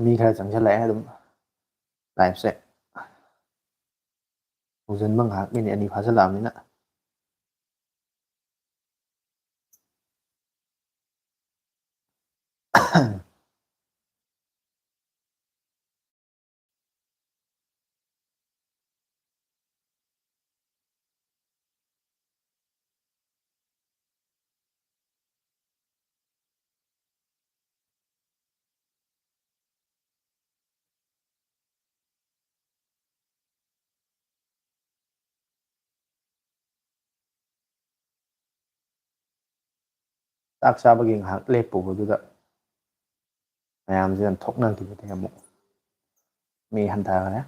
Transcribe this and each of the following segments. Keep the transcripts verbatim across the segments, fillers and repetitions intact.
ꯃꯤ ꯈꯔ ꯆꯪꯁꯤꯜꯂꯛꯑꯦ ꯑꯗꯨꯝ live ꯁꯦ꯫ ꯍꯧꯖꯤꯟꯕ ꯉꯥꯏꯍꯥꯛ ꯃꯤꯅꯤꯠ ꯑꯅꯤ ꯐꯥꯖꯤꯜꯂꯛꯑꯕꯅꯤꯅ꯫ ꯆꯥꯛ ꯆꯥꯕꯒꯤ ꯉꯥꯏꯍꯥꯛ ꯂꯦꯞꯄꯨꯕꯗꯨꯗ ꯃꯌꯥꯝꯁꯦ ꯌꯥꯝ ꯊꯣꯛꯅꯈꯤꯕꯗꯒꯤ ꯑꯃꯨꯛ ꯃꯤ ꯍꯟꯊꯈ꯭ꯔꯦ꯫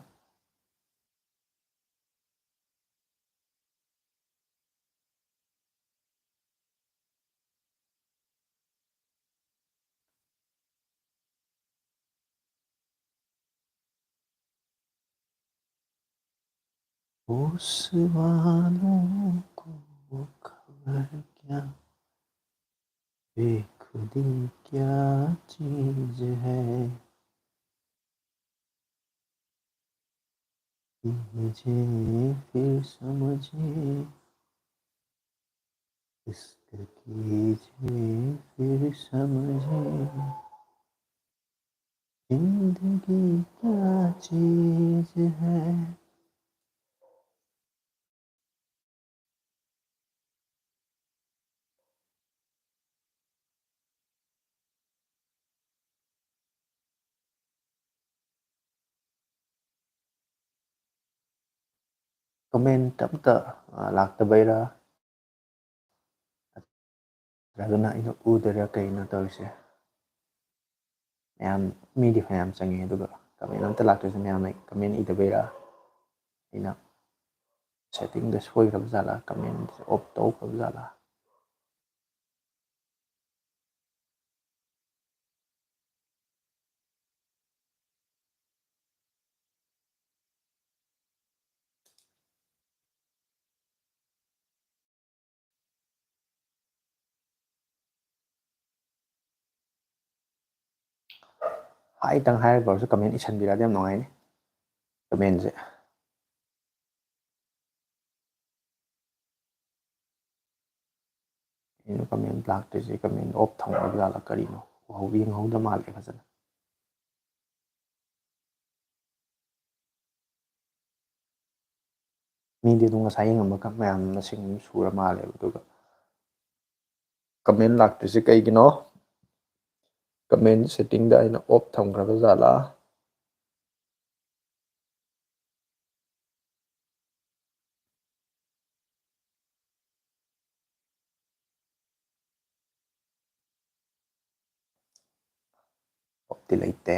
उस वालों को खबर क्या, बेखुदी क्या चीज है। कीजिए फिर समझिए, इश्क कीजिए फिर समझिए, जिंदगी क्या चीज है। ꯀꯃꯦꯟ ꯑꯝꯇ, ꯑ, ꯂꯥꯛꯇꯕꯩꯔꯥ? ꯅꯠꯇ꯭ꯔꯒꯅ ꯑꯩꯅ ꯎꯗꯔ ꯀꯩꯅꯣ ꯇꯧꯔꯤꯁꯦ? ꯃꯌꯥꯝ, ꯃꯤꯗꯤ ꯐꯅꯌꯥꯝ ꯆꯪꯉꯦ, ꯑꯗꯨꯒ ꯀꯃꯦꯟ ꯑꯝꯇ ꯂꯥꯛꯇ꯭ꯔꯤꯁꯦ ꯃꯌꯥꯝꯅ ꯀꯃꯦꯟ ꯏꯗꯕꯩꯔꯥ? ꯑꯩꯅ ꯁꯦꯠꯇꯤꯡꯗ ꯁꯣꯏꯈ꯭ꯔꯕ ꯖꯥꯠꯂꯥ? ꯀꯃꯦꯟꯁꯦ ꯑꯣꯐ ꯇꯧꯈ꯭ꯔꯕ ꯖꯥꯠꯂꯥ? ꯍꯥꯏꯇꯪ ꯍꯥꯏꯔꯒ ꯑꯣꯏꯔꯁꯨ ꯀꯃꯦꯟ ꯏꯁꯟꯕꯤꯔꯛꯑꯗꯤ ꯌꯥꯝ ꯅꯨꯡꯉꯥꯏꯅꯤ꯫ ꯀꯃꯦꯟꯁꯦ꯫ ꯑꯩꯅ ꯀꯃꯦꯟ ꯂꯥꯛꯇ꯭ꯔꯤꯁꯦ ꯀꯃꯦꯟ ꯑꯣꯐ ꯊꯝꯈ꯭ꯔꯕ ꯖꯥꯠꯂꯥ ꯀꯔꯤꯅꯣ? ꯎꯍꯧ-, ꯌꯦꯡꯍꯧꯗ ꯃꯥꯜꯂꯦ ꯐꯖꯅ꯫ ꯃꯤꯗꯤ ꯑꯗꯨꯝ ꯉꯁꯥꯏ ꯌꯦꯡꯉꯝꯕ ꯈ-, ꯃꯌꯥꯝ ꯃꯁꯤꯡ ꯑꯗꯨꯝ ꯁꯨꯔ ꯃꯥꯜꯂꯦꯕ꯫ ꯑꯗꯨꯒ ꯀꯃꯦꯟ ꯂꯥꯛꯇ꯭ꯔꯤꯁꯦ ꯀꯩꯒꯤꯅꯣ? ꯀꯃꯦꯟ ꯁꯦꯠꯇꯤꯡꯗ ꯑꯩꯅ ꯑꯣꯐ ꯊꯝꯈ꯭ꯔꯕ ꯖꯥꯠꯂꯥ? ꯑꯣꯐꯇꯤ ꯂꯩꯇꯦ꯫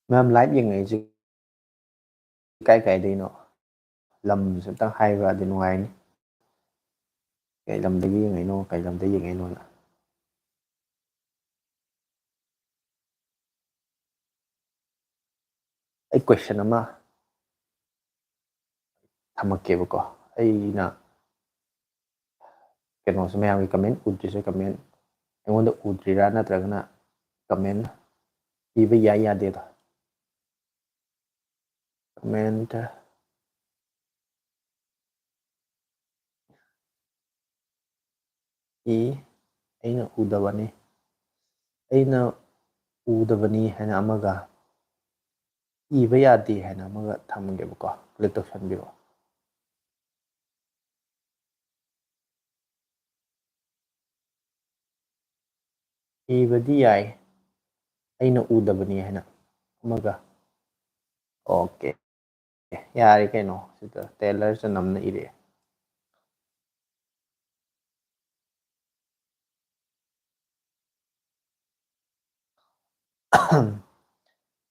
ꯃꯌꯥꯝ ꯂꯥꯏꯚ ꯌꯦꯡꯉꯛꯏꯁꯦ ꯀꯥꯏ ꯀꯥꯏꯗꯩꯅꯣ? ꯂꯝꯁꯦ ꯑꯝꯇꯪ ꯍꯥꯏꯕꯗꯤ ꯅꯨꯡꯉꯥꯏꯅꯤ꯫ ꯀꯩ ꯂꯝꯗꯒꯤ ꯌꯦꯡꯉꯛꯏꯅꯣ, ꯀꯩ ꯂꯝꯗꯒꯤ ꯌꯦꯡꯉꯛꯏꯅꯣꯅ꯫ ꯑꯩ ꯀꯣꯏꯁꯟ ꯑꯃ ꯊꯝꯃꯛꯀꯦꯕꯀꯣ꯫ ꯑꯩꯅ ꯀꯩꯅꯣꯁꯦ, ꯃꯌꯥꯝꯒꯤ ꯀꯃꯦꯟ ꯎꯗ꯭ꯔꯤꯁꯦ, ꯀꯃꯦꯟ ꯑꯩꯉꯣꯟꯗ ꯎꯗ꯭ꯔꯤꯔꯥ ꯅꯠꯇ꯭ꯔꯒꯅ ꯀꯃꯦꯟ ꯄꯤꯕ ꯌꯥꯏ ꯌꯥꯗꯦꯗꯣ? ꯀꯃꯦꯟ ꯏ, ꯑꯩꯅ ꯎꯗꯕꯅꯤ, ꯑꯩꯅ ꯎꯗꯕꯅꯤ ꯍꯥꯏꯅ ꯑꯃꯒ, ꯏꯕ ꯌꯥꯗꯦ ꯍꯥꯏꯅ ꯑꯃꯒ ꯊꯝꯒꯦꯕꯀꯣ, ꯀ꯭ꯂꯤꯛ ꯇꯧꯁꯟꯕꯤꯔꯣ꯫ ꯏꯕꯗꯤ ꯌꯥꯏ, ꯑꯩꯅ ꯎꯗꯕꯅꯤ ꯍꯥꯏꯅ ꯑꯃꯒ꯫ ꯑꯣꯀꯦ, ꯌꯥꯔꯦ ꯀꯩꯅꯣ, ꯁꯤꯗ ꯇꯦꯂꯔ ꯆꯅꯝꯅ ꯏꯔꯛꯑꯦ꯫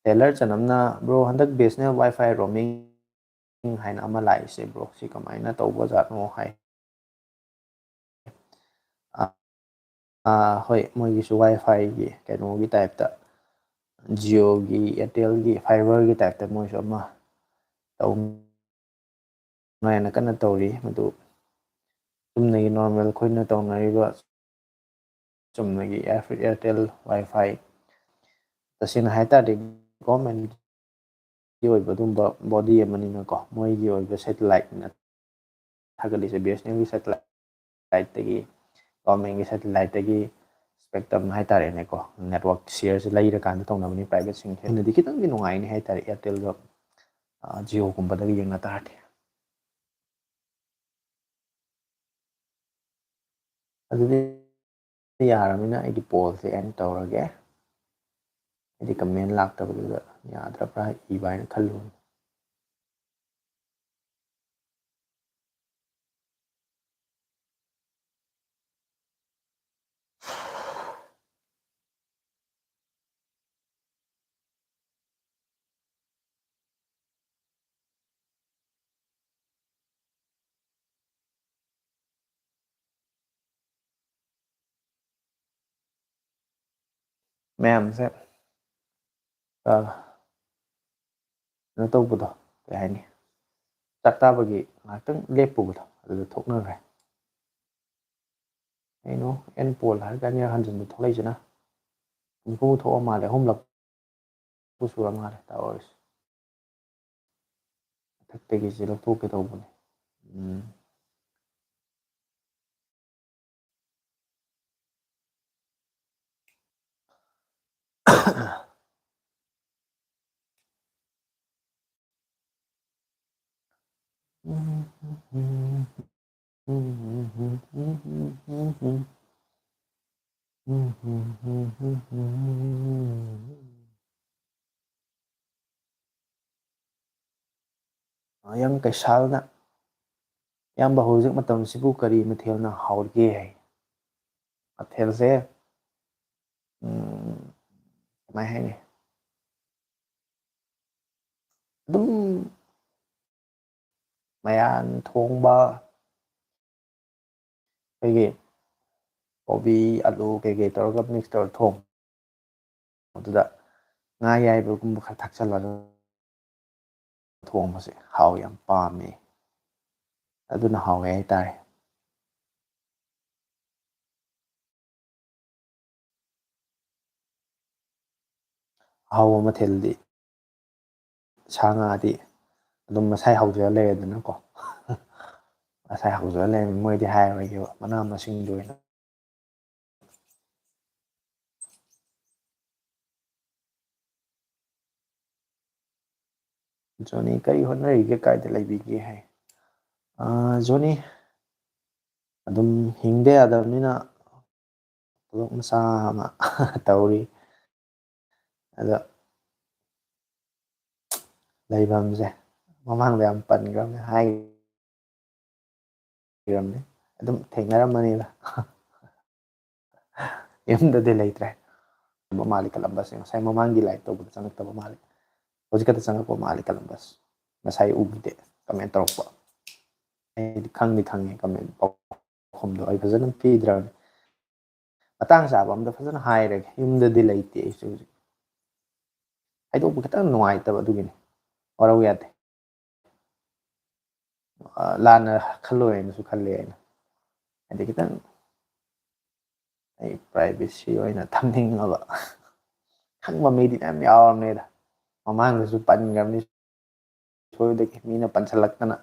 ꯇꯦꯂꯔ ꯆꯅꯝꯅ, "ꯕ꯭ꯔꯣ, ꯍꯟꯗꯛ B S and L Y ꯐꯥꯏ ꯔꯣꯃꯤꯡ ꯍꯥꯏꯅ ꯑꯃ ꯂꯥꯛꯏꯁꯦ, ꯕ꯭ꯔꯣ, ꯁꯤ ꯀꯃꯥꯏꯅ ꯇꯧꯕꯖꯥꯠꯅꯣ?" ꯍꯥꯏ꯫ ꯑꯥ, ꯍꯣꯏ, ꯃꯣꯏꯒꯤꯁꯨ ꯋꯥꯏ ꯐꯥꯏꯒꯤ ꯀꯩꯅꯣꯒꯤ ꯇꯥꯏꯞꯇ, ꯖꯤꯑꯣꯒꯤ, ꯑꯦꯌꯥꯔꯇꯦꯜꯒꯤ ꯐꯥꯏꯕꯔꯒꯤ ꯇꯥꯏꯞꯇ ꯃꯣꯏꯁꯨ ꯑꯃ ꯇꯧꯅꯉꯥꯏꯅ ꯀꯟꯅ ꯇꯧꯔꯤ꯫ ꯃꯗꯨ ꯆꯨꯝꯅꯒꯤ ꯅꯣꯔꯃꯦꯜ ꯑꯩꯈꯣꯏꯅ ꯇꯧꯅꯔꯤꯕ ꯆꯨꯝꯅꯒꯤ ꯑꯦꯌꯥꯔ-, ꯑꯦꯌꯥꯔꯇꯦꯜ ꯋꯥꯏ ꯐꯥꯏ, ꯇꯁꯦꯡꯅ ꯍꯥꯏ ꯇꯥꯔꯗꯤ ꯒꯣꯔꯃꯦꯟꯒꯤ ꯑꯣꯏꯕ ꯑꯗꯨꯝꯕ ꯕꯣꯗꯤ ꯑꯃꯅꯤꯅꯀꯣ, ꯃꯣꯏꯒꯤ ꯑꯣꯏꯕ ꯁꯦꯇꯦꯂꯥꯏꯠꯅ ꯊꯥꯒꯠꯂꯤꯁꯦ, ꯕꯤ ꯑꯦꯁ ꯑꯦꯟ ꯑꯦꯜꯒꯤ ꯁꯦꯇꯦꯂꯥꯏꯠꯇꯒꯤ, ꯒꯣꯔꯃꯦꯟꯒꯤ ꯁꯦꯇꯦꯂꯥꯏꯠꯇꯒꯤ ꯁ꯭ꯄꯦꯛꯇ꯭ꯔꯝ ꯍꯥꯏ ꯇꯥꯔꯦꯅꯦꯀꯣ, ꯅꯦꯠꯋꯥꯛ ꯁꯤꯌꯔꯁꯦ ꯂꯩꯔꯀꯥꯟꯗ ꯇꯧꯅꯕꯅꯤ ꯄ꯭ꯔꯥꯏꯚꯦꯠꯁꯤꯡ꯫ ꯍꯦꯟꯅꯗꯤ ꯈꯤꯇꯪꯗꯤ ꯅꯨꯡꯉꯥꯏꯅꯤ ꯍꯥꯏ ꯇꯥꯔꯦ, ꯑꯦꯌꯥꯔꯇꯦꯜꯒ, ꯑ, ꯖꯤꯑꯣꯒꯨꯝꯕꯗꯒ ꯌꯦꯡꯅ ꯇꯥꯔꯗꯤ꯫ ꯑꯗꯨꯗꯤ ꯌꯥꯔꯕꯅꯤꯅ ꯑꯩꯒꯤ ꯄꯣꯜꯁꯦ ꯑꯦꯟ ꯇꯧꯔꯒꯦ꯫ ꯑꯩꯗꯤ ꯀꯃꯦꯟ ꯂꯥꯛꯇꯕꯗꯨꯗ ꯌꯥꯗ꯭ꯔꯕ꯭ꯔꯥ ꯏꯕ ꯍꯥꯏꯅ ꯈꯜꯂꯨꯕꯅꯤ꯫ ꯃꯌꯥꯝꯁꯦ, ꯑ, ꯀꯩꯅꯣ ꯇꯧꯕꯗꯣ, ꯀꯩ ꯍꯥꯏꯅꯤ, ꯆꯥꯛ ꯆꯥꯕꯒꯤ ꯉꯥꯏꯍꯥꯛꯇꯪ ꯂꯦꯞꯄꯨꯕꯗꯣ, ꯑꯗꯨꯗ ꯊꯣꯛꯅꯈ꯭ꯔꯦ꯫ ꯀꯩꯅꯣ, ꯑꯦꯟ ꯄꯣꯜ ꯍꯥꯏꯔꯒ ꯑꯅꯤꯔꯛ ꯍꯟꯖꯤꯟꯕ ꯊꯣꯛꯂꯛꯏꯁꯤꯅ? ꯍꯨꯝꯐꯨ ꯊꯣꯛꯑ ꯃꯥꯜꯂꯦ, ꯑꯍꯨꯝꯂꯛꯄꯨ ꯁꯨꯔ ꯃꯥꯜꯂꯦ ꯇꯧꯔꯤꯁꯦ꯫ ꯃꯊꯛꯇꯒꯤꯁꯦ ꯂꯧꯊꯣꯛꯀꯦ ꯇꯧꯕꯅꯦ꯫ ꯎꯝ꯫ ꯃꯌꯥꯡ ꯀꯩꯁꯥꯜꯅ, "ꯏꯌꯥꯝꯕ, ꯍꯧꯖꯤꯛ ꯃꯇꯝꯁꯤꯕꯨ ꯀꯔꯤ ꯃꯊꯦꯜꯅ ꯍꯥꯎꯔꯤꯒꯦ?" ꯍꯥꯏ꯫ ꯃꯊꯦꯜꯁꯦ, ꯎꯝ, ꯀꯃꯥꯏ ꯍꯥꯏꯅꯤ? ꯑꯗꯨꯝ ꯃꯌꯥꯟ ꯊꯣꯡꯕ, ꯑꯩꯈꯣꯏꯒꯤ ꯀꯣꯕꯤ, ꯑꯂꯨ ꯀꯩꯀꯩ ꯇꯧꯔꯒ mix ꯇꯧꯔ ꯊꯣꯡ꯫ ꯑꯗꯨꯗ ꯉꯥ ꯑꯌꯥꯏꯕꯒꯨꯝꯕ ꯈꯔ ꯊꯥꯛꯆꯜꯂꯒ ꯊꯣꯡꯕꯁꯦ ꯍꯥꯎ ꯌꯥꯝ ꯄꯥꯝꯃꯦ꯫ ꯑꯗꯨꯅ ꯍꯥꯎꯋꯦ ꯍꯥꯏꯇꯥꯔꯦ꯫ ꯑꯍꯥꯎꯕ ꯃꯊꯦꯜꯗꯤ, ꯁꯥ ꯉꯥꯗꯤ ꯑꯗꯨꯝ ꯃꯁꯥꯏ ꯍꯧꯖꯔ ꯂꯩꯔꯦꯗꯅꯀꯣ꯫ ꯃꯁꯥꯏ ꯍꯧꯖꯔ ꯂꯩꯔꯃꯤ, ꯃꯣꯏꯗꯤ ꯍꯥꯏꯔꯔꯣꯏꯒꯦꯕ, ꯃꯅꯥ ꯃꯁꯤꯡꯗ ꯑꯣꯏꯅ꯫ ꯖꯣꯅꯤ, "ꯀꯔꯤ ꯍꯣꯠꯅꯔꯤꯒꯦ, ꯀꯥꯏꯗ ꯂꯩꯕꯤꯒꯦ?" ꯍꯥꯏ꯫ ꯑꯥ, ꯖꯣꯅꯤ, ꯑꯗꯨꯝ ꯍꯤꯡꯗ ꯌꯥꯗꯕꯅꯤꯅ ꯊꯕꯛ ꯃꯆꯥ ꯑꯃ ꯇꯧꯔꯤ꯫ ꯑꯗꯣ ꯂꯩꯐꯝꯁꯦ ꯃꯃꯥꯡꯗ ꯌꯥꯝ ꯄꯟꯈ꯭ꯔꯕꯅꯦ, ꯍꯥꯏꯈ꯭ꯔꯕꯅꯦ, ꯑꯗꯨꯝ ꯊꯦꯡꯅꯔꯝꯃꯅꯤꯗ꯫ ꯌꯨꯝꯗꯗꯤ ꯂꯩꯇ꯭ꯔꯦ꯫ ꯃꯥꯜꯂꯤ ꯀꯂꯝꯕꯁꯁꯦ ꯉꯁꯥꯏ ꯃꯃꯥꯡꯒꯤ live ꯇꯧꯕꯗ ꯆꯪꯉꯛꯇꯕ ꯃꯥꯜꯂꯤ, ꯍꯧꯖꯤꯛ ꯈꯛꯇ ꯆꯪꯉꯛꯄ ꯃꯥꯜꯂꯤ ꯀꯂꯝꯕꯁ꯫ ꯉꯁꯥꯏ ꯎꯈꯤꯗꯦ comment ꯇꯧꯔꯛꯄ꯫ ꯑꯩꯗꯤ ꯈꯪꯗꯤ ꯈꯪꯉꯦ comment ꯄꯥꯎꯈꯨꯝꯗꯣ ꯑꯩ ꯐꯖꯅ ꯄꯤꯗ꯭ꯔꯕꯅꯤ꯫ ꯃꯇꯥꯡ ꯆꯥꯕ ꯑꯝꯗ ꯐꯖꯅ ꯍꯥꯏꯔꯒꯦ꯫ ꯌꯨꯝꯗꯗꯤ ꯂꯩꯇꯦ ꯑꯩꯁꯨ ꯍꯧꯖꯤꯛ꯫ ꯍꯥꯏꯗꯣꯛꯄ ꯈꯤꯇꯪ ꯅꯨꯡꯉꯥꯏꯇꯕ ꯑꯗꯨꯒꯤꯅꯤ꯫ ꯋꯥꯔꯧ ꯌꯥꯗꯦ꯫ ꯑ, ꯂꯥꯟꯅ ꯈꯜꯂꯣꯏꯅꯁꯨ ꯈꯜꯂꯦ ꯑꯩꯅ꯫ ꯍꯥꯏꯗꯤ ꯈꯤꯇꯪ ꯑꯩ privacy ꯑꯣꯏꯅ ꯊꯝꯅꯤꯡꯉꯕ꯫ ꯈꯪꯕ ꯃꯤꯗꯤ ꯃꯌꯥꯝ ꯌꯥꯎꯔꯕꯅꯤꯗ꯫ ꯃꯃꯥꯡꯗꯁꯨ ꯄꯟꯈ꯭ꯔꯕꯅꯤ ꯁꯣꯏꯕꯗꯒꯤ꯫ ꯃꯤꯅ ꯄꯟꯁꯤꯜꯂꯛꯇꯅ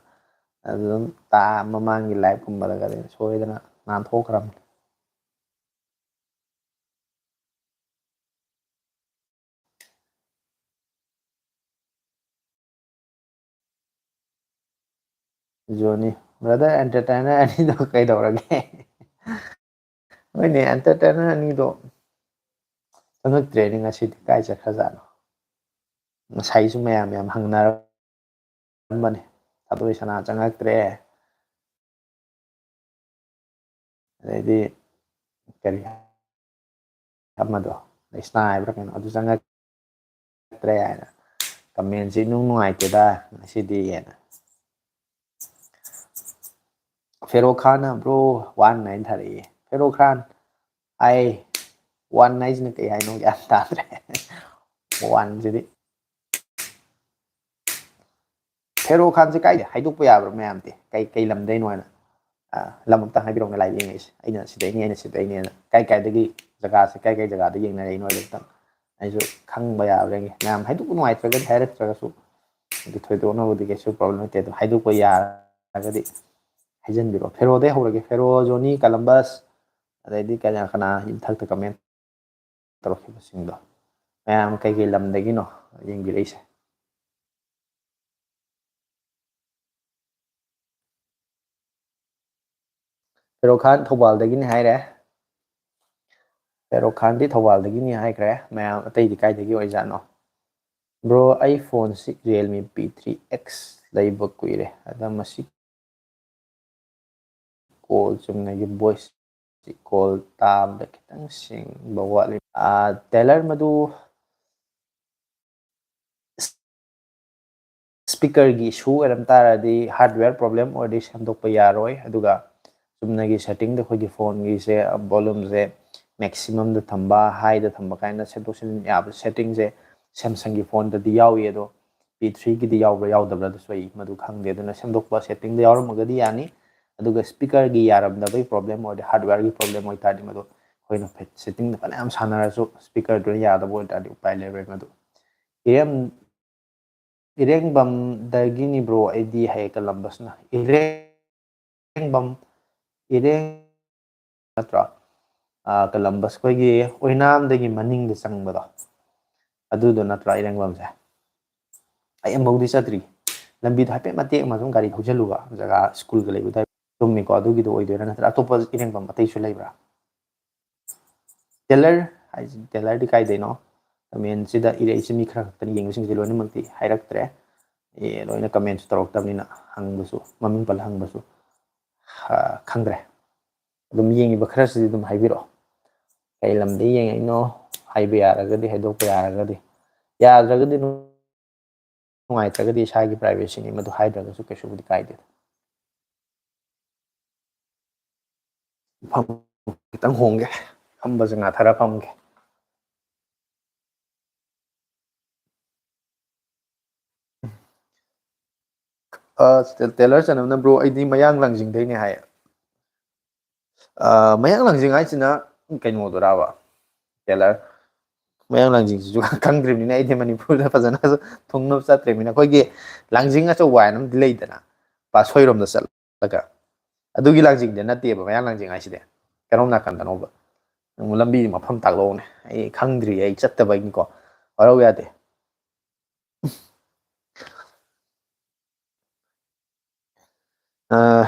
ꯑꯗꯨꯝ ꯇꯥ-, ꯃꯃꯥꯡꯒꯤ live ꯀꯨꯝꯕꯗꯒꯗꯤ ꯁꯣꯏꯗꯅ ꯅꯥꯟꯊꯣꯛꯈ꯭ꯔꯕꯅꯤ꯫ ꯖꯣꯅꯤ, brother entertainer ꯑꯅꯤꯗꯣ ꯀꯩꯗꯧꯔꯒꯦ? ꯍꯣꯏꯅꯦ, entertainer ꯑꯅꯤꯗꯣ ꯆꯪꯉꯛꯇ꯭ꯔꯦꯅꯦ ꯉꯁꯤꯗꯤ꯫ ꯀꯥꯏ ꯆꯠꯈ꯭ꯔꯖꯥꯠꯅꯣ? ꯉꯁꯥꯏꯁꯨ ꯃꯌꯥꯝ ꯌꯥꯝ ꯍꯪꯅꯔꯝꯕꯅꯦ, "ꯊꯥꯗꯣꯏ ꯁꯅꯥ ꯆꯪꯉꯛꯇ꯭ꯔꯦ", ꯑꯗꯩꯗꯤ ꯀꯔꯤ ꯑꯃꯗꯣ, ꯂꯩꯁꯅꯥ ꯍꯥꯏꯕ꯭ꯔꯥ ꯀꯩꯅꯣ, "ꯑꯗꯨ ꯆꯪꯉꯛꯇ꯭ꯔꯦ" ꯍꯥꯏꯅ꯫ "Commentꯁꯤ ꯏꯅꯨꯡ ꯅꯨꯡꯉꯥꯏꯇꯦꯗ ꯉꯁꯤꯗꯤ" ꯍꯥꯏꯅ꯫ ꯐꯦꯔꯣ ꯈꯥꯟꯅ "Bro, one nine" ꯊꯥꯔꯛꯏ꯫ ꯐꯦꯔꯣ ꯈꯥꯟ, ꯑꯩ "one nine" ꯁꯤꯅ ꯀꯩ ꯍꯥꯏꯅꯣ ꯒ꯭ꯌꯥꯟ ꯇꯥꯗ꯭ꯔꯦ꯫ "One" ꯁꯤꯗꯤ꯫ ꯐꯦꯔꯣ ꯈꯥꯟꯁꯦ ꯀꯥꯏꯗ ꯍꯥꯏꯗꯣꯛꯄ ꯌꯥꯕ꯭ꯔꯣ ꯃꯌꯥꯝꯗꯤ? ꯀꯩ, ꯀꯩ ꯂꯝꯗꯩꯅꯣ ꯍꯥꯏꯅ? ꯑ, ꯂꯝ ꯑꯝꯇꯪ ꯍꯥꯏꯕꯤꯔꯛꯎꯅꯦ, live ꯌꯦꯡꯉꯛꯏꯁꯦ꯫ ꯑꯩꯅ ꯁꯤꯗꯩꯅꯤ, ꯑꯩꯅ ꯁꯤꯗꯩꯅꯦꯅ꯫ ꯀꯥꯏ ꯀꯥꯏꯗꯒꯤ, ꯖꯒꯥꯁꯦ ꯀꯥꯏ ꯀꯥꯏ ꯖꯒꯥꯗ ꯌꯦꯡꯅꯔꯛꯏꯅꯣ ꯍꯥꯏꯗꯣ ꯑꯝꯇꯪ ꯑꯩꯁꯨ ꯈꯪꯕ ꯌꯥꯕ꯭ꯔꯥ ꯌꯦꯡꯒꯦ꯫ ꯃꯌꯥꯝ ꯍꯥꯏꯗꯣꯛꯄ ꯅꯨꯡꯉꯥꯏꯇ꯭ꯔꯒꯗꯤ ꯍꯥꯏꯔꯛꯇ꯭ꯔꯒꯁꯨ ꯑꯗꯨ ꯊꯣꯏꯗꯣꯛꯅꯕꯨꯗꯤ ꯀꯩꯁꯨ problem ꯂꯩꯇꯦ꯫ ꯑꯗꯣ ꯍꯥꯏꯗꯣꯛꯄ ꯌꯥꯔꯒꯗꯤ ꯍꯥꯏꯖꯟꯕꯤꯔꯛꯑꯣ꯫ ꯐꯦꯔꯣꯗꯩ ꯍꯧꯔꯒꯦ꯫ ꯐꯦꯔꯣ, ꯖꯣꯅꯤ, ꯀꯂꯝꯕꯁ, ꯑꯗꯩꯗꯤ ꯀꯅꯥ ꯀꯅꯥ ꯃꯊꯛꯇ comment ꯇꯧꯔꯛꯈꯤꯕꯁꯤꯡꯗꯣ, ꯃꯌꯥꯝ ꯀꯩꯀꯩ ꯂꯝꯗꯒꯤꯅꯣ ꯌꯦꯡꯕꯤꯔꯛꯏꯁꯦ? ꯐꯦꯔꯣ ꯈꯥꯟ ꯊꯧꯕꯥꯜꯗꯒꯤꯅꯤ ꯍꯥꯏꯔꯦ꯫ ꯐꯦꯔꯣ ꯈꯥꯟꯗꯤ ꯊꯧꯕꯥꯜꯗꯒꯤꯅꯤ ꯍꯥꯏꯈ꯭ꯔꯦ꯫ ꯃꯌꯥꯝ ꯑꯇꯩꯗꯤ ꯀꯥꯏꯗꯒꯤ ꯑꯣꯏꯖꯥꯠꯅꯣ? Bro, ꯑꯩ phoneꯁꯤ Realme P three X ꯂꯩꯕ ꯀꯨꯏꯔꯦ, ꯑꯗ ꯃꯁꯤ call ꯆꯨꯝꯅꯒꯤ voice call ꯇꯥꯕꯗ ꯈꯤꯇꯪ ꯁꯦꯡꯕ ꯋꯥꯠꯂꯤ꯫ ꯑꯥ, ꯇꯦꯂꯔ, ꯃꯗꯨ speakerꯒꯤ issue ꯑꯣꯏꯔꯝ ꯇꯥꯔꯗꯤ hardware problem ꯑꯣꯏꯔꯗꯤ ꯁꯦꯝꯗꯣꯛꯄ ꯌꯥꯔꯣꯏ꯫ ꯑꯗꯨꯒ ꯆꯨꯝꯅꯒꯤ settingꯗ ꯑꯩꯈꯣꯏꯒꯤ phoneꯒꯤꯁꯦ volumeꯁꯦ maximumꯗ ꯊꯝꯕ, highꯗ ꯊꯝꯕ ꯀꯥꯏꯅ ꯁꯦꯝꯗꯣꯛ ꯁꯦꯝꯖꯤꯟ ꯌꯥꯕ settingꯁꯦ Samsungꯒꯤ phoneꯗꯗꯤ ꯌꯥꯎꯏ, ꯑꯗꯣ P threeꯒꯤꯗꯤ ꯌꯥꯎꯕ꯭ꯔꯥ ꯌꯥꯎꯗꯕ꯭ꯔꯥ ꯑꯗꯨꯁꯨ ꯑꯩ ꯃꯗꯨ ꯈꯪꯗꯦ꯫ ꯑꯗꯨꯅ ꯁꯦꯝꯗꯣꯛꯄ settingꯗ ꯌꯥꯎꯔꯝꯃꯒꯗꯤ ꯌꯥꯅꯤ꯫ ꯑꯗꯨꯒ speakerꯒꯤ ꯌꯥꯔꯝꯗꯕꯒꯤ problem ꯑꯣꯏꯔꯗꯤ, hardwareꯒꯤ problem ꯑꯣꯏꯇꯥꯔꯗꯤ, ꯃꯗꯨ ꯑꯩꯈꯣꯏꯅ settingꯗ ꯐꯅꯌꯥꯝ ꯁꯥꯟꯅꯔꯁꯨ speakerꯗꯨꯅ ꯌꯥꯗꯕ ꯑꯣꯏꯇꯥꯔꯗꯤ ꯎꯄꯥꯏ ꯂꯩꯔꯣꯏ ꯃꯗꯨ꯫ ꯏꯔꯦꯝ-, ꯏꯔꯦꯡꯕꯝꯗꯒꯤꯅꯤ bro, ꯑꯩꯗꯤ ꯍꯥꯏꯌꯦ ꯀꯂꯝꯕꯁꯅ꯫ ꯏꯔꯦꯡꯕꯝ, ꯏꯔꯦꯡ ꯅꯠꯇ꯭ꯔꯣ? ꯑꯥ, ꯀꯂꯝꯕꯁ ꯑꯩꯈꯣꯏꯒꯤ ꯑꯣꯏꯅꯥꯝꯗꯒꯤ ꯃꯅꯤꯡꯗ ꯆꯪꯕꯗꯣ, ꯑꯗꯨꯗꯣ ꯅꯠꯇ꯭ꯔꯣ ꯏꯔꯦꯡꯕꯝꯁꯦ? ꯑꯩ ꯑꯃꯐꯥꯎꯗꯤ ꯆꯠꯇ꯭ꯔꯤ꯫ ꯂꯝꯕꯤꯗꯣ ꯍꯥꯏꯐꯦꯠ ꯃꯇꯦꯛ ꯑꯃ ꯑꯗꯨꯝ ꯒꯥꯔꯤ ꯊꯧꯖꯤꯜꯂꯨꯕ, ꯖꯒꯥ ꯁ꯭ꯀꯨꯜꯒ ꯂꯩꯕ ꯑꯗꯨꯋꯥꯏ꯫ ꯆꯨꯝꯃꯤꯀꯣ, ꯑꯗꯨꯒꯤꯗꯣ ꯑꯣꯏꯗꯣꯏꯔꯥ, ꯅꯠꯇ꯭ꯔꯒ ꯑꯇꯣꯞꯄ ꯏꯔꯦꯡꯕꯝ ꯑꯇꯩꯁꯨ ꯂꯩꯕ꯭ꯔꯥ? ꯇꯦꯂꯔ ꯍꯥꯏꯁꯤ, ꯇꯦꯂꯔꯗꯤ ꯀꯥꯏꯗꯩꯅꯣ? ꯀꯃꯦꯟꯁꯤꯗ ꯏꯔꯛꯏꯁꯤ ꯃꯤ ꯈꯔ ꯈꯛꯇꯅꯤ, ꯌꯦꯡꯕꯁꯤꯡꯁꯦ ꯂꯣꯏꯅꯃꯛꯇꯤ ꯍꯥꯏꯔꯛꯇ꯭ꯔꯦ꯫ ꯑꯦ, ꯂꯣꯏꯅ ꯀꯃꯦꯟꯁꯨ ꯇꯧꯔꯛꯇꯕꯅꯤꯅ ꯍꯪꯕꯁꯨ, ꯃꯃꯤꯡ ꯄꯜꯂ ꯍꯪꯕꯁꯨ ꯈ-, ꯈꯪꯗ꯭ꯔꯦ꯫ ꯑꯗꯨꯝ ꯌꯦꯡꯉꯤꯕ ꯈꯔꯁꯤꯗꯤ ꯑꯗꯨꯝ ꯍꯥꯏꯕꯤꯔꯛꯑꯣ꯫ ꯀꯩ ꯂꯝꯗ ꯌꯦꯡꯉꯛꯏꯅꯣ ꯍꯥꯏꯕ ꯌꯥꯔꯒꯗꯤ, ꯍꯥꯏꯗꯣꯛꯄ ꯌꯥꯔꯒꯗꯤ꯫ ꯌꯥꯗ꯭ꯔꯒꯗꯤ ꯑꯗꯨꯝ ꯅꯨꯡꯉꯥꯏꯇ꯭ꯔꯒꯗꯤ ꯏꯁꯥꯒꯤ ꯄ꯭ꯔꯥꯏꯚꯦꯁꯤꯅꯤ, ꯃꯗꯨ ꯍꯥꯏꯗ꯭ꯔꯒꯁꯨ ꯀꯩꯁꯨꯕꯨꯗꯤ ꯀꯥꯏꯗꯦ꯫ ꯃꯐꯝ ꯈꯤꯇꯪ ꯍꯣꯡꯒꯦ, ꯐꯝꯕꯁꯦ ꯉꯥꯊꯔ ꯐꯝꯒꯦ꯫ ꯑ, ꯇꯦ-, ꯇꯦꯂꯔ ꯆꯅꯝꯅ, "ꯕ꯭ꯔꯣ, ꯑꯩꯗꯤ ꯃꯌꯥꯡ ꯂꯥꯡꯖꯤꯡꯗꯩꯅꯦ" ꯍꯥꯏꯌꯦ꯫ ꯑ, ꯃꯌꯥꯡ ꯂꯥꯡꯖꯤꯡ ꯍꯥꯏꯁꯤꯅ ꯀꯩꯅꯣꯗꯨꯔꯥꯕ? ꯇꯦꯂꯔ, ꯃꯌꯥꯡ ꯂꯥꯡꯖꯤꯡꯁꯤꯁꯨ ꯈꯪꯗ꯭ꯔꯤꯕꯅꯤꯅ ꯑꯩꯗꯤ ꯃꯅꯤꯄꯨꯔꯗ ꯐꯖꯅꯁꯨ ꯊꯨꯡꯅꯕ ꯆꯠꯇ꯭ꯔꯤꯕꯅꯤꯅ꯫ ꯑꯩꯈꯣꯏꯒꯤ ꯂꯥꯡꯖꯤꯡ ꯑꯆꯧꯕ ꯍꯥꯏꯅ ꯑꯃꯗꯤ ꯂꯩꯗꯅ, ꯄꯥꯠꯁꯣꯏꯔꯣꯝꯗ ꯆꯠꯂꯒ, ꯑꯗꯨꯒꯤ ꯂꯥꯡꯖꯤꯡꯗꯤ ꯅꯠꯇꯦꯕ ꯃꯌꯥꯡ ꯂꯥꯡꯖꯤꯡ ꯍꯥꯏꯁꯤꯗꯤ꯫ ꯀꯔꯣꯝ ꯅꯥꯀꯟꯗꯅꯣꯕ? ꯅꯪ ꯂꯝꯕꯤ ꯃꯐꯝ ꯇꯥꯛꯂꯛꯑꯣꯅꯦ, ꯑꯩ ꯈꯪꯗ꯭ꯔꯤ, ꯑꯩ ꯆꯠꯇꯕꯩꯅꯤꯀꯣ꯫ ꯋꯥꯔꯧ ꯌꯥꯗꯦ꯫ ꯑ,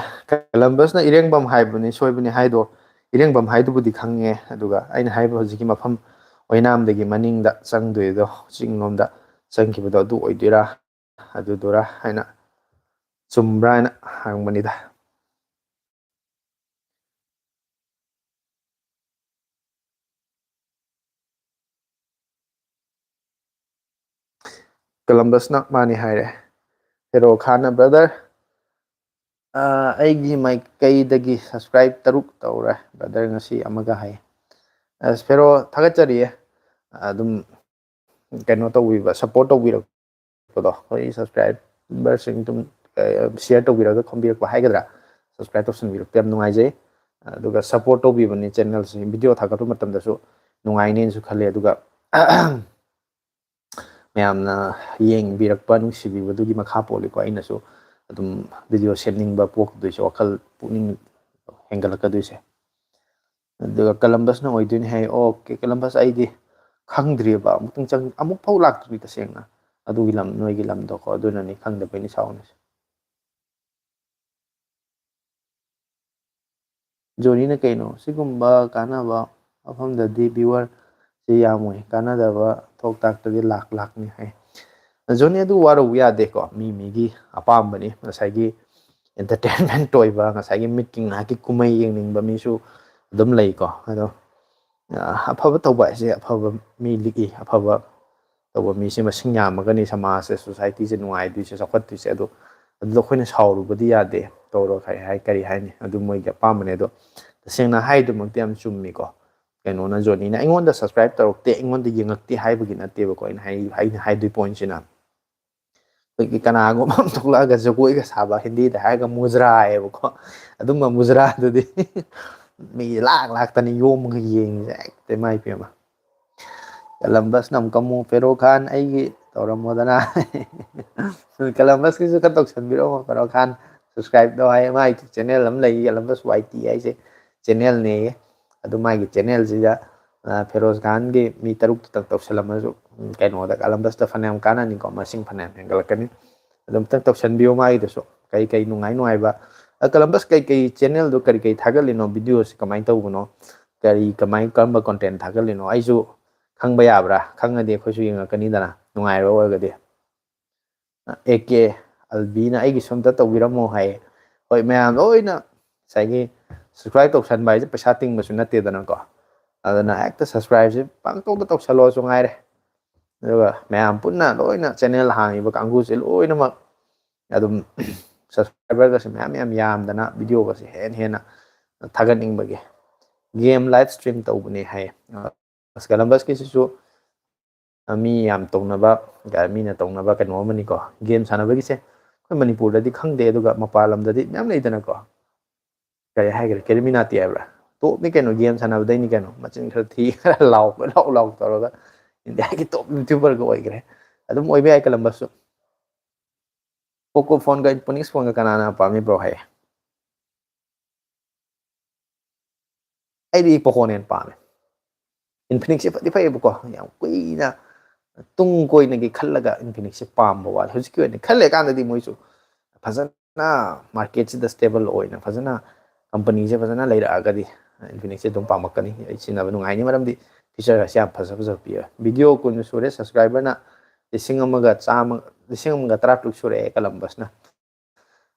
ꯀꯂꯝꯕꯁꯅ ꯏꯔꯦꯡꯕꯝ ꯍꯥꯏꯕꯅꯤ, ꯁꯣꯏꯕꯅꯤ ꯍꯥꯏꯗꯣ꯫ ꯏꯔꯦꯡꯕꯝ ꯍꯥꯏꯗꯨꯕꯨꯗꯤ ꯈꯪꯉꯦ, ꯑꯗꯨꯒ ꯑꯩꯅ ꯍꯥꯏꯕ ꯍꯧꯖꯤꯛꯀꯤ ꯃꯐꯝ ꯑꯣꯏꯅꯥꯝꯗꯒꯤ ꯃꯅꯤꯡꯗ ꯆꯪꯗꯣꯏꯗꯣ, ꯆꯤꯡꯂꯣꯝꯗ ꯆꯪꯈꯤꯕꯗꯣ ꯑꯗꯨ ꯑꯣꯏꯗꯣꯏꯔꯥ, ꯑꯗꯨꯗꯨꯔꯥ ꯍꯥꯏꯅ, ꯆꯨꯝꯕ꯭ꯔꯥ ꯍꯥꯏꯅ ꯍꯪꯕꯅꯤꯗ꯫ ꯀꯂꯝꯕꯁꯅ ꯃꯥꯅꯤ ꯍꯥꯏꯔꯦ꯫ ꯍꯦꯔꯣ ꯈꯥꯟꯅ, "ꯕ꯭ꯔꯗꯔ, ꯑ, ꯑꯩꯒꯤ ꯃꯥꯏꯀꯩꯗꯒꯤ subscribe ꯇꯔꯨꯛ ꯇꯧꯔꯦ ꯕ꯭ꯔꯗꯔ, ꯉꯁꯤ ꯑꯃꯒ" ꯍꯥꯏ꯫ ꯑꯁ, ꯐꯦꯔꯣ, ꯊꯥꯒꯠꯆꯔꯤꯌꯦ꯫ ꯑꯗꯨꯝ ꯀꯩꯅꯣ ꯇꯧꯕꯤꯕ, support ꯇꯧꯕꯤꯔꯛꯄꯗꯣ, ꯑꯩꯈꯣꯏ subscriberꯁꯤꯡ ꯑꯗꯨꯝ, ꯑ, share ꯇꯧꯕꯤꯔꯒ ꯈꯣꯝꯕꯤꯔꯛꯄ ꯍꯥꯏꯒꯗ꯭ꯔꯥ, subscribe ꯇꯧꯁꯟꯕꯤꯔꯛꯄ ꯌꯥꯝ ꯅꯨꯡꯉꯥꯏꯖꯩ꯫ ꯑꯗꯨꯒ support ꯇꯧꯕꯤꯕꯅꯤ channelꯁꯤ, video ꯊꯥꯒꯠꯄ ꯃꯇꯝꯗꯁꯨ ꯅꯨꯡꯉꯥꯏꯅꯦꯅꯁꯨ ꯈꯜꯂꯦ꯫ ꯑꯗꯨꯒ ꯃꯌꯥꯝꯅ ꯌꯦꯡꯕꯤꯔꯛꯄ, ꯅꯨꯡꯁꯤꯕꯤꯕꯗꯨꯒꯤ ꯃꯈꯥ ꯄꯣꯜꯂꯤꯀꯣ꯫ ꯑꯩꯅꯁꯨ ꯑꯗꯨꯝ video ꯁꯦꯝꯅꯤꯡꯕ ꯄꯣꯛꯇꯣꯏꯁꯦ, ꯋꯥꯈꯜ ꯄꯨꯛꯅꯤꯡ ꯍꯦꯟꯒꯠꯂꯛꯀꯗꯣꯏꯁꯦ꯫ ꯑꯗꯨꯒ ꯀꯂꯝꯕꯁꯅ ꯑꯣꯏꯗꯣꯏꯅꯤ ꯍꯥꯏ꯫ ꯑꯣꯀꯦ, ꯀꯂꯝꯕꯁ ꯑꯩꯗꯤ ꯈꯪꯗ꯭ꯔꯤꯕ, ꯑꯃꯨꯛꯇꯪ ꯆꯪ-, ꯑꯃꯨꯛ ꯐꯥꯎ ꯂꯥꯛꯇ꯭ꯔꯤ ꯇꯁꯦꯡꯅ꯫ ꯑꯗꯨꯒꯤ ꯂꯝ, ꯅꯣꯏꯒꯤ ꯂꯝꯗꯣꯀꯣ, ꯑꯗꯨꯅꯅꯤ ꯈꯪꯗꯕꯩꯅꯤ ꯁꯥꯎꯅꯤꯁꯦ꯫ ꯖꯣꯅꯤꯅ ꯀꯩꯅꯣ? ꯁꯤꯒꯨꯝꯕ ꯀꯥꯟꯅꯕ ꯃꯐꯝꯗꯗꯤ viewer ꯁꯤ ꯌꯥꯝꯃꯣꯏ, ꯀꯥꯟꯅꯗꯕ ꯊꯣꯛ ꯇꯥꯛꯇꯗꯤ ꯂꯥꯛ ꯂꯥꯛꯅꯤ ꯍꯥꯏ꯫ ꯖꯣꯅꯤ ꯑꯗꯨ ꯋꯥꯔꯧꯕ ꯌꯥꯗꯦꯀꯣ, ꯃꯤ ꯃꯤꯒꯤ ꯑꯄꯥꯝꯕꯅꯤ꯫ ꯉꯁꯥꯏꯒꯤ entertainment ꯑꯣꯏꯕ, ꯉꯁꯥꯏꯒꯤ ꯃꯤꯠꯀꯤ ꯉꯥꯏꯍꯥꯛꯀꯤ ꯀꯨꯝꯍꯩ ꯌꯦꯡꯅꯤꯡꯕ ꯃꯤꯁꯨ ꯑꯗꯨꯝ ꯂꯩꯀꯣ꯫ ꯑꯗꯣ ꯑ, ꯑꯐꯕ ꯇꯧꯕ ꯍꯥꯏꯁꯦ ꯑꯐꯕ ꯃꯤ ꯂꯤꯛꯏ, ꯑꯐꯕ ꯇꯧꯕ ꯃꯤꯁꯦ ꯃꯁꯤꯡ ꯌꯥꯝꯃꯒꯅꯤ ꯁꯃꯥꯖꯁꯦ, societyꯁꯦ ꯅꯨꯡꯉꯥꯏꯗꯣꯏꯁꯦ, ꯆꯥꯎꯈꯠꯇꯣꯏꯁꯦ꯫ ꯑꯗꯣ ꯑꯗꯨꯗ ꯑꯩꯈꯣꯏꯅ ꯁꯥꯎꯔꯨꯕꯗꯤ ꯌꯥꯗꯦ꯫ ꯇꯧꯔꯣ ꯀꯔꯤ ꯍꯥꯏ ꯀꯔꯤ ꯍꯥꯏꯅꯤ, ꯑꯗꯨ ꯃꯣꯏꯒꯤ ꯑꯄꯥꯝꯕꯅꯦ꯫ ꯑꯗꯣ ꯇꯁꯦꯡꯅ ꯍꯥꯏꯗꯨꯃꯛꯇꯤ ꯌꯥꯝ ꯆꯨꯝꯃꯤꯀꯣ꯫ ꯀꯩꯅꯣꯅ, ꯖꯣꯅꯤꯅ ꯑꯩꯉꯣꯟꯗ subscribe ꯇꯧꯔꯛꯇꯦ, ꯑꯩꯉꯣꯟꯗ ꯌꯦꯡꯉꯛꯇꯦ ꯍꯥꯏꯕꯒꯤ ꯅꯠꯇꯦꯕꯀꯣ ꯑꯩꯅ ꯍꯥꯏ-, ꯑꯩꯅ ꯍꯥꯏꯗꯣꯏ pointꯁꯤꯅ꯫ ꯑꯩꯈꯣꯏꯒꯤ ꯀꯅꯥꯒꯨꯝꯕ ꯑꯃ ꯊꯣꯛꯂꯛꯑꯒ ꯖꯒꯣꯏꯒ ꯁꯥꯕ, ꯍꯤꯟꯗꯤꯗ ꯍꯥꯏꯔꯒ ꯃꯨꯖꯔꯥ ꯍꯥꯏꯌꯦꯕꯀꯣ꯫ ꯑꯗꯨꯝꯕ ꯃꯨꯖꯔꯥꯗꯨꯗꯤ ꯃꯤ ꯂꯥꯛ ꯂꯥꯛꯇꯅ ꯌꯣꯝꯃꯒ ꯌꯦꯡꯉꯤꯁꯦ, ꯍꯦꯛꯇ ꯏꯃꯥꯏ ꯄꯦꯝꯃ꯫ ꯀꯂꯝꯕꯁꯅ ꯑꯃꯨꯛꯀ ꯑꯃꯨꯛ, "ꯐꯦꯔꯣ ꯈꯥꯟ ꯑꯩꯒꯤ ꯇꯧꯔꯝꯃꯣꯗꯅ"꯫ ꯀꯂꯝꯕꯁꯀꯤꯁꯨ ꯈꯔ ꯇꯧꯁꯟꯕꯤꯔꯛꯑꯣ, ꯐꯦꯔꯣ ꯈꯥꯟ꯫ Subscribe ꯇꯧ ꯍꯥꯏ, ꯃꯥꯒꯤ channel ꯑꯃ ꯂꯩ, ꯀꯂꯝꯕꯁ ꯋꯥꯏ ꯇꯤ ꯍꯥꯏꯁꯦ channelꯅꯦꯌꯦ꯫ ꯑꯗꯨ ꯃꯥꯒꯤ channelꯁꯤꯗ, ꯑ, ꯐꯦꯔꯣꯖ ꯈꯥꯟꯒꯤ ꯃꯤ ꯇꯔꯨꯛꯇꯨꯇꯪ ꯇꯧꯁꯜꯂꯝꯃꯁꯨ, ꯎꯝ, ꯀꯩꯅꯣꯗ, ꯀꯂꯝꯕꯁꯇ ꯐꯅꯌꯥꯝ ꯀꯥꯟꯅꯅꯤꯀꯣ, ꯃꯁꯤꯡ ꯐꯅꯌꯥꯝ ꯍꯦꯟꯒꯠꯂꯛꯀꯅꯤ꯫ ꯑꯗꯨꯝꯇꯪ ꯇꯧꯁꯟꯕꯤꯌꯣ ꯃꯥꯒꯤꯗꯨꯁꯨ꯫ ꯀꯩ ꯀꯩ ꯅꯨꯡꯉꯥꯏ ꯅꯨꯡꯉꯥꯏꯕ, ꯑ, ꯀꯂꯝꯕꯁ ꯀꯩ ꯀꯩ channelꯗꯣ ꯀꯔꯤ ꯀꯩ ꯊꯥꯒꯠꯂꯤꯅꯣ, videoꯁꯤ ꯀꯃꯥꯏꯅ ꯇꯧꯕꯅꯣ, ꯀꯔꯤ, ꯀꯃꯥꯏ, ꯀꯔꯝꯕ content ꯊꯥꯒꯠꯂꯤꯅꯣ, ꯑꯩꯁꯨ ꯈꯪꯕ ꯌꯥꯕ꯭ꯔꯥ? ꯈꯪꯉꯗꯤ ꯑꯩꯈꯣꯏꯁꯨ ꯌꯦꯡꯉꯛꯀꯅꯤꯗꯅ, ꯅꯨꯡꯉꯥꯏꯕ ꯑꯣꯏꯔꯒꯗꯤ꯫ ꯑꯦ ꯀꯦ ꯑꯜꯕꯤꯅ ꯑꯩꯒꯤꯁꯨ ꯑꯝꯇ ꯇꯧꯕꯤꯔꯝꯃꯣ ꯍꯥꯏꯌꯦ꯫ ꯍꯣꯏ, ꯃꯌꯥꯝ ꯂꯣꯏꯅ ꯉꯁꯥꯏꯒꯤ subscribe ꯇꯧꯁꯟꯕ ꯍꯥꯏꯁꯦ ꯄꯩꯁꯥ ꯇꯤꯡꯕꯁꯨ ꯅꯠꯇꯦꯗꯅꯀꯣ꯫ ꯑꯗꯨꯅ ꯍꯦꯛꯇ subscribeꯁꯦ ꯄꯪꯇꯧꯗ ꯇꯧꯁꯜꯂꯣꯁꯨ ꯉꯥꯏꯔꯦ꯫ ꯑꯗꯨꯒ ꯃꯌꯥꯝ ꯄꯨꯟꯅ ꯂꯣꯏꯅ channel ꯍꯥꯡꯉꯤꯕ ꯀꯥꯡꯕꯨꯁꯦ ꯂꯣꯏꯅꯃꯛ ꯑꯗꯨꯝ subscriberꯒꯁꯦ ꯃꯌꯥꯝ ꯃꯌꯥꯝ ꯌꯥꯝꯗꯅ videoꯒꯁꯦ ꯍꯦꯟꯅ ꯍꯦꯟꯅ ꯊꯥꯒꯠꯅꯤꯡꯕꯒꯤ꯫ Game live stream ꯇꯧꯕꯅꯦ ꯍꯥꯏꯌꯦ꯫ ꯑꯁ, ꯀꯂꯝꯕꯁꯀꯤꯁꯤꯁꯨ ꯃꯤ ꯌꯥꯝ ꯇꯧꯅꯕ, ꯃꯤꯅ ꯇꯧꯅꯕ ꯀꯩꯅꯣ ꯑꯃꯅꯤꯀꯣ, game ꯁꯥꯟꯅꯕꯒꯤꯁꯦ꯫ ꯑꯩꯈꯣꯏ ꯃꯅꯤꯄꯨꯔꯗꯗꯤ ꯈꯪꯗꯦ, ꯑꯗꯨꯒ ꯃꯄꯥꯟ ꯂꯝꯗꯗꯤ ꯃꯌꯥꯝ ꯂꯩꯗꯅꯀꯣ꯫ ꯀꯔꯤ ꯍꯥꯏꯈ꯭ꯔꯦ, ꯀꯦꯔꯤꯃꯤꯅꯥꯇꯤ ꯍꯥꯏꯕ꯭ꯔꯥ? Topꯅꯤ ꯀꯩꯅꯣ, game ꯁꯥꯟꯅꯕꯗꯩꯅꯤ ꯀꯩꯅꯣ, ꯃꯆꯤꯟ ꯈꯔ ꯊꯤ, ꯈꯔ ꯂꯥꯎ ꯂꯥꯎ ꯂꯥꯎ ꯇꯧꯔꯒ ꯏꯟꯗꯤꯌꯥꯒꯤ top YouTuberꯒ ꯑꯣꯏꯈ꯭ꯔꯦ꯫ ꯑꯗꯨꯝ ꯑꯣꯏꯕ ꯌꯥꯏ ꯀꯂꯝꯕꯁꯁꯨ꯫ Poco phoneꯒ Infinix phoneꯒ ꯀꯅꯥꯅ ꯄꯥꯝꯃꯤ bro ꯍꯥꯏꯌꯦ? ꯑꯩꯗꯤ Pocoꯅ ꯍꯦꯟꯅ ꯄꯥꯝꯃꯦ꯫ Infinixꯁꯦ ꯐꯗꯤ ꯐꯩꯌꯦꯕꯀꯣ, ꯌꯥꯝ ꯀꯨꯏꯅ ꯇꯨꯡ ꯀꯣꯏꯅꯒꯤ ꯈꯜꯂꯒ Infinixꯁꯦ ꯄꯥꯝꯕ ꯋꯥꯠꯂꯦ꯫ ꯍꯧꯖꯤꯛꯀꯤ ꯑꯣꯏꯅ ꯈꯜꯂꯦ ꯀꯥꯟꯗꯗꯤ ꯃꯣꯏꯁꯨ ꯐꯖꯅ marketꯁꯤꯗ stable ꯑꯣꯏꯅ ꯐꯖꯅ companyꯁꯦ ꯐꯖꯅ ꯂꯩꯔꯛꯑꯒꯗꯤ, Infinix ꯁꯦ ꯑꯗꯨꯝ ꯄꯥꯝꯃꯛꯀꯅꯤ, ꯑꯩ ꯁꯤꯖꯤꯟꯅꯕ ꯅꯨꯡꯉꯥꯏꯅꯤ, ꯃꯔꯝꯗꯤ feature ꯁꯦ ꯌꯥꯝ ꯐꯖ ꯐꯖꯕ ꯄꯤꯌꯦ꯫ Video ꯀꯨꯟ ꯁꯨꯔꯦ, subscriber ꯅ ꯂꯤꯁꯤꯡ ꯑꯃꯒ ꯆꯥꯝꯃ, ꯂꯤꯁꯤꯡ ꯑꯃꯒ ꯇꯔꯥꯇꯔꯨꯛ ꯁꯨꯔꯛꯑꯦ Columbus ꯅ꯫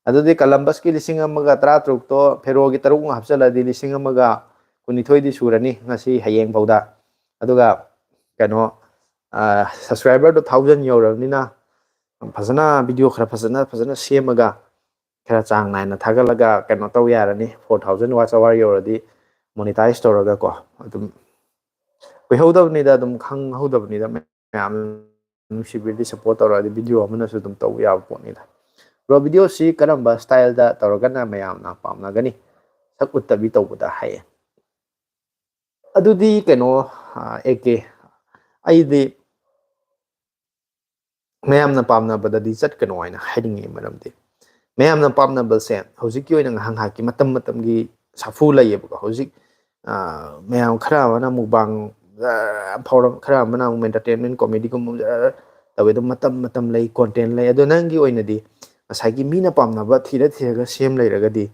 ꯑꯗꯨꯗꯤ Columbus ꯀꯤ ꯂꯤꯁꯤꯡ ꯑꯃꯒ ꯇꯔꯥꯇꯔꯨꯛꯇꯣ Fero ꯒꯤ ꯇꯔꯨꯛ ꯑꯃ ꯍꯥꯞꯆꯤꯜꯂꯗꯤ ꯂꯤꯁꯤꯡ ꯑꯃꯒ ꯀꯨꯟꯅꯤꯊꯣꯏꯗꯤ ꯁꯨꯔꯅꯤ ꯉꯁꯤ ꯍꯌꯦꯡ ꯐꯥꯎꯗ꯫ ꯑꯗꯨꯒ ꯀꯩꯅꯣ, subscriber ꯗꯣ thousand ꯌꯧꯔꯕꯅꯤꯅ ꯐꯖꯅ video ꯈꯔ ꯐꯖꯅ ꯐꯖꯅ ꯁꯦꯝꯃꯒ ꯈꯔ ꯆꯥꯡ ꯅꯥꯏꯅ ꯊꯥꯒꯠꯂꯒ ꯀꯩꯅꯣ ꯇꯧ ꯌꯥꯔꯅꯤ꯫ Four thousand watch hour ꯌꯧꯔꯗꯤ monetize ꯇꯧꯔꯒ ꯀꯣ, ꯑꯗꯨꯝ ꯀꯨꯏꯍꯧꯗꯕꯅꯤꯗ, ꯑꯗꯨꯝ ꯈꯪꯍꯧꯗꯕꯅꯤꯗ, ꯃꯌꯥꯝ ꯅꯨꯡꯁꯤꯕꯤꯔꯗꯤ support ꯇꯧꯔꯛꯑꯗꯤ video ꯑꯃꯅꯁꯨ ꯑꯗꯨꯝ ꯇꯧꯕ ꯌꯥꯕ ꯄꯣꯠꯅꯤꯗ꯫ Bro, video ꯁꯤ ꯀꯔꯝꯕ style ꯗ ꯇꯧꯔꯒꯅ ꯃꯌꯥꯝꯅ ꯄꯥꯝꯅꯒꯅꯤ? ꯁꯛ ꯎꯠꯇꯕꯤ ꯇꯧꯕꯗ ꯍꯥꯏꯌꯦ꯫ ꯑꯗꯨꯗꯤ ꯀꯩꯅꯣ, ꯑꯦ ꯀꯦ, ꯑꯩꯗꯤ ꯃꯌꯥꯝꯅ ꯄꯥꯝꯅꯕꯗꯗꯤ ꯆꯠꯀꯅꯣ ꯍꯥꯏꯅ ꯍꯥꯏꯅꯤꯡꯉꯤ꯫ ꯃꯔꯝꯗꯤ ꯃꯌꯥꯝꯅ ꯄꯥꯝꯅꯕꯁꯦ ꯍꯧꯖꯤꯛꯀꯤ ꯑꯣꯏꯅ ꯉꯥꯏꯍꯥꯛ ꯉꯥꯏꯍꯥꯛꯀꯤ ꯃꯇꯝ ꯃꯇꯝꯒꯤ ꯁꯥꯐꯨ ꯂꯩꯌꯦꯕꯀꯣ꯫ ꯍꯧꯖꯤꯛ ꯃꯌꯥꯝ ꯈꯔ ꯑꯃꯅ mukbang ꯐꯥꯎꯔꯝ, ꯈꯔ ꯑꯃꯅ ꯑꯃꯨꯛ entertainment comedyꯒꯨꯝꯕ ꯇꯧꯋꯦ꯫ ꯑꯗꯨꯝ ꯃꯇꯝ ꯃꯇꯝ ꯂꯩ, content ꯂꯩ꯫ ꯑꯗꯣ ꯅꯪꯒꯤ ꯑꯣꯏꯅꯗꯤ ꯉꯁꯥꯏꯒꯤ ꯃꯤꯅ ꯄꯥꯝꯅꯕ ꯊꯤꯔ ꯊꯤꯔꯒ ꯁꯦꯝ ꯂꯩꯔꯒꯗꯤ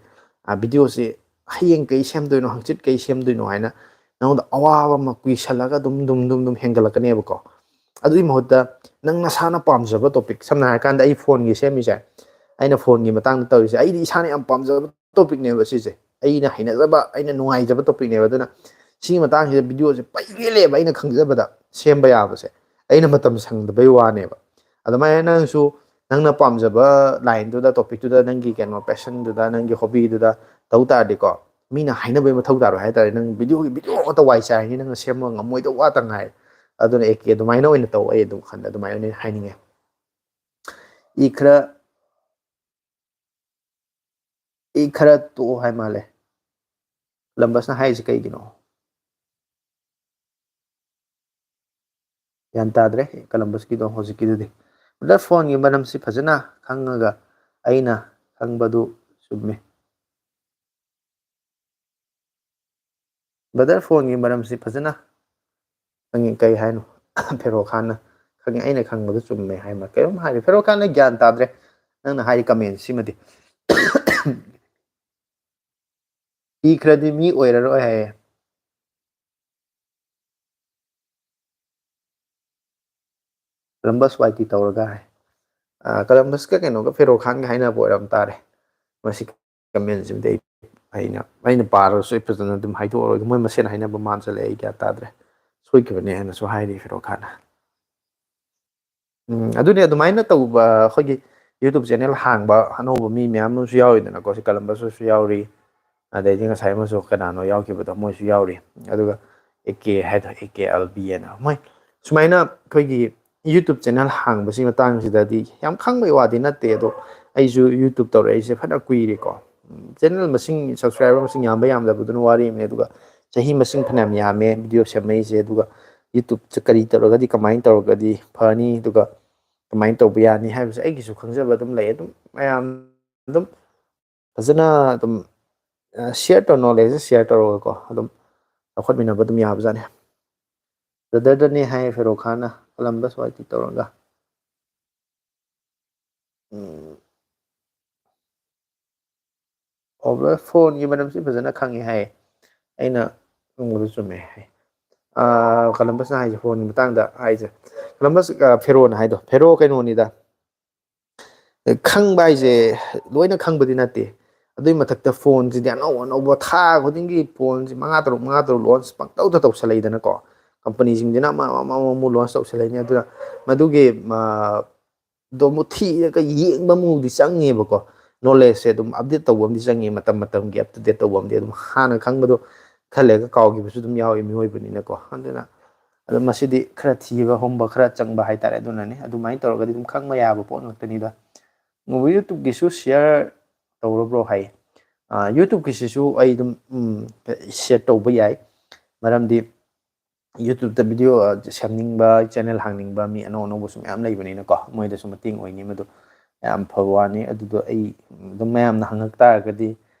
videoꯁꯤ ꯍꯌꯦꯡ ꯀꯩ ꯁꯦꯝꯗꯣꯏꯅꯣ, ꯍꯪꯆꯤꯠ ꯀꯩ ꯁꯦꯝꯗꯣꯏꯅꯣ ꯍꯥꯏꯅ ꯅꯉꯣꯟꯗ ꯑꯋꯥꯕ ꯑꯃ ꯀꯨꯏꯁꯜꯂꯒ ꯑꯗꯨꯝ ꯑꯗꯨꯝ ꯑꯗꯨꯝ ꯑꯗꯨꯝ ꯍꯦꯟꯒꯠꯂꯛꯀꯅꯦꯕꯀꯣ꯫ ꯑꯗꯨꯒꯤ ꯃꯍꯨꯠꯇ ꯅꯪ ꯅꯁꯥꯅ ꯄꯥꯝꯖꯕ topic, ꯁꯝꯅ ꯍꯥꯏꯔꯀꯥꯟꯗ ꯑꯩ phoneꯒꯤ ꯁꯦꯝꯃꯤꯁꯦ, ꯑꯩꯅ phoneꯒꯤ ꯃꯇꯥꯡꯗ ꯇꯧꯔꯤꯁꯦ, ꯑꯩꯗꯤ ꯏꯁꯥꯅ ꯌꯥꯝ ꯄꯥꯝꯖꯕ topicꯅꯦꯕ ꯁꯤꯁꯦ꯫ ꯑꯩꯅ ꯍꯩꯅꯖꯕ, ꯑꯩꯅ ꯅꯨꯡꯉꯥꯏꯖꯕ topicꯅꯦꯕ꯫ ꯑꯗꯨꯅ ꯁꯤꯒꯤ ꯃꯇꯥꯡꯁꯤꯗ videoꯁꯦ ꯄꯩꯒꯦꯜꯂꯦꯕ, ꯑꯩꯅ ꯈꯪꯖꯕꯗ ꯁꯦꯝꯕ ꯌꯥꯕꯁꯦ꯫ ꯑꯩꯅ ꯃꯇꯝ ꯁꯪꯗꯕꯩ ꯋꯥꯅꯦꯕ꯫ ꯑꯗꯨꯃꯥꯏꯅ ꯅꯪꯁꯨ ꯅꯪꯅ ꯄꯥꯝꯖꯕ lineꯗꯨꯗ, topicꯇꯨꯗ, ꯅꯪꯒꯤ ꯀꯩꯅꯣ passionꯗꯨꯗ, ꯅꯪꯒꯤ hobbyꯗꯨꯗ ꯇꯧ ꯇꯥꯔꯗꯤꯀꯣ, ꯃꯤꯅ ꯍꯥꯏꯅꯕꯩ ꯃꯊꯧ ꯇꯥꯔꯣꯏ ꯍꯥꯏꯇꯥꯔꯦ꯫ ꯅꯪ videoꯒꯤ video ꯉꯥꯛꯇ ꯋꯥꯏ ꯆꯥꯏꯔꯅꯤ, ꯅꯪꯅ ꯁꯦꯝꯕ ꯉꯝꯃꯣꯏꯗꯧꯕ ꯉꯥꯛꯇ ꯉꯥꯏꯔꯦ꯫ ꯑꯗꯨꯅ ꯑꯦ ꯀꯦ ꯑꯗꯨꯃꯥꯏꯅ ꯑꯣꯏꯅ ꯇꯧ, ꯑꯩ ꯑꯗꯨꯝ ꯈꯟꯗ ꯑꯗꯨꯃꯥꯏꯅ ꯑꯣꯏꯅ ꯍꯥꯏꯅꯤꯡꯉꯦ꯫ ꯏ ꯈꯔ, ꯏ ꯈꯔ ꯇꯣꯛꯑꯣ ꯍꯥꯏ ꯃꯥꯜꯂꯦ Columbusꯅ ꯍꯥꯏꯔꯤꯁꯦ ꯀꯩꯒꯤꯅꯣ? ꯒ꯭ꯌꯥꯟ ꯇꯥꯗ꯭ꯔꯦ Columbusꯀꯤꯗꯣ ꯍꯧꯖꯤꯛꯀꯤꯗꯨꯗꯤ꯫ Brother, phoneꯒꯤ ꯃꯔꯝꯁꯤ ꯐꯖꯅ ꯈꯪꯉꯒ ꯑꯩꯅ ꯈꯪꯕꯗꯨ ꯆꯨꯝꯃꯤ꯫ Brother, phoneꯒꯤ ꯃꯔꯝꯁꯤ ꯐꯖꯅ ꯈꯪꯉꯤ꯫ ꯀꯩ ꯍꯥꯏꯅꯣ? Fero Khanꯅ ꯈꯪꯉꯤ, ꯑꯩꯅ ꯈꯪꯕꯗꯨ ꯆꯨꯝꯃꯦ ꯍꯥꯏ ꯃꯥ꯫ ꯀꯩꯅꯣꯝ ꯍꯥꯏꯔꯤ꯫ Fero Khanꯅ ꯒ꯭ꯌꯥꯟ ꯇꯥꯗ꯭ꯔꯦ ꯅꯪꯅ ꯍꯥꯏꯔꯤ commentꯁꯤꯃꯗꯤ꯫ ꯄꯤꯈ꯭ꯔꯗꯤ ꯃꯤ ꯑꯣꯏꯔꯔꯣꯏ ꯍꯥꯏꯌꯦ꯫ ꯀꯂꯝꯕꯁ ꯋꯥꯏ ꯇꯤ ꯇꯧꯔꯒ ꯍꯥꯏ꯫ ꯑ, ꯀꯂꯝꯕꯁꯀ ꯀꯩꯅꯣꯒ ꯐꯦꯔꯣ ꯈꯥꯟꯒ ꯍꯥꯏꯅꯕ ꯑꯣꯏꯔꯝ ꯇꯥꯔꯦ꯫ ꯃꯁꯤ ꯀꯃꯦꯟꯁꯤꯃꯗꯤ ꯑꯩ, ꯑꯩꯅ, ꯑꯩꯅ ꯄꯥꯔꯁꯨ ꯑꯩ ꯐꯖꯅ ꯑꯗꯨꯝ ꯍꯥꯏꯗꯣꯛꯑꯔꯣꯏꯒꯦ꯫ ꯃꯣꯏ ꯃꯁꯦꯟ ꯍꯥꯏꯅꯕ ꯃꯥꯟꯁꯤꯜꯂꯛꯑꯦ, ꯑꯩ ꯒ꯭ꯌꯥꯟ ꯇꯥꯗ꯭ꯔꯦ꯫ ꯁꯣꯏꯈꯤꯕꯅꯦ ꯍꯥꯏꯅꯁꯨ ꯍꯥꯏꯔꯤ ꯐꯦꯔꯣ ꯈꯥꯟꯅ꯫ ꯎꯝ, ꯑꯗꯨꯅꯦ ꯑꯗꯨꯃꯥꯏꯅ ꯇꯧꯕ ꯑꯩꯈꯣꯏꯒꯤ YouTube ꯆꯦꯅꯦꯜ ꯍꯥꯡꯕ ꯑꯅꯧꯕ ꯃꯤ ꯃꯌꯥꯝ ꯑꯃꯁꯨ ꯌꯥꯎꯔꯤꯗꯅꯀꯣ꯫ ꯁꯤ ꯀꯂꯝꯕꯁ ꯍꯣꯏꯁꯨ ꯌꯥꯎꯔꯤ, ꯑꯗꯩꯗꯤ ꯉꯁꯥꯏ ꯑꯃꯁꯨ ꯀꯅꯥꯅꯣ ꯌꯥꯎꯈꯤꯕꯗꯣ, ꯃꯣꯏꯁꯨ ꯌꯥꯎꯔꯤ꯫ ꯑꯗꯨꯒ ꯑꯦ ꯀꯦ ꯍꯥꯏꯗꯣ, ꯑꯦ ꯀꯦ ꯑꯦꯜ ꯕꯤ ꯍꯥꯏꯅ꯫ ꯃꯣꯏ ꯁꯨꯃꯥꯏꯅ ꯑꯩꯈꯣꯏꯒꯤ YouTube ꯆꯦꯅꯦꯜ ꯍꯥꯡꯕꯁꯤ ꯃꯇꯥꯡꯁꯤꯗꯗꯤ ꯌꯥꯝ ꯈꯪꯕꯩ ꯋꯥꯗꯤ ꯅꯠꯇꯦ, ꯑꯗꯣ ꯑꯩꯁꯨ YouTube ꯇꯧꯔꯛꯏꯁꯦ ꯐꯅ ꯀꯨꯏꯔꯦꯀꯣ꯫ ꯎꯝ, ꯆꯦꯅꯦꯜ ꯃꯁꯤꯡ, ꯁꯕꯁꯀ꯭ꯔꯥꯏꯕꯔ ꯃꯁꯤꯡ ꯌꯥꯝꯕ ꯌꯥꯝꯗꯕꯗꯨꯅ ꯋꯥꯔꯤ ꯑꯃꯅꯦ, ꯑꯗꯨꯒ ꯆꯍꯤ ꯃꯁꯤꯡ ꯐꯅꯌꯥꯝ ꯌꯥꯝꯃꯦ ꯚꯤꯗꯤꯑꯣ ꯁꯦꯝꯃꯛꯏꯁꯦ, ꯑꯗꯨꯒ YouTubeꯁꯦ ꯀꯔꯤ ꯇꯧꯔꯒꯗꯤ, ꯀꯃꯥꯏꯅ ꯇꯧꯔꯒꯗꯤ ꯐꯅꯤ, ꯑꯗꯨꯒ ꯀꯃꯥꯏꯅ ꯇꯧꯕ ꯌꯥꯅꯤ ꯍꯥꯏꯕꯁꯦ ꯑꯩꯒꯤꯁꯨ ꯈꯪꯖꯕ ꯑꯗꯨꯝ ꯂꯩ꯫ ꯑꯗꯨꯝ ꯃꯌꯥꯝ ꯑꯗꯨꯝ ꯐꯖꯅ ꯑꯗꯨꯝ, ꯑ, share ꯇꯧ, knowledgeꯁꯦ share ꯇꯧꯔꯒꯀꯣ, ꯑꯗꯨꯝ ꯆꯥꯎꯈꯠꯃꯤꯟꯅꯕ ꯑꯗꯨꯝ ꯌꯥꯕꯖꯥꯠꯅꯤ꯫ ꯕ꯭ꯔꯗꯔꯗꯅꯦ ꯍꯥꯏ ꯐꯦꯔꯣ ꯈꯥꯟꯅ, ꯀꯂꯝꯕꯁ ꯋꯥꯏ ꯇꯤ ꯇꯧꯔꯒ꯫ ꯎꯝ꯫ ꯑꯣ, ꯕ꯭ꯔꯗꯔ, ꯐꯣꯟꯒꯤ ꯃꯔꯝꯁꯤ ꯐꯖꯅ ꯈꯪꯉꯦ ꯍꯥꯏ꯫ ꯑꯩꯅ ꯈꯪꯕꯗꯣ ꯆꯨꯝꯃꯦ ꯍꯥꯏ꯫ ꯑ, ꯀꯂꯝꯕꯁꯅ ꯍꯥꯏꯁꯦ, ꯐꯣꯟꯒꯤ ꯃꯇꯥꯡꯗ ꯍꯥꯏꯁꯦ꯫ ꯀꯂꯝꯕꯁ, ꯑ, ꯐꯦꯔꯣꯅ ꯍꯥꯏꯗꯣ, ꯐꯦꯔꯣ ꯀꯩꯅꯣꯅꯤꯗ꯫ ꯈꯪꯕ ꯍꯥꯏꯁꯦ ꯂꯣꯏꯅ ꯈꯪꯕꯗꯤ ꯅꯠꯇꯦ꯫ ꯑꯗꯨꯏ ꯃꯊꯛꯇ ꯐꯣꯟꯁꯤꯗꯤ ꯑꯅꯧ ꯑꯅꯧꯕ ꯊꯥ ꯈꯨꯗꯤꯡꯒꯤ ꯐꯣꯟꯁꯤ ꯃꯉꯥ ꯇꯔꯨꯛ, ꯃꯉꯥ ꯇꯔꯨꯛ launch ꯄꯪꯇꯧꯗ ꯇꯧꯁꯜꯂꯛꯏꯗꯅꯀꯣ꯫ ꯀꯝꯄꯅꯤꯁꯤꯡꯁꯤꯅ ꯑꯃ, ꯑꯃ, ꯑꯃꯃꯨꯛ launch ꯇꯧꯁꯜꯂꯛꯏꯅꯦ꯫ ꯑꯗꯨꯅ ꯃꯗꯨꯒꯤ, ꯑ, ꯗꯣ ꯑꯃꯨꯛ ꯊꯤꯔꯒ ꯌꯦꯡꯕ ꯑꯃꯨꯛꯗꯤ ꯆꯪꯉꯦꯕꯀꯣ꯫ Knowledgeꯁꯦ ꯑꯗꯨꯝ update ꯇꯧꯕ ꯑꯃꯗꯤ ꯆꯪꯉꯦ, ꯃꯇꯝ ꯃꯇꯝꯒꯤ up to date ꯇꯧꯕ ꯑꯃꯗꯤ꯫ ꯑꯗꯨꯝ ꯍꯥꯟꯅ ꯈꯪꯕꯗꯣ ꯈꯔ ꯂꯩꯔꯒ ꯀꯥꯎꯈꯤꯕꯁꯨ ꯑꯗꯨꯝ ꯌꯥꯎꯏ ꯃꯤꯑꯣꯏꯕꯅꯤꯅꯀꯣ꯫ ꯑꯗꯨꯅ ꯑꯗꯣ ꯃꯁꯤꯗꯤ ꯈꯔ ꯊꯤꯕ ꯍꯨꯝꯕ ꯈꯔ ꯆꯪꯕ ꯍꯥꯏꯇꯥꯔꯦ꯫ ꯑꯗꯨꯅꯅꯤ, ꯑꯗꯨꯃꯥꯏꯅ ꯇꯧꯔꯒꯗꯤ ꯑꯗꯨꯝ ꯈꯪꯕ ꯌꯥꯕ ꯄꯣꯠ ꯉꯥꯛꯇꯅꯤꯗ꯫ ꯉꯣꯕ YouTubeꯀꯤꯁꯨ share ꯇꯧꯔꯕ꯭ꯔꯣ ꯍꯥꯏ꯫ ꯑ, YouTubeꯀꯤꯁꯤꯁꯨ ꯑꯩ ꯑꯗꯨꯝ, ꯎꯝ, share ꯇꯧꯕ ꯌꯥꯏ꯫ ꯃꯔꯝꯗꯤ YouTubeꯇ video, ꯑ, ꯁꯦꯝꯅꯤꯡꯕ, ꯆꯦꯅꯦꯜ ꯍꯥꯡꯅꯤꯡꯕ ꯃꯤ ꯑꯅꯧ ꯑꯅꯧꯕꯁꯨ ꯃꯌꯥꯝ ꯂꯩꯕꯅꯤꯅꯀꯣ, ꯃꯣꯏꯗꯁꯨ ꯃꯇꯦꯡ ꯑꯣꯏꯅꯤ꯫ ꯃꯗꯨ ꯌꯥꯝ ꯐꯕ ꯋꯥꯅꯤ꯫ ꯑꯗꯨꯗꯣ ꯑꯩ ꯑꯗꯨꯝ ꯃꯌꯥꯝꯅ ꯍꯪꯉꯛ ꯇꯥꯔꯒꯗꯤ,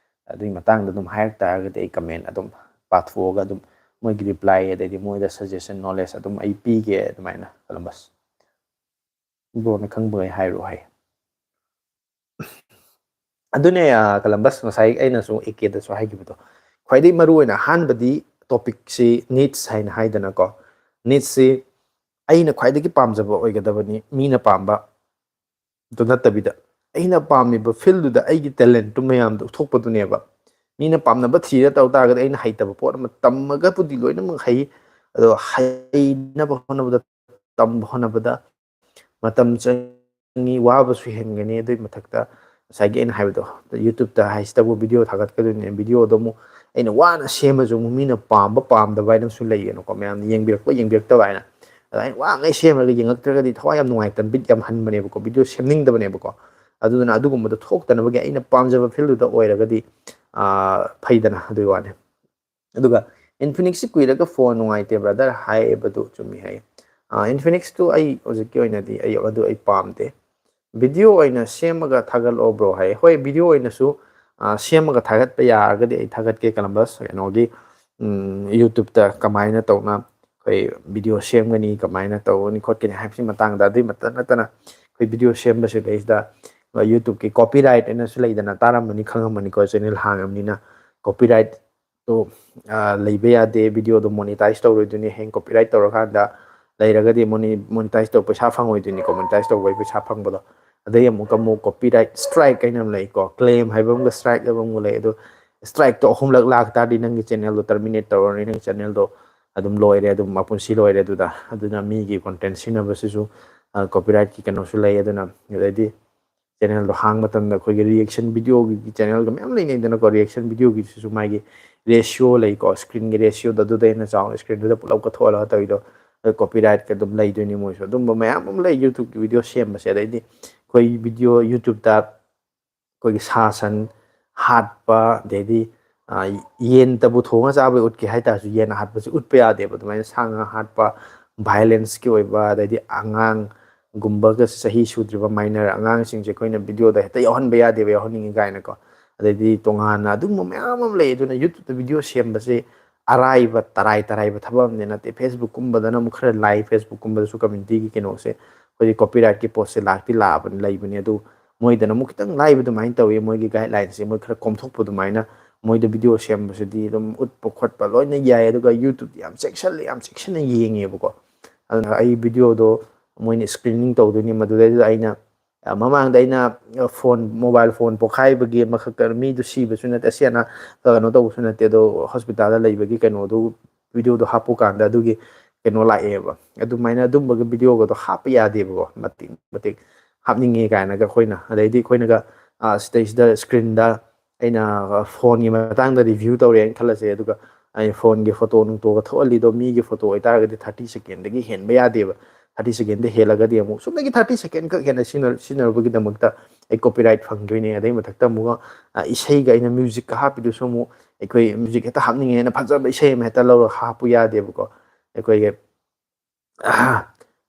ꯑꯗꯨꯒꯤ ꯃꯇꯥꯡꯗ ꯑꯗꯨꯝ ꯍꯥꯏꯔꯛ ꯇꯥꯔꯒꯗꯤ ꯑꯩ comment ꯑꯗꯨꯝ ꯄꯥꯊꯣꯛꯑꯒ ꯑꯗꯨꯝ ꯃꯣꯏꯒꯤ reply, ꯑꯗꯩꯗꯤ ꯃꯣꯏꯗ suggestion, knowledge ꯑꯗꯨꯝ ꯑꯩ ꯄꯤꯒꯦ꯫ ꯑꯗꯨꯃꯥꯏꯅ ꯀꯂꯝꯕꯁ꯫ ꯕ꯭ꯔꯣꯅ ꯈꯪꯕꯈꯩ ꯍꯥꯏꯔꯛꯑꯣ ꯍꯥꯏ꯫ ꯑꯗꯨꯅꯦ, ꯑ, ꯀꯂꯝꯕꯁ, ꯉꯁꯥꯏ ꯑꯩꯅꯁꯨ ꯑꯦ ꯀꯦꯗꯁꯨ ꯍꯥꯏꯈꯤꯕꯗꯣ, ꯈ꯭ꯋꯥꯏꯗꯒꯤ ꯃꯔꯨꯑꯣꯏꯅ ꯑꯍꯥꯟꯕꯗꯤ ꯇꯣꯄꯤꯛꯁꯤ ꯅꯤꯠꯁ ꯍꯥꯏꯅ ꯍꯥꯏꯗꯅꯀꯣ, ꯅꯤꯠꯁꯤ ꯑꯩꯅ ꯈ꯭ꯋꯥꯏꯗꯒꯤ ꯄꯥꯝꯖꯕ ꯑꯣꯏꯒꯗꯕꯅꯤ, ꯃꯤꯅ ꯄꯥꯝꯕ ꯑꯗꯨ ꯅꯠꯇꯕꯤꯗ, ꯑꯩꯅ ꯄꯥꯝꯃꯤꯕ ꯐꯤꯜꯗꯨꯗ ꯑꯩꯒꯤ ꯇꯦꯂꯦꯟꯠꯇꯨ ꯃꯌꯥꯝꯗꯣ ꯎꯠꯊꯣꯛꯄꯗꯨꯅꯦꯕ꯫ ꯃꯤꯅ ꯄꯥꯝꯅꯕ ꯊꯤꯔ ꯇꯧ ꯇꯥꯔꯒꯗꯤ, ꯑꯩꯅ ꯍꯩꯇꯕ ꯄꯣꯠ ꯑꯃ ꯇꯝꯃꯒꯕꯨꯗꯤ ꯂꯣꯏꯅꯃꯛ ꯍꯩ, ꯑꯗꯣ ꯍꯩꯅꯕ ꯍꯣꯠꯅꯕꯗ, ꯇꯝꯕ ꯍꯣꯠꯅꯕꯗ ꯃꯇꯝ ꯆꯪꯉꯤ, ꯋꯥꯕꯁꯨ ꯍꯦꯟꯒꯅꯤ꯫ ꯑꯗꯨꯒꯤ ꯃꯊꯛꯇ ꯉꯁꯥꯏꯒꯤ ꯑꯩꯅ ꯍꯥꯏꯕꯗꯣ, YouTube-ꯇ ꯍꯥꯏꯁꯤꯗꯕꯨ ꯚꯤꯗꯤꯑꯣ ꯊꯥꯒꯠꯀꯗꯣꯏꯅꯦ, ꯚꯤꯗꯤꯑꯣꯗꯣ ꯑꯃꯨꯛ ꯑꯩꯅ ꯋꯥꯅ ꯁꯦꯝꯃꯁꯨ ꯑꯃꯨꯛ ꯃꯤꯅ ꯄꯥꯝꯕ ꯄꯥꯝꯗꯕ ꯍꯥꯏꯅ ꯑꯃꯁꯨ ꯂꯩꯌꯦꯅꯀꯣ, ꯃꯌꯥꯝꯅ ꯌꯦꯡꯕꯤꯔꯛꯄ ꯌꯦꯡꯕꯤꯔꯛꯇꯕ ꯍꯥꯏꯅ꯫ ꯑꯗ ꯑꯩꯅ ꯋꯥꯉꯩ ꯁꯦꯝꯃꯒ ꯌꯦꯡꯉꯛꯇ꯭ꯔꯒꯗꯤ ꯊꯋꯥꯏ ꯌꯥꯝ ꯅꯨꯡꯉꯥꯏꯇꯕ, ꯕꯤꯠ ꯌꯥꯝ ꯍꯟꯕꯅꯦꯕꯀꯣ, ꯚꯤꯗꯤꯑꯣ ꯁꯦꯝꯅꯤꯡꯗꯕꯅꯦꯕꯀꯣ꯫ ꯑꯗꯨꯗꯨꯅ ꯑꯗꯨꯒꯨꯝꯕꯗꯣ ꯊꯣꯛꯇꯅꯕꯒꯤ ꯑꯩꯅ ꯄꯥꯝꯖꯕ ꯐꯤꯜꯗꯨꯗ ꯑꯣꯏꯔꯒꯗꯤ, ꯑꯥ, ꯐꯩꯗꯅ, ꯑꯗꯨꯒꯤ ꯋꯥꯅꯤ꯫ ꯑꯗꯨꯒ Infinix-ꯁꯤ ꯀꯨꯏꯔꯒ ꯐꯣꯟ ꯅꯨꯡꯉꯥꯏꯇꯦ ꯕ꯭ꯔꯗꯔ ꯍꯥꯏꯕꯗꯨ ꯆꯨꯝꯃꯤ ꯍꯥꯏ꯫ ꯑꯥ, Infinix-ꯇꯨ ꯑꯩ ꯍꯧꯖꯤꯛꯀꯤ ꯑꯣꯏꯅꯗꯤ ꯑꯩ ꯑꯗꯨ ꯑꯩ ꯄꯥꯝꯗꯦ꯫ ꯚꯤꯗꯤꯑꯣ ꯑꯣꯏꯅ ꯁꯦꯝꯃꯒ ꯊꯥꯒꯠꯂꯛꯑꯣ ꯕ꯭ꯔꯣ ꯍꯥꯏ꯫ ꯍꯣꯏ, ꯚꯤꯗꯤꯑꯣ ꯑꯣꯏꯅꯁꯨ, ꯑꯥ, ꯁꯦꯝꯃꯒ ꯊꯥꯒꯠꯄ ꯌꯥꯔꯒꯗꯤ ꯑꯩ ꯊꯥꯒꯠꯀꯦ, ꯀꯂꯝꯕꯁ꯫ ꯀꯩꯅꯣꯒꯤ, ꯎꯝ, YouTube-ꯇ ꯀꯃꯥꯏꯅ ꯇꯧꯅ ꯑꯩꯈꯣꯏ ꯚꯤꯗꯤꯑꯣ ꯁꯦꯝꯒꯅꯤ, ꯀꯃꯥꯏꯅ ꯇꯧꯒꯅꯤ ꯈꯣꯠꯀꯅꯤ ꯍꯥꯏꯕꯁꯤ ꯃꯇꯥꯡꯗ꯫ ꯑꯗꯨꯏ ꯃꯇ ꯅꯠꯇꯅ ꯑꯩꯈꯣꯏ ꯚꯤꯗꯤꯑꯣ ꯁꯦꯝꯕꯁꯤꯗꯩꯁꯤꯗ YouTube-ꯀꯤ copyright ꯍꯥꯏꯅꯁꯨ ꯂꯩꯗꯅ, ꯇꯥꯔꯝꯃꯅꯤ, ꯈꯪꯉꯝꯃꯅꯤꯀꯣ, ꯆꯦꯅꯦꯜ ꯍꯥꯡꯉꯕꯅꯤꯅ꯫ Copyright-ꯇꯣ, ꯑꯥ, ꯂꯩꯕ ꯌꯥꯗꯦ, ꯚꯤꯗꯤꯑꯣꯗꯣ monetize ꯇꯧꯔꯣꯏꯗꯣꯏꯅꯤ꯫ ꯍꯌꯦꯡ copyright ꯇꯧꯔꯀꯥꯟꯗ ꯂꯩꯔꯒꯗꯤ ꯃꯣꯅꯤ-, monetize ꯇꯧꯕ ꯄꯩꯁꯥ ꯐꯪꯉꯣꯏꯗꯣꯏꯅꯤꯀꯣ, monetize ꯇꯧꯕꯒꯤ ꯄꯩꯁꯥ ꯐꯪꯕꯗꯣ꯫ ꯑꯗꯩ ꯑꯃꯨꯛꯀ ꯑꯃꯨꯛ copyright strike ꯍꯥꯏꯅ ꯑꯃ ꯂꯩꯀꯣ, claim ꯍꯥꯏꯕ ꯑꯃꯒ strike ꯍꯥꯏꯕ ꯑꯃꯒ ꯂꯩ꯫ ꯑꯗꯣ strike-ꯇꯣ ꯑꯍꯨꯝꯂꯛ ꯂꯥꯛ ꯇꯥꯔꯗꯤ ꯅꯪꯒꯤ ꯆꯦꯅꯦꯜꯗꯣ terminate ꯇꯧꯔꯅꯤ, ꯅꯪꯒꯤ ꯆꯦꯅꯦꯜꯗꯣ ꯑꯗꯨꯝ ꯂꯣꯏꯔꯦ, ꯑꯗꯨꯝ ꯃꯄꯨꯟꯁꯤ ꯂꯣꯏꯔꯦ꯫ ꯑꯗꯨꯗ, ꯑꯗꯨꯅ ꯃꯤꯒꯤ content ꯁꯤꯖꯤꯟꯅꯕꯁꯤꯁꯨ, ꯑ, copyright-ꯀꯤ ꯀꯩꯅꯣꯁꯨ ꯂꯩ꯫ ꯑꯗꯨꯅ ꯑꯗꯩꯗꯤ ꯆꯦꯅꯦꯜꯗꯣ ꯍꯥꯡꯕ ꯃꯇꯝꯗ ꯑꯩꯈꯣꯏꯒꯤ reaction video-ꯒꯤ ꯆꯦꯅꯦꯜꯒ ꯃꯌꯥꯝ ꯂꯩꯅꯩꯗꯅꯀꯣ, reaction video-ꯒꯤꯁꯤꯁꯨ ꯃꯥꯒꯤ ratio ꯂꯩꯀꯣ, screen-ꯒꯤ ratio-ꯗꯣ ꯑꯗꯨꯗ ꯍꯦꯟꯅ ꯆꯥꯎꯅ screen-ꯗꯨꯗ ꯄꯨꯂꯞ ꯀꯠꯊꯣꯛꯍꯜꯂꯒ ꯇꯧꯔꯤꯗꯣ꯫ ꯑꯗ copyright-ꯀ ꯑꯗꯨꯝ ꯂꯩꯗꯣꯏꯅꯤ ꯃꯣꯏꯁꯨ꯫ ꯑꯗꯨꯝꯕ ꯃꯌꯥꯝ ꯑꯃ ꯂꯩ YouTube-ꯀꯤ ꯚꯤꯗꯤꯑꯣ ꯁꯦꯝꯕꯁꯦ꯫ ꯑꯗꯩꯗꯤ ꯑꯩꯈꯣꯏ ꯚꯤꯗꯤꯑꯣ YouTube-ꯇ ꯑꯩꯈꯣꯏꯒꯤ ꯁꯥ ꯁꯟ ꯍꯥꯠꯄ, ꯑꯗꯩꯗꯤ, ꯑ, ꯌꯦꯟꯇꯕꯨ ꯊꯣꯡꯉ ꯆꯥꯕꯩ ꯎꯠꯀꯦ ꯍꯥꯏ ꯇꯥꯔꯁꯨ, ꯌꯦꯟ ꯍꯥꯠꯄꯁꯦ ꯎꯠꯄ ꯌꯥꯗꯦꯕ꯫ ꯑꯗꯨꯃꯥꯏꯅ ꯁꯥ ꯉꯥ ꯍꯥꯠꯄ, violence-ꯀꯤ ꯑꯣꯏꯕ, ꯑꯗꯩꯗꯤ ꯑꯉꯥꯡꯒꯨꯝꯕꯒ, ꯆꯍꯤ ꯁꯨꯗ꯭ꯔꯤꯕ minor ꯑꯉꯥꯡꯁꯤꯡꯁꯦ ꯑꯩꯈꯣꯏꯅ ꯚꯤꯗꯤꯑꯣꯗ ꯍꯦꯛꯇ ꯌꯥꯎꯍꯟꯕ ꯌꯥꯗꯦꯕ, ꯌꯥꯎꯍꯟꯅꯤꯡꯉꯤ ꯀꯥꯏꯅꯀꯣ꯫ ꯑꯗꯩꯗꯤ ꯇꯣꯉꯥꯟꯅ ꯑꯗꯨꯒꯨꯝꯕ ꯃꯌꯥꯝ ꯑꯃ ꯂꯩ꯫ ꯑꯗꯨꯅ YouTube-ꯇ ꯚꯤꯗꯤꯑꯣ ꯁꯦꯝꯕꯁꯦ ꯑꯔꯥꯏꯕ, ꯇꯔꯥꯏ ꯇꯔꯥꯏꯕ ꯊꯕꯛ ꯑꯃꯗꯤ ꯅꯠꯇꯦ꯫ Facebook-ꯀꯨꯝꯕꯗꯅ ꯑꯃꯨꯛ ꯈꯔ ꯂꯥꯏ, Facebook-ꯀꯨꯝꯕꯗꯁꯨ community-ꯒꯤ ꯀꯩꯅꯣꯁꯦ, ꯑꯩꯈꯣꯏꯒꯤ copyright-ꯀꯤ ꯄꯣꯠꯁꯦ ꯂꯥꯛꯇꯤ ꯂꯥꯛꯑꯕꯅꯤ, ꯂꯩꯕꯅꯤ꯫ ꯑꯗꯨ ꯃꯣꯏꯗꯅ ꯑꯃꯨꯛ ꯈꯤꯇꯪ ꯂꯥꯏꯕ ꯑꯗꯨꯃꯥꯏꯅ ꯇꯧꯋꯤ꯫ ꯃꯣꯏꯒꯤ guideline ꯁꯦ ꯃꯣꯏ ꯈꯔ ꯀꯣꯝꯊꯣꯛꯄ ꯑꯗꯨꯃꯥꯏꯅ꯫ ꯃꯣꯏꯗ video ꯁꯦꯝꯕꯁꯤꯗꯤ ꯑꯗꯨꯝ ꯎꯠꯄ ꯈꯣꯠꯄ ꯂꯣꯏꯅ ꯌꯥꯏ꯫ ꯑꯗꯨꯒ YouTube ꯇꯤ ꯌꯥꯝ ꯆꯦꯛꯁꯤꯜꯂꯦ, ꯌꯥꯝ ꯆꯦꯛꯁꯤꯟꯅ ꯌꯦꯡꯉꯦꯕꯀꯣ꯫ ꯑꯗꯨꯅ ꯑꯩ video ꯗꯣ ꯃꯣꯏꯅ screening ꯇꯧꯗꯣꯏꯅꯤ꯫ ꯃꯗꯨꯗꯩꯗꯨꯗ ꯑꯩꯅ, ꯑ, ꯃꯃꯥꯡꯗ ꯑꯩꯅ, ꯑ, phone, mobile phone ꯄꯣꯛꯈꯥꯏꯕꯒꯤ ꯑꯃꯈꯛ ꯃꯤꯗꯨ ꯁꯤꯕꯁꯨ ꯅꯠꯇꯦ, ꯑꯁꯤ ꯑꯅꯥ ꯀꯩꯅꯣ ꯇꯧꯕꯁꯨ ꯅꯠꯇꯦ, ꯑꯗꯣ hospital ꯗ ꯂꯩꯕꯒꯤ ꯀꯩꯅꯣꯗꯨ, video ꯗꯣ ꯍꯥꯞꯄꯨ ꯀꯥꯟꯗ ꯑꯗꯨꯒꯤ ꯀꯩꯅꯣ ꯂꯥꯛꯑꯦꯕ꯫ ꯑꯗꯨꯃꯥꯏꯅ ꯑꯗꯨꯝꯕꯒꯤ video ꯒꯗꯣ ꯍꯥꯞꯄ ꯌꯥꯗꯦꯕꯀꯣ꯫ ꯃꯇꯤꯛ ꯃꯇꯤꯛ ꯍꯥꯞꯅꯤꯡꯉꯦ ꯀꯥꯏꯅꯒ ꯑꯩꯈꯣꯏꯅ, ꯑꯗꯩꯗꯤ ꯑꯩꯈꯣꯏꯅꯒ, ꯑ, ꯁꯤꯗꯩꯁꯤꯗ screen ꯗ ꯑꯩꯅ, ꯑ, phone ꯒꯤ ꯃꯇꯥꯡꯗ review ꯇꯧꯔꯦꯅ ꯈꯜꯂꯁꯦ, ꯑꯗꯨꯒ ꯑꯩ phone ꯒꯤ photo ꯅꯨꯡꯇꯣꯒ ꯊꯣꯛꯍꯜꯂꯤꯗꯣ ꯃꯤꯒꯤ photo ꯑꯣꯏꯇꯥꯔꯒꯗꯤ thirty second ꯗꯒꯤ ꯍꯦꯟꯕ ꯌꯥꯗꯦꯕ꯫ Thirty second ꯗ ꯍꯦꯜꯂꯒꯗꯤ ꯑꯃꯨꯛ ꯁꯨꯞꯅꯒꯤ thirty second ꯈꯛ ꯍꯦꯟꯅ ꯁꯤꯖꯤꯟꯅ-, ꯁꯤꯖꯤꯟꯅꯔꯨꯕꯒꯤꯗꯃꯛꯇ ꯑꯩ copyright ꯐꯪꯗꯣꯏꯅꯦ꯫ ꯑꯗꯩ ꯃꯊꯛꯇ ꯑꯃꯨꯛ, ꯑ, ꯏꯁꯩꯒ ꯑꯩꯅ music ꯀ ꯍꯥꯞꯄꯤꯗꯨꯁꯨ ꯑꯃꯨꯛ ꯑꯩꯈꯣꯏ music ꯍꯦꯛꯇ ꯍꯥꯞꯅꯤꯡꯉꯦꯅ ꯐꯖꯕ ꯏꯁꯩ ꯑꯃ ꯍꯦꯛꯇ ꯂꯧꯔꯒ ꯍꯥꯞꯄꯨ ꯌꯥꯗꯦꯕꯀꯣ꯫ ꯑꯩꯈꯣꯏꯒꯤ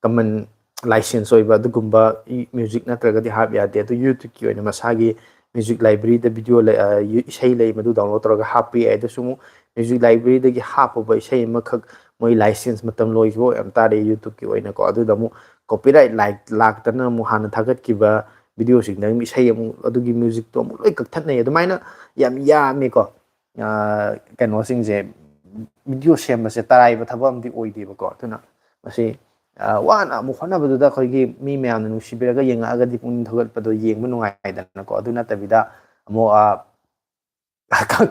common license ꯑꯣꯏꯕ ꯑꯗꯨꯒꯨꯝꯕ ꯏ-, music ꯅꯠꯇ꯭ꯔꯒꯗꯤ ꯍꯥꯞ ꯌꯥꯗꯦ꯫ ꯑꯗꯨ YouTube ꯀꯤ ꯑꯣꯏꯅ ꯃꯁꯥꯒꯤ music library ꯗ video ꯂꯩ, ꯑ, ꯏꯁꯩ ꯂꯩ, ꯃꯗꯨ download ꯇꯧꯔꯒ ꯍꯥꯞꯄ ꯌꯥꯏ꯫ ꯑꯗꯨꯁꯨ ꯑꯃꯨꯛ music library ꯗꯒꯤ ꯍꯥꯞꯄꯨꯕ ꯏꯁꯩ ꯑꯃꯈꯛ ꯃꯣꯏ license ꯃꯇꯝ ꯂꯣꯏꯈꯤꯕ ꯑꯣꯏꯔꯝ ꯇꯥꯔꯦ YouTube ꯀꯤ ꯑꯣꯏꯅꯀꯣ꯫ ꯑꯗꯨꯗ ꯑꯃꯨꯛ copyright ꯂꯥꯛ-, ꯂꯥꯛꯇꯅ ꯑꯃꯨꯛ ꯍꯥꯟꯅ ꯊꯥꯒꯠꯈꯤꯕ video ꯁꯤꯡꯗ ꯑꯃꯨꯛ ꯏꯁꯩ ꯑꯃꯨꯛ ꯑꯗꯨꯒꯤ music ꯇꯣ ꯑꯃꯨꯛ ꯂꯣꯏ ꯀꯛꯊꯠꯅꯩ꯫ ꯑꯗꯨꯃꯥꯏꯅ ꯌꯥꯝ ꯌꯥꯝꯃꯤꯀꯣ꯫ ꯑ, ꯀꯩꯅꯣꯁꯤꯡꯁꯦ, video ꯁꯦꯝꯕꯁꯦ ꯇꯔꯥꯏꯕ ꯊꯕꯛ ꯑꯃꯗꯤ ꯑꯣꯏꯗꯦꯕꯀꯣ꯫ ꯑꯗꯨꯅ ꯃꯁꯤ, ꯑ, ꯋꯥꯅ ꯑꯃꯨꯛ ꯍꯣꯠꯅꯕꯗꯨꯗ ꯑꯩꯈꯣꯏꯒꯤ ꯃꯤ ꯃꯌꯥꯝꯅ ꯅꯨꯡꯁꯤꯕꯤꯔꯒ ꯌꯦꯡꯉꯛꯑꯒꯗꯤ ꯄꯨꯛꯅꯤꯡ ꯊꯧꯒꯠꯄꯗꯣ ꯌꯦꯡꯕ ꯅꯨꯡꯉꯥꯏꯗꯅꯀꯣ꯫ ꯑꯗꯨ ꯅꯠꯇꯕꯤꯗ ꯑꯃꯨꯛ, ꯑ,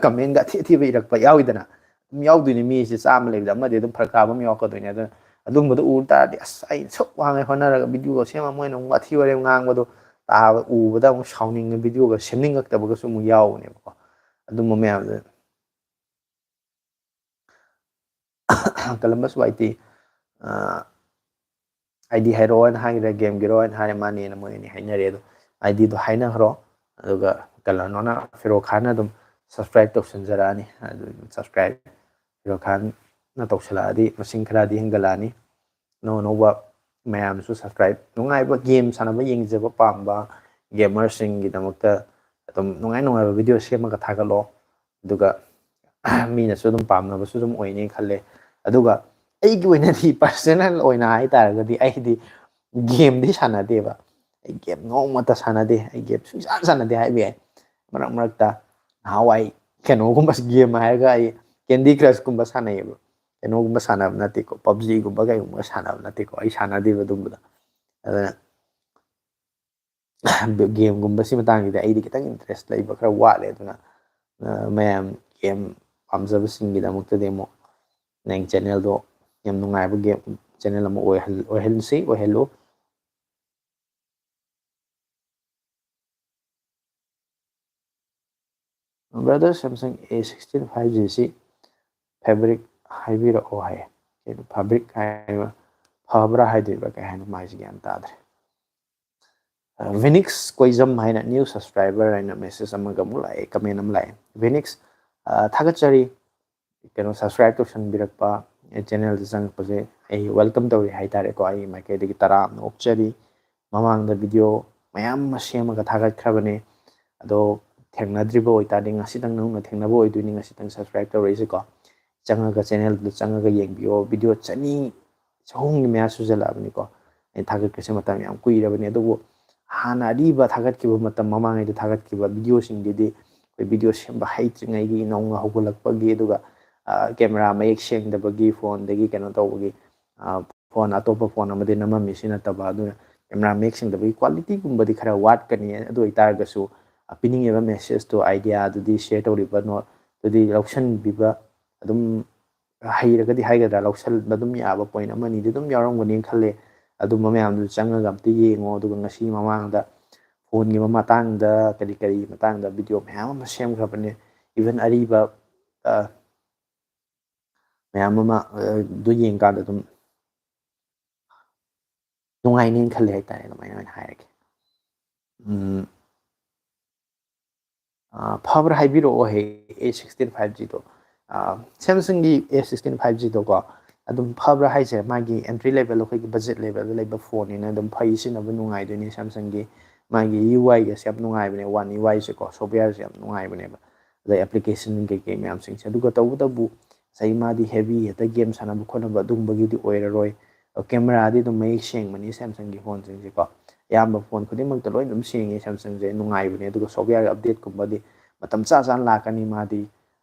comment ꯒ ꯑꯊꯤ ꯑꯊꯤꯕ ꯏꯔꯛꯄ ꯌꯥꯎꯋꯤꯗꯅ꯫ ꯑꯗꯨꯝ ꯌꯥꯎꯗꯣꯏꯅꯤ, ꯃꯤꯁꯦ ꯆꯥꯝꯃ ꯂꯩꯕꯗ ꯑꯃꯗꯤ ꯑꯗꯨꯝ ꯐꯔꯛ ꯇꯥꯕ ꯑꯃ ꯌꯥꯎꯔꯛꯀꯗꯣꯏꯅꯤ꯫ ꯑꯗꯨꯅ ꯑꯗꯨꯝꯕꯗꯣ ꯎ ꯇꯥꯔꯗꯤ, "ꯑꯁ, ꯑꯩ ꯁꯨꯛ ꯋꯥꯅ ꯍꯣꯠꯅꯔꯒ video ꯒ ꯁꯦꯝꯃ ꯃꯣꯏꯅ ꯑꯃꯨꯛ ꯋꯥꯊꯤ ꯋꯥꯔꯦꯝ ꯉꯥꯡꯕꯗꯣ ꯇꯥꯕ, ꯎꯕꯗ ꯑꯃꯨꯛ ꯁꯥꯎꯅꯤꯡꯉ video ꯒ ꯁꯦꯝꯅꯤꯡꯉꯛꯇꯕꯒꯁꯨ ꯑꯃꯨꯛ ꯌꯥꯎꯕꯅꯦꯕꯀꯣ"꯫ ꯑꯗꯨꯝꯕ ꯃꯌꯥꯝꯗꯨ ꯀꯂꯝꯕꯁ ꯋꯥꯏ ꯇꯤ, ꯑ, ID ꯍꯥꯏꯔꯛꯑꯣꯅ ꯍꯥꯏꯈ꯭ꯔꯦ, game ꯒꯤꯔꯣꯅ ꯍꯥꯏꯔꯦ, ꯃꯥꯅꯦꯅ ꯃꯣꯏ ꯑꯅꯤ ꯍꯥꯏꯅꯔꯦ꯫ ꯑꯗꯣ ID ꯗꯣ ꯍꯥꯏꯅꯈ꯭ꯔꯣ, ꯑꯗꯨꯒ ꯀꯩꯅꯣꯅ, ꯐꯤꯔꯣꯛ ꯈꯥꯟꯅ ꯑꯗꯨꯝ subscribe ꯇꯧꯁꯟꯖꯔꯛꯑꯅꯤ꯫ ꯑꯗꯨ subscribe ꯐꯤꯔꯣꯛ ꯈꯥꯟꯅ ꯇꯧꯁꯜꯂꯛꯑꯗꯤ ꯃꯁꯤꯡ ꯈꯔꯗꯤ ꯍꯦꯟꯒꯠꯂꯛꯑꯅꯤ꯫ ꯑꯅꯧ ꯑꯅꯧꯕ ꯃꯌꯥꯝꯁꯨ subscribe, ꯅꯨꯡꯉꯥꯏꯕ game ꯁꯥꯟꯅꯕ ꯌꯦꯡꯖꯕ ꯄꯥꯝꯕ gamer ꯁꯤꯡꯒꯤꯗꯃꯛꯇ ꯑꯗꯨꯝ ꯅꯨꯡꯉꯥꯏ ꯅꯨꯡꯉꯥꯏꯕ video ꯁꯦꯝꯃꯒ ꯊꯥꯒꯠꯂꯣ꯫ ꯑꯗꯨꯒ ꯃꯤꯅꯁꯨ ꯑꯗꯨꯝ ꯄꯥꯝꯅꯕꯁꯨ ꯑꯗꯨꯝ ꯑꯣꯏꯅꯤ ꯈꯜꯂꯦ꯫ ꯑꯗꯨꯒ ꯑꯩꯒꯤ ꯑꯣꯏꯅꯗꯤ personal ꯑꯣꯏꯅ ꯍꯥꯏꯇꯥꯔꯒꯗꯤ ꯑꯩꯗꯤ game ꯗꯤ ꯁꯥꯟꯅꯗꯦꯕ꯫ ꯑꯩ ꯒꯦꯝ ꯅꯣꯡꯃꯇ ꯁꯥꯟꯅꯗꯦ, ꯑꯩ ꯒꯦꯝ ꯁꯨꯡꯁꯥꯟ ꯁꯥꯟꯅꯗꯦ ꯍꯥꯏꯕ ꯌꯥꯏ꯫ ꯃꯔꯛ ꯃꯔꯛꯇ ꯅꯍꯥꯟꯋꯥꯏ ꯀꯩꯅꯣꯒꯨꯝꯕ ꯒꯦꯝ ꯍꯥꯏꯔꯒ ꯑꯩ ꯀꯦꯟꯗꯤ ꯀ꯭ꯔꯁꯀꯨꯝꯕ ꯁꯥꯟꯅꯩꯌꯦꯕ꯫ ꯀꯩꯅꯣꯒꯨꯝꯕ ꯁꯥꯟꯅꯕ ꯅꯠꯇꯦꯀꯣ, ꯄꯞꯖꯤꯒꯨꯝꯕ ꯀꯩꯒꯨꯝꯕ ꯁꯥꯟꯅꯕ ꯅꯠꯇꯦꯀꯣ, ꯑꯩ ꯁꯥꯟꯅꯗꯦꯕ ꯑꯗꯨꯝꯕꯗ꯫ ꯑꯗꯨꯅ ꯒꯦꯝꯒꯨꯝꯕꯁꯤ ꯃꯇꯥꯡꯁꯤꯗ ꯑꯩꯗꯤ ꯈꯤꯇꯪ ꯏꯟꯇꯔꯦꯁ ꯂꯩꯕ ꯈꯔ ꯋꯥꯠꯂꯦ꯫ ꯑꯗꯨꯅ ꯃꯌꯥꯝ ꯒꯦꯝ ꯄꯥꯝꯖꯕꯁꯤꯡꯒꯤꯗꯃꯛꯇꯗꯤ ꯑꯃꯨꯛ ꯅꯪ ꯆꯦꯅꯦꯜꯗꯣ ꯌꯥꯝ ꯅꯨꯡꯉꯥꯏꯕ ꯒꯦꯝ ꯆꯦꯅꯦꯜ ꯑꯃ ꯑꯣꯏꯍꯜ-, ꯑꯣꯏꯍꯜꯂꯁꯤ, ꯑꯣꯏꯍꯜꯂꯨ꯫ Brother, Samsung A sixteen five G ꯁꯤ ꯐꯦꯕ꯭ꯔꯤꯛ ꯍꯥꯏꯕꯤꯔꯛꯑꯣ ꯍꯥꯏꯌꯦ꯫ ꯀꯩꯅꯣ ꯐꯦꯕ꯭ꯔꯤꯛ ꯍꯥꯏꯕ, ꯐꯕ꯭ꯔꯥ ꯍꯥꯏꯗꯣꯏꯕ꯭ꯔꯥ ꯀꯩ ꯍꯥꯏꯅꯣ ꯃꯥꯏꯁꯦ ꯒ꯭ꯌꯥꯟ ꯇꯥꯗ꯭ꯔꯦ꯫ ꯚꯤꯅꯤꯛꯁ ꯀꯣꯏꯖꯝ ꯍꯥꯏꯅ ꯅ꯭ꯌꯨ ꯁꯕꯁꯀ꯭ꯔꯥꯏꯕꯔ ꯍꯥꯏꯅ ꯃꯦꯁꯦꯖ ꯑꯃꯒ ꯑꯃꯨꯛ ꯂꯥꯛꯑꯦ, ꯀꯃꯦꯟ ꯑꯃ ꯂꯥꯛꯑꯦ꯫ ꯚꯤꯅꯤꯛꯁ, ꯊꯥꯒꯠꯆꯔꯤ, ꯀꯩꯅꯣ ꯁꯕꯁꯀ꯭ꯔꯥꯏꯕ ꯇꯧꯁꯟꯕꯤꯔꯛꯄ, ꯆꯦꯅꯦꯜꯗ ꯆꯪꯉꯛꯄꯁꯦ ꯑꯩ ꯋꯦꯜꯀꯝ ꯇꯧꯔꯤ ꯍꯥꯏꯇꯥꯔꯦꯀꯣ꯫ ꯑꯩꯒꯤ ꯃꯥꯏꯀꯩꯗꯒꯤ ꯇꯔꯥꯝꯅ ꯑꯣꯛꯆꯔꯤ꯫ ꯃꯃꯥꯡꯗ ꯚꯤꯗꯤꯑꯣ ꯃꯌꯥꯝ ꯑꯃ ꯁꯦꯝꯃꯒ ꯊꯥꯒꯠꯈ꯭ꯔꯕꯅꯦ, ꯑꯗꯣ ꯊꯦꯡꯅꯗ꯭ꯔꯤꯕ ꯑꯣꯏꯇꯥꯔꯗꯤ ꯉꯁꯤꯇꯪ ꯅꯧꯅ ꯊꯦꯡꯅꯕ ꯑꯣꯏꯗꯣꯏꯅꯤ, ꯉꯁꯤꯇꯪ ꯁꯕꯁꯀ꯭ꯔꯥꯏꯕ ꯇꯧꯔꯛꯏꯁꯦꯀꯣ꯫ ꯆꯪꯉꯒ ꯆꯦꯅꯦꯜꯗꯨꯗ ꯆꯪꯉꯒ ꯌꯦꯡꯕꯤꯌꯣ꯫ ꯚꯤꯗꯤꯑꯣ ꯆꯅꯤ, ꯆꯍꯨꯝꯒꯤ ꯃꯌꯥ ꯁꯨꯖꯜꯂꯛꯑꯕꯅꯤꯀꯣ ꯑꯩꯅ ꯊꯥꯒꯠꯈ꯭ꯔꯤꯁꯦ꯫ ꯃꯇꯝ ꯌꯥꯝ ꯀꯨꯏꯔꯕꯅꯤ꯫ ꯑꯗꯨꯕꯨ ꯍꯥꯟꯅ ꯑꯔꯤꯕ ꯊꯥꯒꯠꯈꯤꯕ, ꯃꯇꯝ ꯃꯃꯥꯡꯉꯩꯗ ꯊꯥꯒꯠꯈꯤꯕ ꯚꯤꯗꯤꯑꯣꯁꯤꯡꯗꯨꯗꯤ ꯑꯩꯈꯣꯏ ꯚꯤꯗꯤꯑꯣ ꯁꯦꯝꯕ ꯍꯩꯇ꯭ꯔꯤꯉꯩꯒꯤ, ꯅꯧꯅ ꯍꯧꯒꯠꯂꯛꯄꯒꯤ, ꯑꯗꯨꯒ ꯀꯦꯃꯦꯔꯥ ꯃꯌꯦꯛ ꯁꯦꯡꯗꯕꯒꯤ, ꯐꯣꯟꯗꯒꯤ ꯀꯩꯅꯣ ꯇꯧꯕꯒꯤ, ꯐꯣꯟ, ꯑꯇꯣꯞꯄ ꯐꯣꯟ ꯑꯃꯗꯒꯤ ꯅꯝꯃꯝꯃꯤ ꯁꯤ ꯅꯠꯇꯕ, ꯑꯗꯨꯅ ꯀꯦꯃꯦꯔꯥ ꯃꯌꯦꯛ ꯁꯦꯡꯗꯕꯒꯤ ꯀ꯭ꯋꯥꯂꯤꯇꯤꯒꯨꯝꯕꯗꯤ ꯈꯔ ꯋꯥꯠꯀꯅꯤ꯫ ꯑꯗꯨ ꯑꯣꯏꯇꯥꯔꯒꯁꯨ ꯄꯤꯅꯤꯡꯉꯤꯕ ꯃꯦꯁꯦꯖꯇꯣ, ꯑꯥꯏꯗꯤꯌꯥꯗꯨꯗꯤ, ꯁꯤꯌꯔ ꯇꯧꯔꯤꯕ ꯅꯣꯠꯇꯨꯗꯤ ꯂꯧꯁꯤꯟꯕꯤꯕ ꯑꯗꯨꯝ ꯍꯩꯔꯒꯗꯤ ꯍꯥꯏꯒꯗ꯭ꯔꯥ, ꯂꯧꯁꯟꯕ ꯑꯗꯨꯝ ꯌꯥꯕ ꯄꯣꯏꯟ ꯑꯃꯅꯤꯗꯤ ꯑꯗꯨꯝ ꯌꯥꯎꯔꯝꯒꯅꯤ ꯈꯜꯂꯦ꯫ ꯑꯗꯨꯝꯕ ꯃꯌꯥꯝꯗꯨ ꯆꯪꯉꯒ ꯑꯝꯇ ꯌꯦꯡꯉꯣ꯫ ꯑꯗꯨꯒ ꯉꯁꯤ ꯃꯃꯥꯡꯗ ꯐꯣꯟꯒꯤ ꯃꯇꯥꯡꯗ, ꯀꯔꯤ ꯀꯔꯤ ꯃꯇꯥꯡꯗ ꯚꯤꯗꯤꯑꯣ ꯃꯌꯥꯝ ꯑꯃ ꯁꯦꯝꯈ꯭ꯔꯕꯅꯦ꯫ ꯏꯚꯟ ꯑꯔꯤꯕ, ꯑ, ꯃꯌꯥꯝ ꯑꯃ, ꯑ, ꯑꯗꯨ ꯌꯦꯡꯀꯥꯟꯗ ꯑꯗꯨꯝ ꯅꯨꯡꯉꯥꯏꯅꯤꯅ ꯈꯜꯂꯦ ꯍꯥꯏꯇꯥꯔꯦ, ꯑꯗꯨꯃꯥꯏꯅ ꯑꯣꯏꯅ ꯍꯥꯏꯔꯒꯦ꯫ ꯎꯝ, ꯑ, ꯐꯕ꯭ꯔꯥ ꯍꯥꯏꯕꯤꯔꯛꯑꯣ ꯍꯦ, A sixteen five Gꯗꯣ꯫ ꯑ, Samsungꯒꯤ A sixteen five Gꯗꯣꯀꯣ, ꯑꯗꯨꯝ ꯐꯕ꯭ꯔꯥ ꯍꯥꯏꯁꯦ, ꯃꯥꯒꯤ entry level, ꯑꯩꯈꯣꯏꯒꯤ budget levelꯗ ꯂꯩꯕ ꯐꯣꯟꯅꯤꯅ ꯑꯗꯨꯝ ꯐꯩ, ꯁꯤꯖꯤꯟꯅꯕ ꯅꯨꯡꯉꯥꯏꯗꯣꯏꯅꯤ꯫ Samsungꯒꯤ ꯃꯥꯒꯤ UIꯒꯁꯦ ꯌꯥꯝ ꯅꯨꯡꯉꯥꯏꯕꯅꯦ, One UIꯁꯦꯀꯣ, softwareꯁꯦ ꯌꯥꯝ ꯅꯨꯡꯉꯥꯏꯕꯅꯦꯕ꯫ ꯑꯗꯩ application ꯀꯩꯀꯩ ꯃꯌꯥꯝꯁꯤꯡꯁꯦ꯫ ꯑꯗꯨꯒ ꯇꯧꯕꯇꯕꯨ ꯉꯁꯥꯏꯒꯤ ꯃꯥꯗꯤ heavy ꯍꯦꯛꯇ game ꯁꯥꯟꯅꯕ ꯈꯣꯠꯅꯕ ꯑꯗꯨꯒꯨꯝꯕꯒꯤꯗꯤ ꯑꯣꯏꯔꯔꯣꯏ꯫ ꯑꯗꯣ cameraꯗꯤ ꯑꯗꯨꯝ ꯃꯌꯦꯛ ꯁꯦꯡꯕꯅꯤ Samsungꯒꯤ ꯐꯣꯟꯁꯤꯡꯁꯦꯀꯣ꯫ ꯑꯌꯥꯝꯕ ꯐꯣꯟ ꯈꯨꯗꯤꯡꯃꯛꯇ ꯂꯣꯏ ꯑꯗꯨꯝ ꯁꯦꯡꯉꯦ ꯁꯦꯝꯁꯪꯁꯦ, ꯅꯨꯡꯉꯥꯏꯕꯅꯦ꯫ ꯑꯗꯨꯒ ꯁꯣꯞꯋꯦꯌꯔ ꯑꯞꯗꯦꯠꯀꯨꯝꯕꯗꯤ ꯃꯇꯝ ꯆꯥ ꯆꯥꯅ ꯂꯥꯛꯀꯅꯤ ꯃꯥꯗꯤ꯫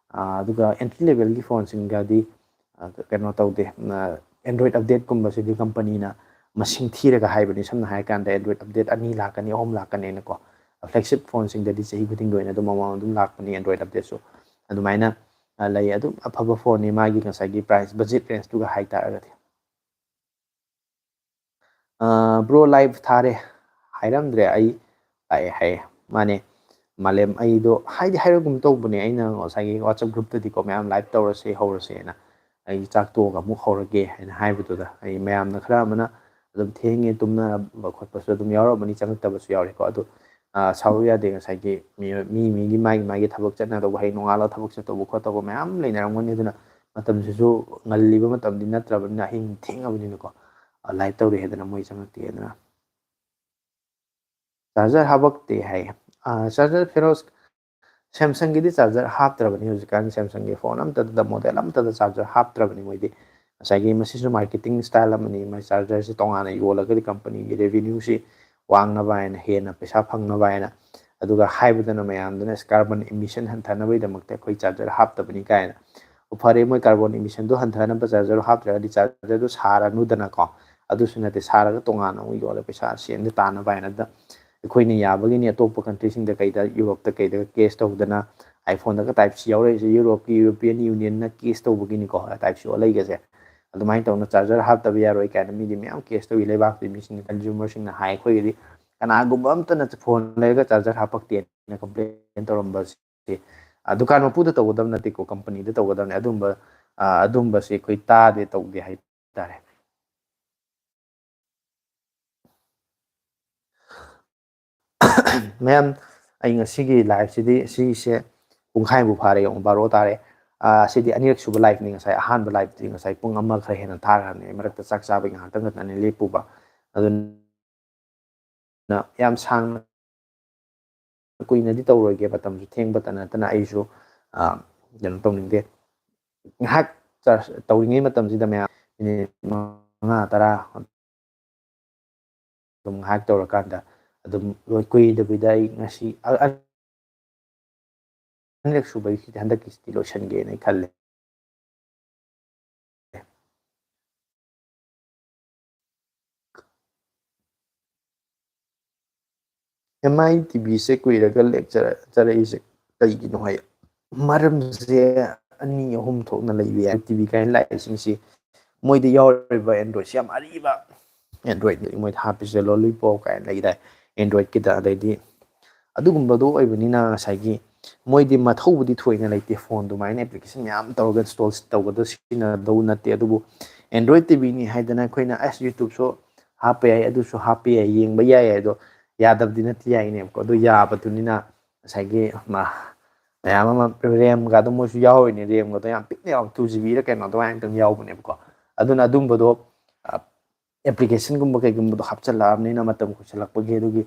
ꯑꯗꯨꯒ ꯑꯦꯟꯇ꯭ꯔꯤ ꯂꯦꯚꯦꯜꯒꯤ ꯐꯣꯟꯁꯤꯡꯒꯗꯤ ꯀꯩꯅꯣ ꯇꯧꯗꯦ꯫ ꯑꯦꯟꯗ꯭ꯔꯣꯏꯗ ꯑꯞꯗꯦꯠꯀꯨꯝꯕꯁꯤꯗꯤ ꯀꯝꯄꯅꯤꯅ ꯃꯁꯤꯡ ꯊꯤꯔꯒ ꯍꯥꯏꯕꯅꯤ꯫ ꯁꯝꯅ ꯍꯥꯏꯔꯀꯥꯟꯗ ꯑꯦꯟꯗ꯭ꯔꯣꯏꯗ ꯑꯞꯗꯦꯠ ꯑꯅꯤ ꯂꯥꯛꯀꯅꯤ, ꯑꯍꯨꯝ ꯂꯥꯛꯀꯅꯤꯅꯀꯣ꯫ ꯐ꯭ꯂꯦꯒꯁꯤꯞ ꯐꯣꯟꯁꯤꯡꯗꯗꯤ ꯆꯍꯤ ꯈꯨꯗꯤꯡꯒꯤ ꯑꯣꯏꯅ ꯑꯗꯨꯝ ꯑꯃꯃꯝ ꯑꯗꯨꯝ ꯂꯥꯛꯄꯅꯤ ꯑꯦꯟꯗ꯭ꯔꯣꯏꯗ ꯑꯞꯗꯦꯠꯁꯨ꯫ ꯑꯗꯨꯃꯥꯏꯅ ꯂꯩ꯫ ꯑꯗꯨꯝ ꯑꯐꯕ ꯐꯣꯟꯅꯤ ꯃꯥꯒꯤ ꯉꯁꯥꯏꯒꯤ ꯄ꯭ꯔꯥꯏꯁ, ꯕꯖꯦꯠ ꯔꯦꯟꯖꯇꯨꯒ ꯍꯥꯏꯇꯥꯔꯒꯗꯤ꯫ ꯕ꯭ꯔꯣ, ꯂꯥꯏꯚ ꯊꯥꯔꯦ ꯍꯥꯏꯔꯝꯗ꯭ꯔꯦ꯫ ꯑꯩ ꯂꯥꯛꯑꯦ ꯍꯥꯏꯌꯦ꯫ ꯃꯥꯅꯦ, ꯃꯥꯂꯦꯝ꯫ ꯑꯩꯗꯣ ꯍꯥꯏꯗꯤ ꯍꯥꯏꯔꯒꯨꯝ ꯇꯧꯕꯅꯦ, ꯑꯩꯅ ꯉꯁꯥꯏꯒꯤ ꯋꯥꯆꯞ ꯒ꯭ꯔꯨꯞꯇꯗꯤꯀꯣ, ꯃꯌꯥꯝ ꯂꯥꯏꯚ ꯇꯧꯔꯁꯦ, ꯍꯧꯔꯁꯦꯅ꯫ ꯑꯩ ꯆꯥꯛ ꯇꯣꯛꯑꯒ ꯑꯃꯨꯛ ꯍꯧꯔꯒꯦ ꯍꯥꯏꯅ ꯍꯥꯏꯕꯗꯨꯗ, ꯑꯩ ꯃꯌꯥꯝꯅ ꯈꯔ ꯑꯃꯅ ꯑꯗꯨꯝ ꯊꯦꯡꯉꯦ, ꯇꯨꯝꯅꯔꯝꯕ ꯈꯣꯠꯄꯁꯨ ꯑꯗꯨꯝ ꯌꯥꯎꯔꯝꯃꯅꯤ, ꯆꯪꯉꯛꯇꯕꯁꯨ ꯌꯥꯎꯔꯦꯀꯣ꯫ ꯑꯗꯨ ꯁꯥꯎꯔꯨ ꯌꯥꯗꯦ꯫ ꯉꯁꯥꯏꯒꯤ ꯃꯤ, ꯃꯤ ꯃꯤꯒꯤ ꯃꯥꯒꯤ ꯃꯥꯒꯤ ꯊꯕꯛ ꯆꯠꯅꯗꯧꯕ, ꯍꯌꯦꯡ ꯅꯣꯡꯉꯥꯜꯂꯒ ꯊꯕꯛ ꯆꯠꯇꯧꯕ ꯈꯣꯠꯇꯧꯕ ꯃꯌꯥꯝ ꯂꯩꯅꯔꯝꯒꯅꯤ꯫ ꯑꯗꯨꯅ ꯃꯇꯝꯁꯤꯁꯨ ꯉꯜꯂꯤꯕ ꯃꯇꯝꯗꯤ ꯅꯠꯇ꯭ꯔꯕꯅꯤꯅ, ꯑꯍꯤꯡ ꯊꯦꯡꯉꯕꯅꯤꯅꯀꯣ꯫ ꯂꯥꯏꯚ ꯇꯧꯔꯤ ꯍꯥꯏꯗꯅ ꯃꯣꯏ ꯆꯪꯉꯛꯇꯦ꯫ ꯑꯗꯨꯅ ꯆꯥꯔꯖꯔ ꯍꯥꯄꯛꯇꯦ ꯍꯥꯏ꯫ ꯆꯥꯔꯖꯔ, ꯐꯤꯔꯣꯖ, ꯁꯦꯝꯁꯪꯒꯤꯗꯤ ꯆꯥꯔꯖꯔ ꯍꯥꯞꯇ꯭ꯔꯕꯅꯤ ꯍꯧꯖꯤꯛꯀꯥꯟ꯫ ꯁꯦꯝꯁꯪꯒꯤ ꯐꯣꯟ ꯑꯝꯇꯗ, ꯃꯣꯗꯦꯜ ꯑꯝꯇꯗ ꯆꯥꯔꯖꯔ ꯍꯥꯞꯇ꯭ꯔꯕꯅꯤ ꯃꯣꯏꯗꯤ꯫ ꯉꯁꯥꯏꯒꯤ ꯃꯁꯤꯁꯨ ꯃꯥꯔꯀꯦꯇꯤꯡ ꯁ꯭ꯇꯥꯏꯜ ꯑꯃꯅꯤ꯫ ꯃꯥꯏ ꯆꯥꯔꯖꯔꯁꯤ ꯇꯣꯉꯥꯟꯅ ꯌꯣꯜꯂꯒꯗꯤ ꯀꯝꯄꯅꯤꯒꯤ ꯔꯦꯚꯤꯅ꯭ꯌꯨꯁꯤ ꯋꯥꯡꯅꯕ ꯍꯥꯏꯅ, ꯍꯦꯟꯅ ꯄꯩꯁꯥ ꯐꯪꯅꯕ ꯍꯥꯏꯅ꯫ ꯑꯗꯨꯒ ꯍꯥꯏꯕꯗꯅ ꯃꯌꯥꯝꯗꯨꯅ ꯀꯥꯔꯕꯣꯟ ꯏꯃꯤꯁꯟ ꯍꯟꯊꯅꯕꯒꯤꯗꯃꯛꯇ ꯑꯩꯈꯣꯏ ꯆꯥꯔꯖꯔ ꯍꯥꯞꯇꯕꯅꯤ ꯀꯥꯏꯅ꯫ ꯑꯣ, ꯐꯔꯦ, ꯃꯣꯏ ꯀꯥꯔꯕꯣꯟ ꯏꯃꯤꯁꯟꯗꯣ ꯍꯟꯊꯅꯕ ꯆꯥꯔꯖꯔ ꯍꯥꯞꯇ꯭ꯔꯒꯗꯤ ꯆꯥꯔꯖꯔꯗꯣ ꯁꯥꯔꯅꯨꯗꯅꯀꯣ꯫ ꯑꯗꯨꯁꯨ ꯅꯠꯇꯦ, ꯁꯥꯔꯒ ꯇꯣꯉꯥꯟꯅ ꯑꯃꯨꯛ ꯌꯣꯜꯂꯦ, ꯄꯩꯁꯥ ꯁꯦꯟꯗ ꯇꯥꯅꯕ ꯍꯥꯏꯅ꯫ ꯑꯗ ꯑꯩꯈꯣꯏꯅ ꯌꯥꯕꯒꯤꯅꯤ ꯑꯇꯣꯞꯄ ꯀꯟꯇ꯭ꯔꯤꯁꯤꯡꯗ ꯀꯩꯗ, ꯌꯨꯔꯣꯞꯇ ꯀꯩꯗꯒ ꯀꯦꯁ ꯇꯧꯗꯅ꯫ ꯑꯥꯏꯐꯣꯟꯗꯒ ꯇꯥꯏꯞ ꯁꯤ ꯌꯥꯎꯔꯛꯏꯁꯦ ꯌꯨꯔꯣꯞꯀꯤ, ꯌꯨꯔꯣꯄꯤꯌꯟ ꯌꯨꯅꯤꯌꯟꯅ ꯀꯦꯁ ꯇꯧꯕꯒꯤꯅꯤꯀꯣ ꯇꯥꯏꯞ ꯁꯤ ꯑꯣꯜꯂꯛꯏꯒꯁꯦ꯫ ꯑꯗꯨꯃꯥꯏꯅ ꯇꯧꯅ ꯆꯥꯔꯖꯔ ꯍꯥꯞꯇꯕ ꯌꯥꯔꯣꯏ ꯀꯥꯏꯅ ꯃꯤꯗꯤ ꯃꯌꯥꯝ ꯀꯦꯁ ꯇꯧꯏ ꯂꯩꯕꯥꯛꯇꯨꯒꯤ ꯃꯤꯁꯤꯡꯅ, ꯀꯟꯖꯨꯃꯔꯁꯤꯡꯅ ꯍꯥꯏ꯫ ꯑꯩꯈꯣꯏꯒꯤꯗꯤ ꯀꯅꯥꯒꯨꯝꯕ ꯑꯝꯇꯅ ꯐꯣꯟ ꯂꯩꯔꯒ ꯆꯥꯔꯖꯔ ꯍꯥꯞꯄꯛꯇꯦꯅ ꯀꯝꯄ꯭ꯂꯦꯟ ꯇꯧꯔꯝꯕꯁꯦ꯫ ꯑ, ꯗꯨꯀꯥꯟ ꯃꯄꯨꯗ ꯇꯧꯒꯗꯕ ꯅꯠꯇꯦꯀꯣ, ꯀꯝꯄꯅꯤꯗ ꯇꯧꯒꯗꯕꯅꯦ꯫ ꯑꯗꯨꯝꯕ, ꯑ, ꯑꯗꯨꯝꯕꯁꯦ ꯑꯩꯈꯣꯏ ꯇꯥꯗꯦ, ꯇꯧꯗꯦ ꯍꯥꯏꯇꯥꯔꯦ꯫ ꯃꯌꯥꯝ, ꯑꯩ ꯉꯁꯤꯒꯤ ꯂꯥꯏꯐꯁꯤꯗꯤ, ꯁꯤꯁꯦ ꯄꯨꯡꯈꯥꯏꯃꯨꯛ ꯐꯥꯔꯦ, ꯌꯦꯡꯉꯨ, ꯕꯥꯔꯣ ꯇꯥꯔꯦ꯫ ꯑ, ꯁꯤꯗꯤ ꯑꯅꯤꯔꯛ ꯁꯨꯕ ꯂꯥꯏꯐꯅꯤ꯫ ꯉꯁꯥꯏ ꯑꯍꯥꯟꯕ ꯂꯥꯏꯐꯇꯤ ꯉꯁꯥꯏ ꯄꯨꯡ ꯑꯃ ꯈꯔ ꯍꯦꯟꯅ ꯊꯥꯈ꯭ꯔꯕꯅꯦ꯫ ꯃꯔꯛꯇ ꯆꯥꯛ ꯆꯥꯕꯒꯤ ꯉꯥꯏꯍꯥꯛꯇꯪ ꯈꯛꯇꯅꯦ ꯂꯦꯞꯄꯨꯕ꯫ ꯑꯗꯨꯅ ꯌꯥꯝ ꯁꯥꯡꯅ, ꯀꯨꯏꯅꯗꯤ ꯇꯧꯔꯣꯏꯒꯦ, ꯃꯇꯝꯁꯨ ꯊꯦꯡꯕꯇ ꯅꯠꯇꯅ ꯑꯩꯁꯨ, ꯑ, ꯀꯩꯅꯣ ꯇꯧꯅꯤꯡꯗꯦ꯫ ꯉꯥꯏꯍꯥꯛ ꯆꯥꯔꯖ ꯇꯧꯔꯤꯉꯩ ꯃꯇꯝꯁꯤꯗ ꯃꯌꯥꯝ ꯃꯤꯅꯤꯠ ꯃꯉꯥ, ꯇꯔꯥ ꯑꯗꯨꯝ ꯉꯥꯏꯍꯥꯛ ꯇꯧꯔꯀꯥꯟꯗ ꯑꯗꯨꯝ ꯂꯣꯏ ꯀꯨꯏꯗꯕꯤꯗ ꯑꯩ ꯉꯁꯤ ꯑ-, ꯑ-, ꯑꯅꯤꯔꯛ ꯁꯨꯕꯒꯤꯁꯤꯗꯤ ꯍꯟꯗꯛꯀꯤꯁꯤꯗꯤ ꯂꯣꯏꯁꯟꯒꯦꯅ ꯑꯩ ꯈꯜꯂꯦ꯫ ꯑꯦꯝ ꯑꯥꯏ ꯇꯤ ꯚꯤꯁꯦ ꯀꯨꯏꯔꯒ ꯂꯦꯛ ꯆꯔ-, ꯆꯔꯛꯏꯁꯦ ꯀꯩꯒꯤꯅꯣ ꯍꯥꯏ, ꯃꯔꯝꯁꯦ ꯑꯅꯤ ꯑꯍꯨꯝ ꯊꯣꯛꯅ ꯂꯩꯕ ꯌꯥꯏ꯫ ꯇꯤ ꯚꯤ ꯀꯥꯏꯅ ꯂꯥꯛꯏꯁꯤꯡꯁꯤ ꯃꯣꯏꯗ ꯌꯥꯎꯔꯤꯕ Androidꯁꯤ ꯌꯥꯝ ꯑꯔꯤꯕ Android ꯃꯣꯏꯗ ꯍꯥꯞꯄꯤꯁꯦ Lollipop ꯀꯥꯏꯅ ꯂꯩꯗꯥꯏ Androidꯀꯤꯗ꯫ ꯑꯗꯩꯗꯤ ꯑꯗꯨꯒꯨꯝꯕꯗꯣ ꯑꯣꯏꯕꯅꯤꯅ ꯉꯁꯥꯏꯒꯤ ꯃꯣꯏꯗꯤ ꯃꯊꯧꯕꯨꯗꯤ ꯊꯣꯏꯅ ꯂꯩꯇꯦ, ꯐꯣꯟ ꯑꯗꯨꯃꯥꯏꯅ application ꯃꯌꯥꯝ ꯇꯧꯔꯒ install ꯇꯧꯒꯗ ꯁꯤꯖꯤꯟꯅꯗꯧ ꯅꯠꯇꯦ꯫ ꯑꯗꯨꯕꯨ Android ꯇꯤ ꯚꯤꯅꯤ ꯍꯥꯏꯗꯅ ꯑꯩꯈꯣꯏꯅ ꯑꯁ YouTubeꯁꯨ ꯍꯥꯞꯄ ꯌꯥꯏ, ꯑꯗꯨꯁꯨ ꯍꯥꯞꯄ ꯌꯥꯏ, ꯌꯦꯡꯕ ꯌꯥꯏ ꯍꯥꯏꯗꯣ ꯌꯥꯗꯕꯗꯤ ꯅꯠꯇꯦ, ꯌꯥꯏꯅꯦꯕꯀꯣ꯫ ꯑꯗꯨ ꯌꯥꯕꯗꯨꯅꯤꯅ ꯉꯁꯥꯏꯒꯤ ꯃ-, ꯃꯌꯥꯝ ꯑꯃ RAMꯒꯗꯣ ꯃꯣꯏꯁꯨ ꯌꯥꯎꯔꯤꯅꯦ, RAMꯒꯗꯣ ꯌꯥꯝ ꯄꯤꯛꯅ ꯌꯥꯎ, two GB ꯔ ꯀꯩꯅꯣ ꯑꯗꯨꯃꯥꯏꯅ ꯑꯗꯨꯝ ꯌꯥꯎꯕꯅꯦꯕꯀꯣ꯫ ꯑꯗꯨꯅ ꯑꯗꯨꯝꯕꯗꯣ, ꯑ, applicationꯒꯨꯝꯕ ꯀꯩꯒꯨꯝꯕꯗꯣ ꯍꯥꯞꯆꯤꯜꯂꯛꯑꯕꯅꯤꯅ ꯃꯇꯝ ꯀꯨꯏꯁꯜꯂꯛꯄꯒꯤ ꯑꯗꯨꯒꯤ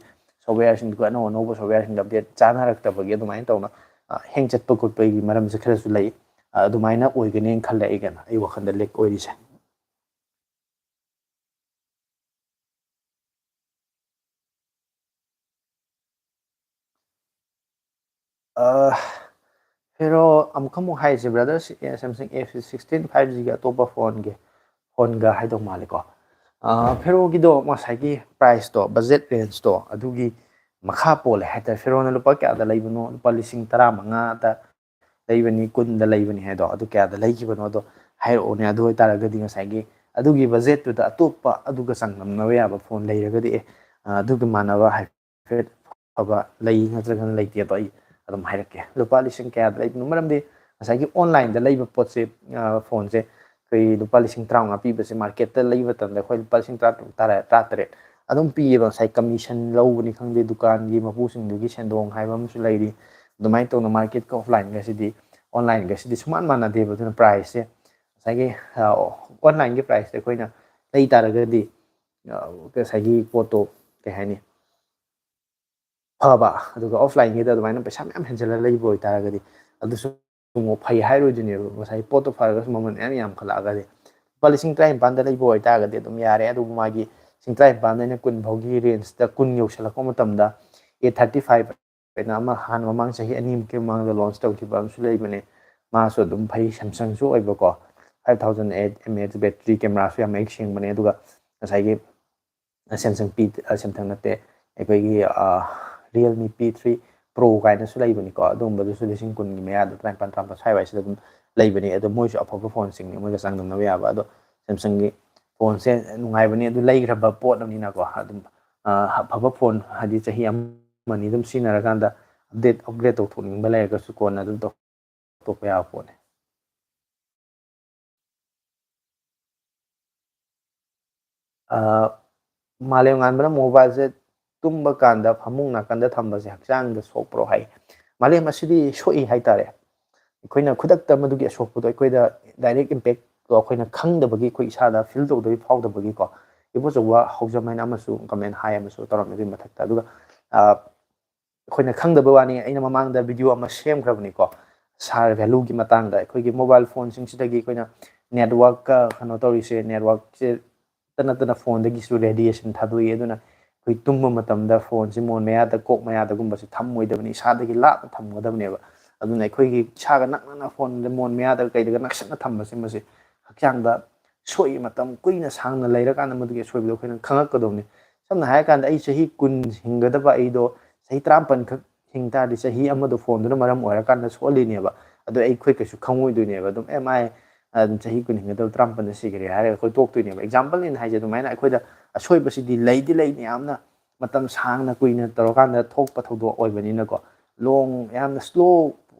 softwareꯁꯤꯡꯗꯨꯒ ꯑꯅꯧ ꯑꯅꯧꯕ softwareꯁꯤꯡꯗ update ꯆꯥꯟꯅꯔꯛꯇꯕꯒꯤ ꯑꯗꯨꯃꯥꯏꯅ ꯇꯧꯅ, ꯑ, hang ꯆꯠꯄ ꯈꯣꯠꯄꯒꯤ ꯃꯔꯝꯁꯦ ꯈꯔꯁꯨ ꯂꯩ꯫ ꯑ, ꯑꯗꯨꯃꯥꯏꯅ ꯑꯣꯏꯒꯅꯦꯅ ꯈꯜꯂꯦ ꯑꯩꯒꯤꯅ, ꯑꯩ ꯋꯥꯈꯜꯗ lag ꯑꯣꯏꯔꯤꯁꯦ꯫ ꯑ, ꯐꯦꯔꯣ ꯑꯃꯨꯛ ꯑꯃꯨꯛ ꯍꯥꯏꯁꯦ, brother, ꯁꯤ-, ꯑꯦ, Samsung A sixteen five Gꯒ ꯑꯇꯣꯞꯄ ꯐꯣꯟꯒꯤ, ꯐꯣꯟꯒ ꯍꯥꯏꯗꯧ ꯃꯥꯜꯂꯦꯀꯣ꯫ ꯑ, ꯐꯦꯔꯣꯒꯤꯗꯣ ꯉꯁꯥꯏꯒꯤ priceꯇꯣ, budget rangeꯇꯣ, ꯑꯗꯨꯒꯤ ꯃꯈꯥ ꯄꯣꯜꯂꯦ ꯍꯥꯏꯇꯥꯔꯦ꯫ ꯐꯦꯔꯣꯅ ꯂꯨꯄꯥ ꯀꯌꯥꯗ ꯂꯩꯕꯅꯣ? ꯂꯨꯄꯥ ꯂꯤꯁꯤꯡ ꯇꯔꯥꯃꯉꯥꯗ ꯂꯩꯕꯅꯤ, ꯀꯨꯟꯗ ꯂꯩꯕꯅꯤ ꯍꯥꯏꯗꯣ, ꯑꯗꯨ ꯀꯌꯥꯗ ꯂꯩꯈꯤꯕꯅꯣꯗꯣ ꯍꯥꯏꯔꯛꯑꯣꯅꯦ꯫ ꯑꯗꯨ ꯑꯣꯏꯇꯥꯔꯒꯗꯤ ꯉꯁꯥꯏꯒꯤ ꯑꯗꯨꯒꯤ budgetꯇꯨꯗ ꯑꯇꯣꯞꯄ ꯑꯗꯨꯒ ꯆꯥꯡꯗꯝꯅꯕ ꯌꯥꯕ ꯐꯣꯟ ꯂꯩꯔꯒꯗꯤ, ꯑꯦ, ꯑ, ꯑꯗꯨꯒ ꯃꯥꯟꯅꯕ ꯍꯥꯏꯐꯦꯠ ꯐꯕ ꯂꯩ ꯅꯠꯇ꯭ꯔꯒꯅ ꯂꯩꯇꯦꯗꯣ ꯑꯩ ꯑꯗꯨꯝ ꯍꯥꯏꯔꯛꯀꯦ꯫ ꯂꯨꯄꯥ ꯂꯤꯁꯤꯡ ꯀꯌꯥꯗ ꯂꯩꯕꯅꯣ? ꯃꯔꯝꯗꯤ ꯉꯁꯥꯏꯒꯤ onlineꯗ ꯂꯩꯕ ꯄꯣꯠꯁꯦ, ꯑ, ꯐꯣꯟꯁꯦ ꯑꯩꯈꯣꯏ ꯂꯨꯄꯥ ꯂꯤꯁꯤꯡ ꯇꯔꯥꯃꯉꯥ ꯄꯤꯕꯁꯦ marketꯇ ꯂꯩꯕ ꯃꯇꯝꯗ ꯑꯩꯈꯣꯏ ꯂꯨꯄꯥ ꯂꯤꯁꯤꯡ ꯇꯔꯥꯇꯔꯨꯛ, ꯇꯔꯥ-, ꯇꯔꯥꯇꯔꯦꯠ ꯑꯗꯨꯝ ꯄꯤꯌꯦꯕ꯫ ꯉꯁꯥꯏ commission ꯂꯧꯕꯅꯤ ꯈꯪꯗꯦ, ꯗꯨꯀꯥꯟꯒꯤ ꯃꯄꯨꯁꯤꯡꯗꯨꯒꯤ ꯁꯦꯟꯗꯣꯡ ꯍꯥꯏꯕ ꯑꯃꯁꯨ ꯂꯩꯔꯤ꯫ ꯑꯗꯨꯃꯥꯏꯅ ꯇꯧꯅ marketꯀ offlineꯒꯁꯤꯗꯤ, onlineꯒꯁꯤꯗꯤ ꯁꯨꯃꯥꯟ ꯃꯥꯟꯅꯗꯦꯕ꯫ ꯑꯗꯨꯅ priceꯁꯦ ꯉꯁꯥꯏꯒꯤ, ꯑ, onlineꯒꯤ priceꯇ ꯑꯩꯈꯣꯏꯅ ꯂꯩ ꯇꯥꯔꯒꯗꯤ, ꯑ, ꯉꯁꯥꯏꯒꯤ ꯄꯣꯠꯇꯣ ꯀꯩ ꯍꯥꯏꯅꯤ, ꯐꯕ, ꯑꯗꯨꯒ offlineꯒꯤꯗ ꯑꯗꯨꯃꯥꯏꯅ ꯄꯩꯁꯥ ꯃꯌꯥꯝ ꯍꯦꯟꯖꯤꯜꯂ ꯂꯩꯕ ꯑꯣꯏꯇꯥꯔꯒꯗꯤ ꯑꯗꯨꯁꯨ ꯑꯃꯨꯛ ꯐꯩ ꯍꯥꯏꯔꯣꯏꯗꯣꯏꯅꯦꯕ꯫ ꯉꯁꯥꯏ ꯄꯣꯠꯇꯣ ꯐꯔꯒꯁꯨ ꯃꯃꯜ ꯃꯌꯥꯝ ꯌꯥꯝꯈꯠꯂꯛꯑꯒꯗꯤ, ꯂꯨꯄꯥ ꯂꯤꯁꯤꯡ ꯇꯔꯥꯅꯤꯄꯥꯟꯗ ꯂꯩꯕ ꯑꯣꯏꯇꯥꯔꯒꯗꯤ ꯑꯗꯨꯝ ꯌꯥꯔꯦ꯫ ꯑꯗꯨꯕꯨ ꯃꯥꯒꯤ ꯂꯤꯁꯤꯡ ꯇꯔꯥꯅꯤꯄꯥꯟꯗꯩꯅ ꯀꯨꯟ ꯐꯥꯎꯒꯤ ꯔꯦꯟꯖꯇ ꯀꯨꯟ ꯌꯧꯁꯜꯂꯛꯄ ꯃꯇꯝꯗ ꯑꯦ ꯊꯥꯔꯇꯤ ꯐꯥꯏꯚ ꯍꯥꯏꯅ ꯑꯃ ꯍꯥꯟꯅ ꯃꯃꯥꯡ ꯆꯍꯤ ꯑꯅꯤꯃꯨꯛꯀꯤ ꯃꯃꯥꯡꯗ ꯂꯣꯟꯆ ꯇꯧꯈꯤꯕ ꯑꯃꯁꯨ ꯂꯩꯕꯅꯦ꯫ ꯃꯥꯁꯨ ꯑꯗꯨꯝ ꯐꯩ, ꯁꯦꯝꯁꯪꯁꯨ ꯑꯣꯏꯕꯀꯣ, five thousand eight M H battery, ꯀꯦꯃꯦꯔꯥꯁꯨ ꯌꯥꯝ ꯃꯌꯦꯛ ꯁꯦꯡꯕꯅꯦ꯫ ꯑꯗꯨꯒ ꯉꯁꯥꯏꯒꯤ ꯁꯦꯝꯁꯪ ꯄꯤ ꯁꯦꯝꯁꯪ ꯅꯠꯇꯦ, ꯑꯩꯈꯣꯏꯒꯤ ꯔꯤꯌꯦꯜꯃꯤ ꯄꯤ ꯊ꯭ꯔꯤ ꯄ꯭ꯔꯣ ꯀꯥꯏꯅꯁꯨ ꯂꯩꯕꯅꯤꯀꯣ꯫ ꯑꯗꯨꯒꯨꯝꯕꯗꯨꯁꯨ ꯂꯤꯁꯤꯡ ꯀꯨꯟꯒꯤ ꯃꯌꯥꯗ, ꯇꯔꯥꯅꯤꯄꯥꯟ ꯇꯔꯥꯃꯥꯄꯟ ꯁ꯭ꯋꯥꯏꯋꯥꯏꯁꯤꯗ ꯑꯗꯨꯝ ꯂꯩꯕꯅꯤ꯫ ꯑꯗꯣ ꯃꯣꯏꯁꯨ ꯑꯐꯕ ꯐꯣꯟꯁꯤꯡꯅꯤ, ꯃꯣꯏꯒ ꯆꯥꯡꯗꯝꯅꯕ ꯌꯥꯕ꯫ ꯑꯗꯣ ꯁꯦꯝꯁꯪꯒꯤ ꯐꯣꯟꯁꯦ ꯅꯨꯡꯉꯥꯏꯕꯅꯤ, ꯑꯗꯨ ꯂꯩꯈ꯭ꯔꯕ ꯄꯣꯠ ꯑꯃꯅꯤꯅꯀꯣ꯫ ꯑꯗꯨꯝ ꯑ, ꯑꯐꯕ ꯐꯣꯟ, ꯍꯥꯏꯗꯤ ꯆꯍꯤ ꯑꯃ ꯑꯅꯤ ꯑꯗꯨꯝ ꯁꯤꯖꯤꯟꯅꯔꯀꯥꯟꯗ ꯑꯞꯗꯦꯠ, ꯑꯞꯒ꯭ꯔꯦꯗ ꯇꯧꯊꯣꯛꯅꯤꯡꯕ ꯂꯩꯔꯒꯁꯨ ꯀꯣꯟꯅ ꯑꯗꯨꯝ ꯇꯧꯊꯣꯛꯄ ꯌꯥꯕ ꯄꯣꯠꯅꯤ꯫ ꯑ, ꯃꯥꯂꯦꯝ ꯉꯥꯟꯕꯅ ꯃꯣꯕꯥꯏꯜꯁꯦ ꯇꯨꯝꯕ ꯀꯥꯟꯗ ꯐꯃꯨꯡ ꯅꯥꯀꯟꯗ ꯊꯝꯕꯁꯦ ꯍꯛꯆꯥꯡꯗ ꯁꯣꯛꯄ꯭ꯔꯣ ꯍꯥꯏ꯫ ꯃꯥꯂꯦꯝ ꯑꯁꯤꯗꯤ ꯁꯣꯛꯏ ꯍꯥꯏꯇꯥꯔꯦ꯫ ꯑꯩꯈꯣꯏꯅ ꯈꯨꯗꯛꯇ ꯃꯗꯨꯒꯤ ꯑꯁꯣꯛꯄꯗꯣ ꯑꯩꯈꯣꯏꯗ ꯗꯥꯏꯔꯦꯛ ꯏꯝꯄꯦꯛꯇꯣ ꯑꯩꯈꯣꯏꯅ ꯈꯪꯗꯕꯒꯤ, ꯑꯩꯈꯣꯏ ꯏꯁꯥꯗ ꯐꯤꯜ ꯇꯧꯗꯕꯒꯤ, ꯐꯥꯎꯗꯕꯒꯤꯀꯣ, ꯏꯕꯣꯆꯧꯕ ꯍꯧꯖꯝ ꯍꯥꯏꯅ ꯑꯃꯁꯨ ꯀꯃꯦꯟ ꯍꯥꯏ ꯑꯃꯁꯨ ꯇꯧꯔꯝꯃꯤ ꯑꯗꯨꯒꯤ ꯃꯊꯛꯇ꯫ ꯑꯗꯨꯒ, ꯑ, ꯑꯩꯈꯣꯏꯅ ꯈꯪꯗꯕ ꯋꯥꯅꯤ, ꯑꯩꯅ ꯃꯃꯥꯡꯗ ꯚꯤꯗꯤꯑꯣ ꯑꯃ ꯁꯦꯝꯈ꯭ꯔꯕꯅꯤꯀꯣ, ꯁꯥꯔ ꯚꯦꯂꯨꯒꯤ ꯃꯇꯥꯡꯗ꯫ ꯑꯩꯈꯣꯏꯒꯤ ꯃꯣꯕꯥꯏꯜ ꯐꯣꯟꯁꯤꯡꯁꯤꯗꯒꯤ ꯑꯩꯈꯣꯏꯅ ꯅꯦꯠꯋꯥꯛꯀ ꯀꯩꯅꯣ ꯇꯧꯔꯤꯁꯦ, ꯅꯦꯠꯋꯥꯛꯁꯦ ꯅꯠꯇ ꯅꯠꯇꯅ ꯐꯣꯟꯗꯒꯤꯁꯨ ꯔꯦꯗꯤꯌꯦꯁꯟ ꯊꯥꯗꯣꯛꯏ꯫ ꯑꯗꯨꯅ ꯑꯩꯈꯣꯏ ꯇꯨꯝꯕ ꯃꯇꯝꯗ ꯐꯣꯟꯁꯦ ꯃꯣꯟ ꯃꯌꯥꯗ, ꯀꯣꯛ ꯃꯌꯥꯗꯒꯨꯝꯕꯁꯦ ꯊꯝꯃꯣꯏꯗꯕꯅꯤ, ꯏꯁꯥꯗꯒꯤ ꯂꯥꯞꯅ ꯊꯝꯒꯗꯕꯅꯦꯕ꯫ ꯑꯗꯨꯅ ꯑꯩꯈꯣꯏꯒꯤ ꯏꯁꯥꯒ ꯅꯛꯅꯅ ꯐꯣꯟꯗ ꯃꯣꯟ ꯃꯌꯥꯗ ꯀꯩꯗꯒ ꯅꯛꯁꯟꯅ ꯊꯝꯕꯁꯦ, ꯃꯁꯤ ꯍꯛꯆꯥꯡꯗ ꯁꯣꯛꯏ꯫ ꯃꯇꯝ ꯀꯨꯏꯅ ꯁꯥꯡꯅ ꯂꯩꯔꯀꯥꯟꯗ ꯃꯗꯨꯒꯤ ꯑꯁꯣꯏꯕꯗꯣ ꯑꯩꯈꯣꯏꯅ ꯈꯪꯉꯛꯀꯗꯧꯅꯤ꯫ ꯁꯝꯅ ꯍꯥꯏꯔꯀꯥꯟꯗ, ꯑꯩ ꯆꯍꯤ ꯀꯨꯟ ꯍꯤꯡꯒꯗꯕ ꯑꯩꯗꯣ ꯆꯍꯤ ꯇꯔꯥꯃꯥꯄꯟ ꯈꯛ ꯍꯤꯡ ꯇꯥꯔꯗꯤ, ꯆꯍꯤ ꯑꯃꯗꯣ ꯐꯣꯟꯗꯨꯅ ꯃꯔꯝ ꯑꯣꯏꯔꯀꯥꯟꯗ ꯁꯣꯛꯍꯜꯂꯤꯅꯦꯕ꯫ ꯑꯗꯣ ꯑꯩꯈꯣꯏ ꯀꯩꯁꯨ ꯈꯪꯉꯣꯏꯗꯣꯏꯅꯦꯕ꯫ ꯑꯗꯨꯝ, "ꯑꯦ, ꯃꯥꯏ, ꯑ, ꯆꯍꯤ ꯀꯨꯟ ꯍꯤꯡꯒꯗꯕ ꯇꯔꯥꯃꯥꯄꯟꯗ ꯁꯤꯈ꯭ꯔꯦ" ꯍꯥꯏꯔꯒ ꯑꯩꯈꯣꯏ ꯇꯣꯛꯇꯣꯏꯅꯦꯕ꯫ ꯑꯦꯛꯖꯥꯝꯄꯜꯅꯤꯅ ꯍꯥꯏꯁꯦ꯫ ꯑꯗꯨꯃꯥꯏꯅ ꯑꯩꯈꯣꯏꯗ ꯑꯁꯣꯏꯕꯁꯤꯗꯤ ꯂꯩꯗꯤ ꯂꯩꯅꯤ, ꯌꯥꯝꯅ ꯃꯇꯝ ꯁꯥꯡꯅ ꯀꯨꯏꯅ ꯇꯧꯔꯀꯥꯟꯗ ꯊꯣꯛꯄ ꯊꯧꯗꯣꯛ ꯑꯣꯏꯕꯅꯤꯅꯀꯣ꯫ ꯂꯣꯡ, ꯌꯥꯝꯅ ꯁ꯭ꯂꯣ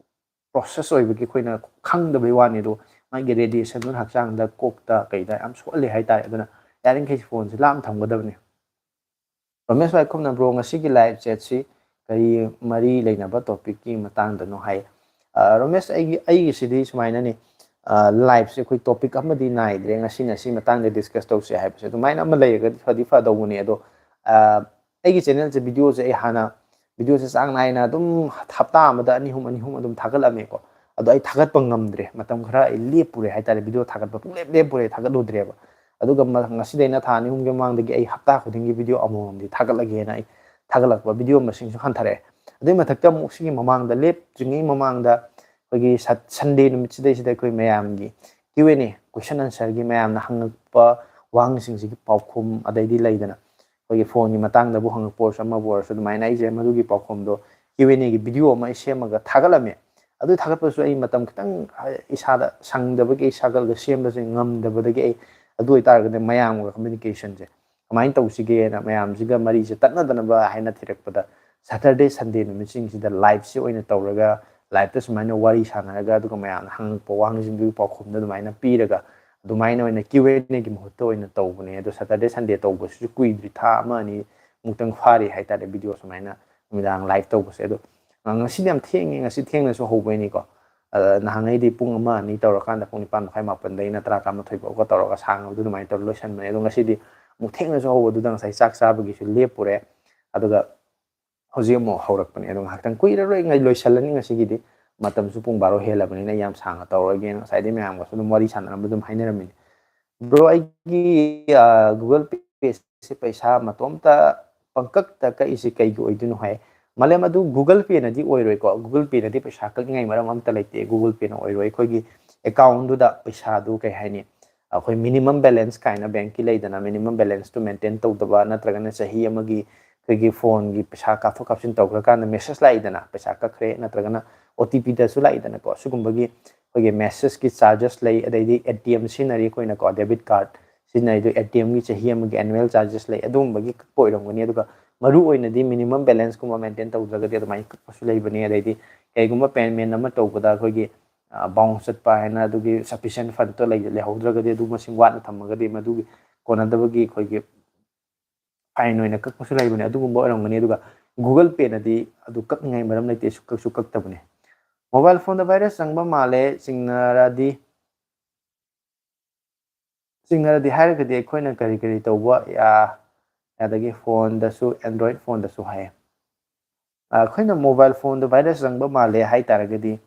ꯄ꯭ꯔꯣꯁꯦꯁ ꯑꯣꯏꯕꯒꯤ ꯑꯩꯈꯣꯏꯅ ꯈꯪꯗꯕꯩ ꯋꯥꯅꯤ꯫ ꯑꯗꯣ ꯃꯥꯒꯤ ꯔꯦꯗꯤꯌꯦꯁꯟꯗꯨꯅ ꯍꯛꯆꯥꯡꯗ, ꯀꯣꯛꯇ, ꯀꯩꯗ ꯌꯥꯝ ꯁꯣꯛꯍꯜꯂꯦ ꯍꯥꯏꯇꯥꯔꯦ꯫ ꯑꯗꯨꯅ ꯌꯥꯔꯤꯈꯩ ꯐꯣꯟꯁꯦ ꯂꯥꯞꯅ ꯊꯝꯒꯗꯕꯅꯤ꯫ ꯔꯣꯃꯦꯁ ꯋꯥꯏꯈꯨꯝꯅ, "ꯕ꯭ꯔꯣ, ꯉꯁꯤꯒꯤ ꯂꯥꯏꯚ ꯆꯦꯠꯁꯤ ꯀꯔꯤ ꯃꯔꯤ ꯂꯩꯅꯕ ꯇꯣꯄꯤꯛꯀꯤ ꯃꯇꯥꯡꯗꯅꯣ?" ꯍꯥꯏ꯫ ꯑ, ꯔꯣꯃꯦꯁ, ꯑꯩꯒꯤ, ꯑꯩꯒꯤꯁꯤꯗꯤ ꯁꯨꯃꯥꯏꯅꯅꯤ꯫ ꯑ, ꯂꯥꯏꯚꯁꯦ ꯑꯩꯈꯣꯏ ꯇꯣꯄꯤꯛ ꯑꯃꯗꯤ ꯅꯥꯏꯗ꯭ꯔꯦ, ꯉꯁꯤꯅ ꯁꯤ ꯃꯇꯥꯡꯗ ꯗꯤꯁꯀꯁ ꯇꯧꯁꯦ ꯍꯥꯏꯕꯁꯦ꯫ ꯑꯗꯨꯃꯥꯏꯅ ꯑꯃ ꯂꯩꯔꯒꯗꯤ ꯐꯗꯤ ꯐꯗꯧꯕꯅꯦ꯫ ꯑꯗꯣ, ꯑ, ꯑꯩꯒꯤ ꯆꯦꯅꯦꯜꯁꯦ, ꯚꯤꯗꯤꯑꯣꯁꯦ ꯑꯩ ꯍꯥꯟꯅ, ꯚꯤꯗꯤꯑꯣꯁꯦ ꯆꯥꯡ ꯅꯥꯏꯅ ꯑꯗꯨꯝ ꯍꯞꯇꯥ ꯑꯃꯗ ꯑꯅꯤ ꯑꯍꯨꯝ, ꯑꯅꯤ ꯑꯍꯨꯝ ꯑꯗꯨꯝ ꯊꯥꯒꯠꯂꯝꯃꯦꯀꯣ꯫ ꯑꯗꯣ ꯑꯩ ꯊꯥꯒꯠꯄ ꯉꯝꯗ꯭ꯔꯦ, ꯃꯇꯝ ꯈꯔ ꯑꯩ ꯂꯦꯞꯄꯨꯔꯦ ꯍꯥꯏꯇꯥꯔꯦ, ꯚꯤꯗꯤꯑꯣ ꯊꯥꯒꯠꯄ ꯄꯨꯡꯂꯦꯞ ꯂꯦꯞꯄꯨꯔꯦ, ꯊꯥꯒꯠꯂꯨꯗ꯭ꯔꯦꯕ꯫ ꯑꯗꯨꯒ ꯃ- ꯉꯁꯤꯗꯩꯅ ꯊꯥ ꯑꯅꯤ ꯑꯍꯨꯝꯒꯤ ꯃꯃꯥꯡꯗꯒꯤ ꯑꯩ ꯍꯞꯇꯥ ꯈꯨꯗꯤꯡꯒꯤ ꯚꯤꯗꯤꯑꯣ ꯑꯃꯃꯝꯗꯤ ꯊꯥꯒꯠꯂꯒꯦꯅ ꯑꯩ ꯊꯥꯒꯠꯂꯛꯄ ꯚꯤꯗꯤꯑꯣ ꯃꯁꯤꯡꯁꯨ ꯍꯟꯊꯔꯛꯑꯦ꯫ ꯑꯗꯨꯏ ꯃꯊꯛꯇ ꯑꯃꯨꯛ ꯁꯤꯒꯤ ꯃꯃꯥꯡꯗ, ꯂꯦꯞꯇ꯭ꯔꯤꯉꯩ ꯃꯃꯥꯡꯗ, ꯑꯩꯈꯣꯏꯒꯤ ꯁꯟꯗꯦ ꯅꯨꯃꯤꯠꯁꯤꯗꯩꯁꯤꯗ ꯑꯩꯈꯣꯏ ꯃꯌꯥꯝꯒꯤ Q and A, ꯀꯣꯏꯁꯟ ꯑꯟꯁꯔꯒꯤ, ꯃꯌꯥꯝꯅ ꯍꯪꯉꯛꯄ ꯋꯥꯍꯪꯁꯤꯡꯁꯤꯒꯤ ꯄꯥꯎꯈꯨꯝ, ꯑꯗꯩꯗꯤ ꯂꯩꯗꯅ ꯑꯩꯈꯣꯏꯒꯤ ꯐꯣꯟꯒꯤ ꯃꯇꯥꯡꯗꯕꯨ ꯍꯪꯉꯛꯄ ꯑꯣꯏꯔꯁꯨ, ꯑꯃꯕꯨ ꯑꯣꯏꯔꯁꯨ, ꯑꯗꯨꯃꯥꯏꯅ ꯑꯩꯁꯦ ꯃꯗꯨꯒꯤ ꯄꯥꯎꯈꯨꯝꯗꯣ Q and Aꯒꯤ ꯚꯤꯗꯤꯑꯣ ꯑꯃ ꯑꯩ ꯁꯦꯝꯃꯒ ꯊꯥꯒꯠꯂꯝꯃꯦ꯫ ꯑꯗꯨ ꯊꯥꯒꯠꯄꯁꯨ ꯑꯩ ꯃꯇꯝ ꯈꯤꯇꯪ, ꯑ, ꯏꯁꯥꯗ ꯁꯪꯗꯕꯒꯤ, ꯑꯩ ꯁꯥꯒꯠꯂꯒ ꯁꯦꯝꯕꯁꯦ ꯉꯝꯗꯕꯗꯒꯤ ꯑꯩ, ꯑꯗꯨ ꯑꯣꯏꯇꯥꯔꯒꯗꯤ ꯃꯌꯥꯝꯒ ꯀꯝꯃ꯭ꯌꯨꯅꯤꯀꯦꯁꯟꯁꯦ ꯀꯃꯥꯏꯅ ꯇꯧꯁꯤꯒꯦꯅ ꯃꯌꯥꯝꯁꯤꯒ ꯃꯔꯤꯁꯦ ꯇꯠꯅꯗꯅꯕ ꯍꯥꯏꯅ ꯊꯤꯔꯛꯄꯗ, ꯁꯇꯔꯗꯦ, ꯁꯟꯗꯦ ꯅꯨꯃꯤꯠꯁꯤꯡꯁꯤꯗ ꯂꯥꯏꯞꯁꯤ ꯑꯣꯏꯅ ꯇꯧꯔꯒ, ꯂꯥꯏꯞꯇ ꯁꯨꯃꯥꯏꯅ ꯋꯥꯔꯤ ꯁꯥꯟꯅꯔꯒ, ꯑꯗꯨꯒ ꯃꯌꯥꯝꯅ ꯍꯪꯉꯛꯄ ꯋꯥꯍꯪꯁꯤꯡꯗꯨꯒꯤ ꯄꯥꯎꯈꯨꯝꯗ ꯑꯗꯨꯃꯥꯏꯅ ꯄꯤꯔꯒ, ꯑꯗꯨꯃꯥꯏꯅ ꯑꯣꯏꯅ Q and Aꯒꯤ ꯃꯍꯨꯠꯇ ꯑꯣꯏꯅ ꯇꯧꯕꯅꯦ꯫ ꯑꯗꯣ ꯁꯇꯔꯗꯦ, ꯁꯟꯗꯦ ꯇꯧꯕꯁꯤꯁꯨ ꯀꯨꯏꯗ꯭ꯔꯤ, ꯊꯥ ꯑꯃ ꯑꯅꯤ ꯃꯨꯛꯇꯪ ꯐꯥꯔꯤ ꯍꯥꯏꯇꯥꯔꯦ, ꯚꯤꯗꯤꯑꯣ ꯁꯨꯃꯥꯏꯅ ꯅꯨꯃꯤꯗꯥꯡ ꯂꯥꯏꯞ ꯇꯧꯕꯁꯦ꯫ ꯑꯗꯣ, ꯑ, ꯉꯁꯤꯗꯤ ꯌꯥꯝ ꯊꯦꯡꯉꯦ, ꯉꯁꯤ ꯊꯦꯡꯅꯁꯨ ꯍꯧꯕꯩꯅꯤꯀꯣ꯫ ꯑ, ꯅꯍꯥꯟꯉꯩꯗꯤ ꯄꯨꯡ ꯑꯃ ꯑꯅꯤ ꯇꯧꯔꯀꯥꯟꯗ ꯄꯨꯡ ꯅꯤꯄꯥꯟ ꯃꯈꯥꯏ, ꯃꯥꯄꯟꯗꯩꯅ ꯇꯔꯥ, ꯇꯔꯥꯃꯥꯊꯣꯏ ꯐꯥꯎꯒ ꯇꯧꯔꯒ ꯁꯥꯡꯉꯕꯗꯨ ꯑꯗꯨꯃꯥꯏꯅ ꯇꯧꯔ ꯂꯣꯏꯁꯟꯕꯅꯦ꯫ ꯑꯗꯣ ꯉꯁꯤꯗꯤ ꯑꯃꯨꯛ ꯊꯦꯡꯅꯁꯨ ꯍꯧꯕꯗꯨꯗ ꯉꯁꯥꯏ ꯆꯥꯛ ꯆꯥꯕꯒꯤꯁꯨ ꯂꯦꯞꯄꯨꯔꯦ꯫ ꯑꯗꯨꯒ ꯍꯧꯖꯤꯛ ꯑꯃꯨꯛ ꯍꯧꯔꯛꯄꯅꯦ꯫ ꯑꯗꯣ ꯉꯥꯏꯍꯥꯛꯇꯪ ꯀꯨꯏꯔꯔꯣꯏ, ꯉꯩ ꯂꯣꯏꯁꯜꯂꯅꯤ ꯉꯁꯤꯒꯤꯗꯤ꯫ ꯃꯇꯝꯁꯨ ꯄꯨꯡ ꯕꯥꯔꯣ ꯍꯦꯜꯂꯕꯅꯤꯅ ꯌꯥꯝ ꯁꯥꯡꯅ ꯇꯧꯔꯣꯏꯒꯦꯅ ꯉꯁꯥꯏꯗꯩ ꯃꯌꯥꯝꯒꯁꯨ ꯑꯗꯨꯝ ꯋꯥꯔꯤ ꯁꯥꯟꯅꯔꯝꯕ ꯑꯗꯨꯝ ꯍꯥꯏꯅꯔꯝꯃꯤꯅꯦ꯫ ꯕ꯭ꯔꯣ, ꯑꯩꯒꯤ, ꯑ, Google Pay ꯁꯦ ꯄꯩꯁꯥ ꯃꯇꯣꯝꯇ ꯄꯪꯀꯛꯇ ꯀꯛꯏꯁꯦ ꯀꯩꯒꯤ ꯑꯣꯏꯗꯣꯏꯅꯣ ꯍꯥꯏ꯫ ꯃꯥꯂꯦꯝ, ꯑꯗꯨ Google Pay ꯅꯗꯤ ꯑꯣꯏꯔꯣꯏꯀꯣ꯫ Google Pay ꯅꯗꯤ ꯄꯩꯁꯥ ꯀꯛꯅꯤꯡꯉꯥꯏ ꯃꯔꯝ ꯑꯝꯇ ꯂꯩꯇꯦ꯫ Google Pay ꯅ ꯑꯣꯏꯔꯣꯏ꯫ ꯑꯩꯈꯣꯏꯒꯤ ꯑꯦꯀꯥꯎꯟꯗꯨꯗ ꯄꯩꯁꯥꯗꯨ, ꯀꯩ ꯍꯥꯏꯅꯤ, ꯑꯩꯈꯣꯏ minimum balance ꯀꯥꯏꯅ ꯕꯦꯡꯛꯀꯤ ꯂꯩꯗꯅ, minimum balance ꯇꯨ maintain ꯇꯧꯗꯕ, ꯅꯠꯇ꯭ꯔꯒꯅ ꯆꯍꯤ ꯑꯃꯒꯤ ꯑꯩꯈꯣꯏꯒꯤ ꯐꯣꯟꯒꯤ ꯄꯩꯁꯥ ꯀꯥꯞꯊꯣꯛ ꯀꯥꯞꯁꯤꯟ ꯇꯧꯈ꯭ꯔꯀꯥꯟꯗ message ꯂꯥꯛꯏꯗꯅ, ꯄꯩꯁꯥ ꯀꯛꯈ꯭ꯔꯦ, ꯅꯠꯇ꯭ꯔꯒꯅ O T P ꯗꯁꯨ ꯂꯥꯛꯏꯗꯅꯀꯣ꯫ ꯁꯤꯒꯨꯝꯕꯒꯤ ꯑꯩꯈꯣꯏꯒꯤ message ꯀꯤ charges ꯂꯩ, ꯑꯗꯩꯗꯤ A T M ꯁꯤꯖꯤꯟꯅꯔꯤ ꯑꯩꯈꯣꯏꯅꯀꯣ, debit card ꯁꯤꯖꯤꯟꯅꯔꯤꯗꯣ, A T M ꯒꯤ ꯆꯍꯤ ꯑꯃꯒꯤ annual charges ꯂꯩ, ꯑꯗꯨꯒꯨꯝꯕꯒꯤ ꯀꯛꯄ ꯑꯣꯏꯔꯝꯒꯅꯤ꯫ ꯑꯗꯨꯒ ꯃꯔꯨ ꯑꯣꯏꯅꯗꯤ minimum balance ꯀꯨꯝꯕ maintain ꯇꯧꯗ꯭ꯔꯒꯗꯤ ꯑꯗꯨꯃꯥꯏꯅ ꯀꯛꯄꯁꯨ ꯂꯩꯕꯅꯦ꯫ ꯑꯗꯩꯗꯤ ꯀꯩꯒꯨꯝꯕ payment ꯑꯃ ꯇꯧꯕꯗ ꯑꯩꯈꯣꯏꯒꯤ, ꯑ, bounce ꯆꯠꯄ ꯍꯥꯏꯅ ꯑꯗꯨꯒꯤ sufficient fund ꯇꯣ ꯂꯩ-, ꯂꯩꯍꯧꯗ꯭ꯔꯒꯗꯤ, ꯑꯗꯨ ꯃꯁꯤꯡ ꯋꯥꯠꯅ ꯊꯝꯃꯒꯗꯤ ꯃꯗꯨꯒꯤ ꯀꯣꯟꯅꯗꯕꯒꯤ ꯑꯩꯈꯣꯏꯒꯤ fine ꯑꯣꯏꯅ ꯀꯛꯄꯁꯨ ꯂꯩꯕꯅꯦ꯫ ꯑꯗꯨꯒꯨꯝꯕ ꯑꯣꯏꯔꯝꯒꯅꯤ꯫ ꯑꯗꯨꯒ Google Pay ꯅꯗꯤ ꯑꯗꯨ ꯀꯛꯅꯤꯡꯉꯥꯏ ꯃꯔꯝ ꯂꯩꯇꯦ, ꯁꯨꯛꯀꯛꯁꯨ ꯀꯛꯇꯕꯅꯦ꯫ Mobile phone ꯗ virus ꯆꯪꯕ ꯃꯥꯜꯂꯦ, ꯆꯤꯡꯅꯔꯗꯤ, ꯆꯤꯡꯅꯔꯗꯤ ꯍꯥꯏꯔꯒꯗꯤ ꯑꯩꯈꯣꯏꯅ ꯀꯔꯤ ꯀꯔꯤ ꯇꯧꯕ ꯌꯥ-, ꯌꯥꯗꯒꯦ? ꯐꯣꯟꯗꯁꯨ, Android ꯐꯣꯟꯗꯁꯨ ꯍꯥꯏꯌꯦ꯫ ꯑ, ꯑꯩꯈꯣꯏꯅ mobile phone ꯗ virus ꯆꯪꯕ ꯃꯥꯜꯂꯦ ꯍꯥꯏ ꯇꯥꯔꯒꯗꯤ,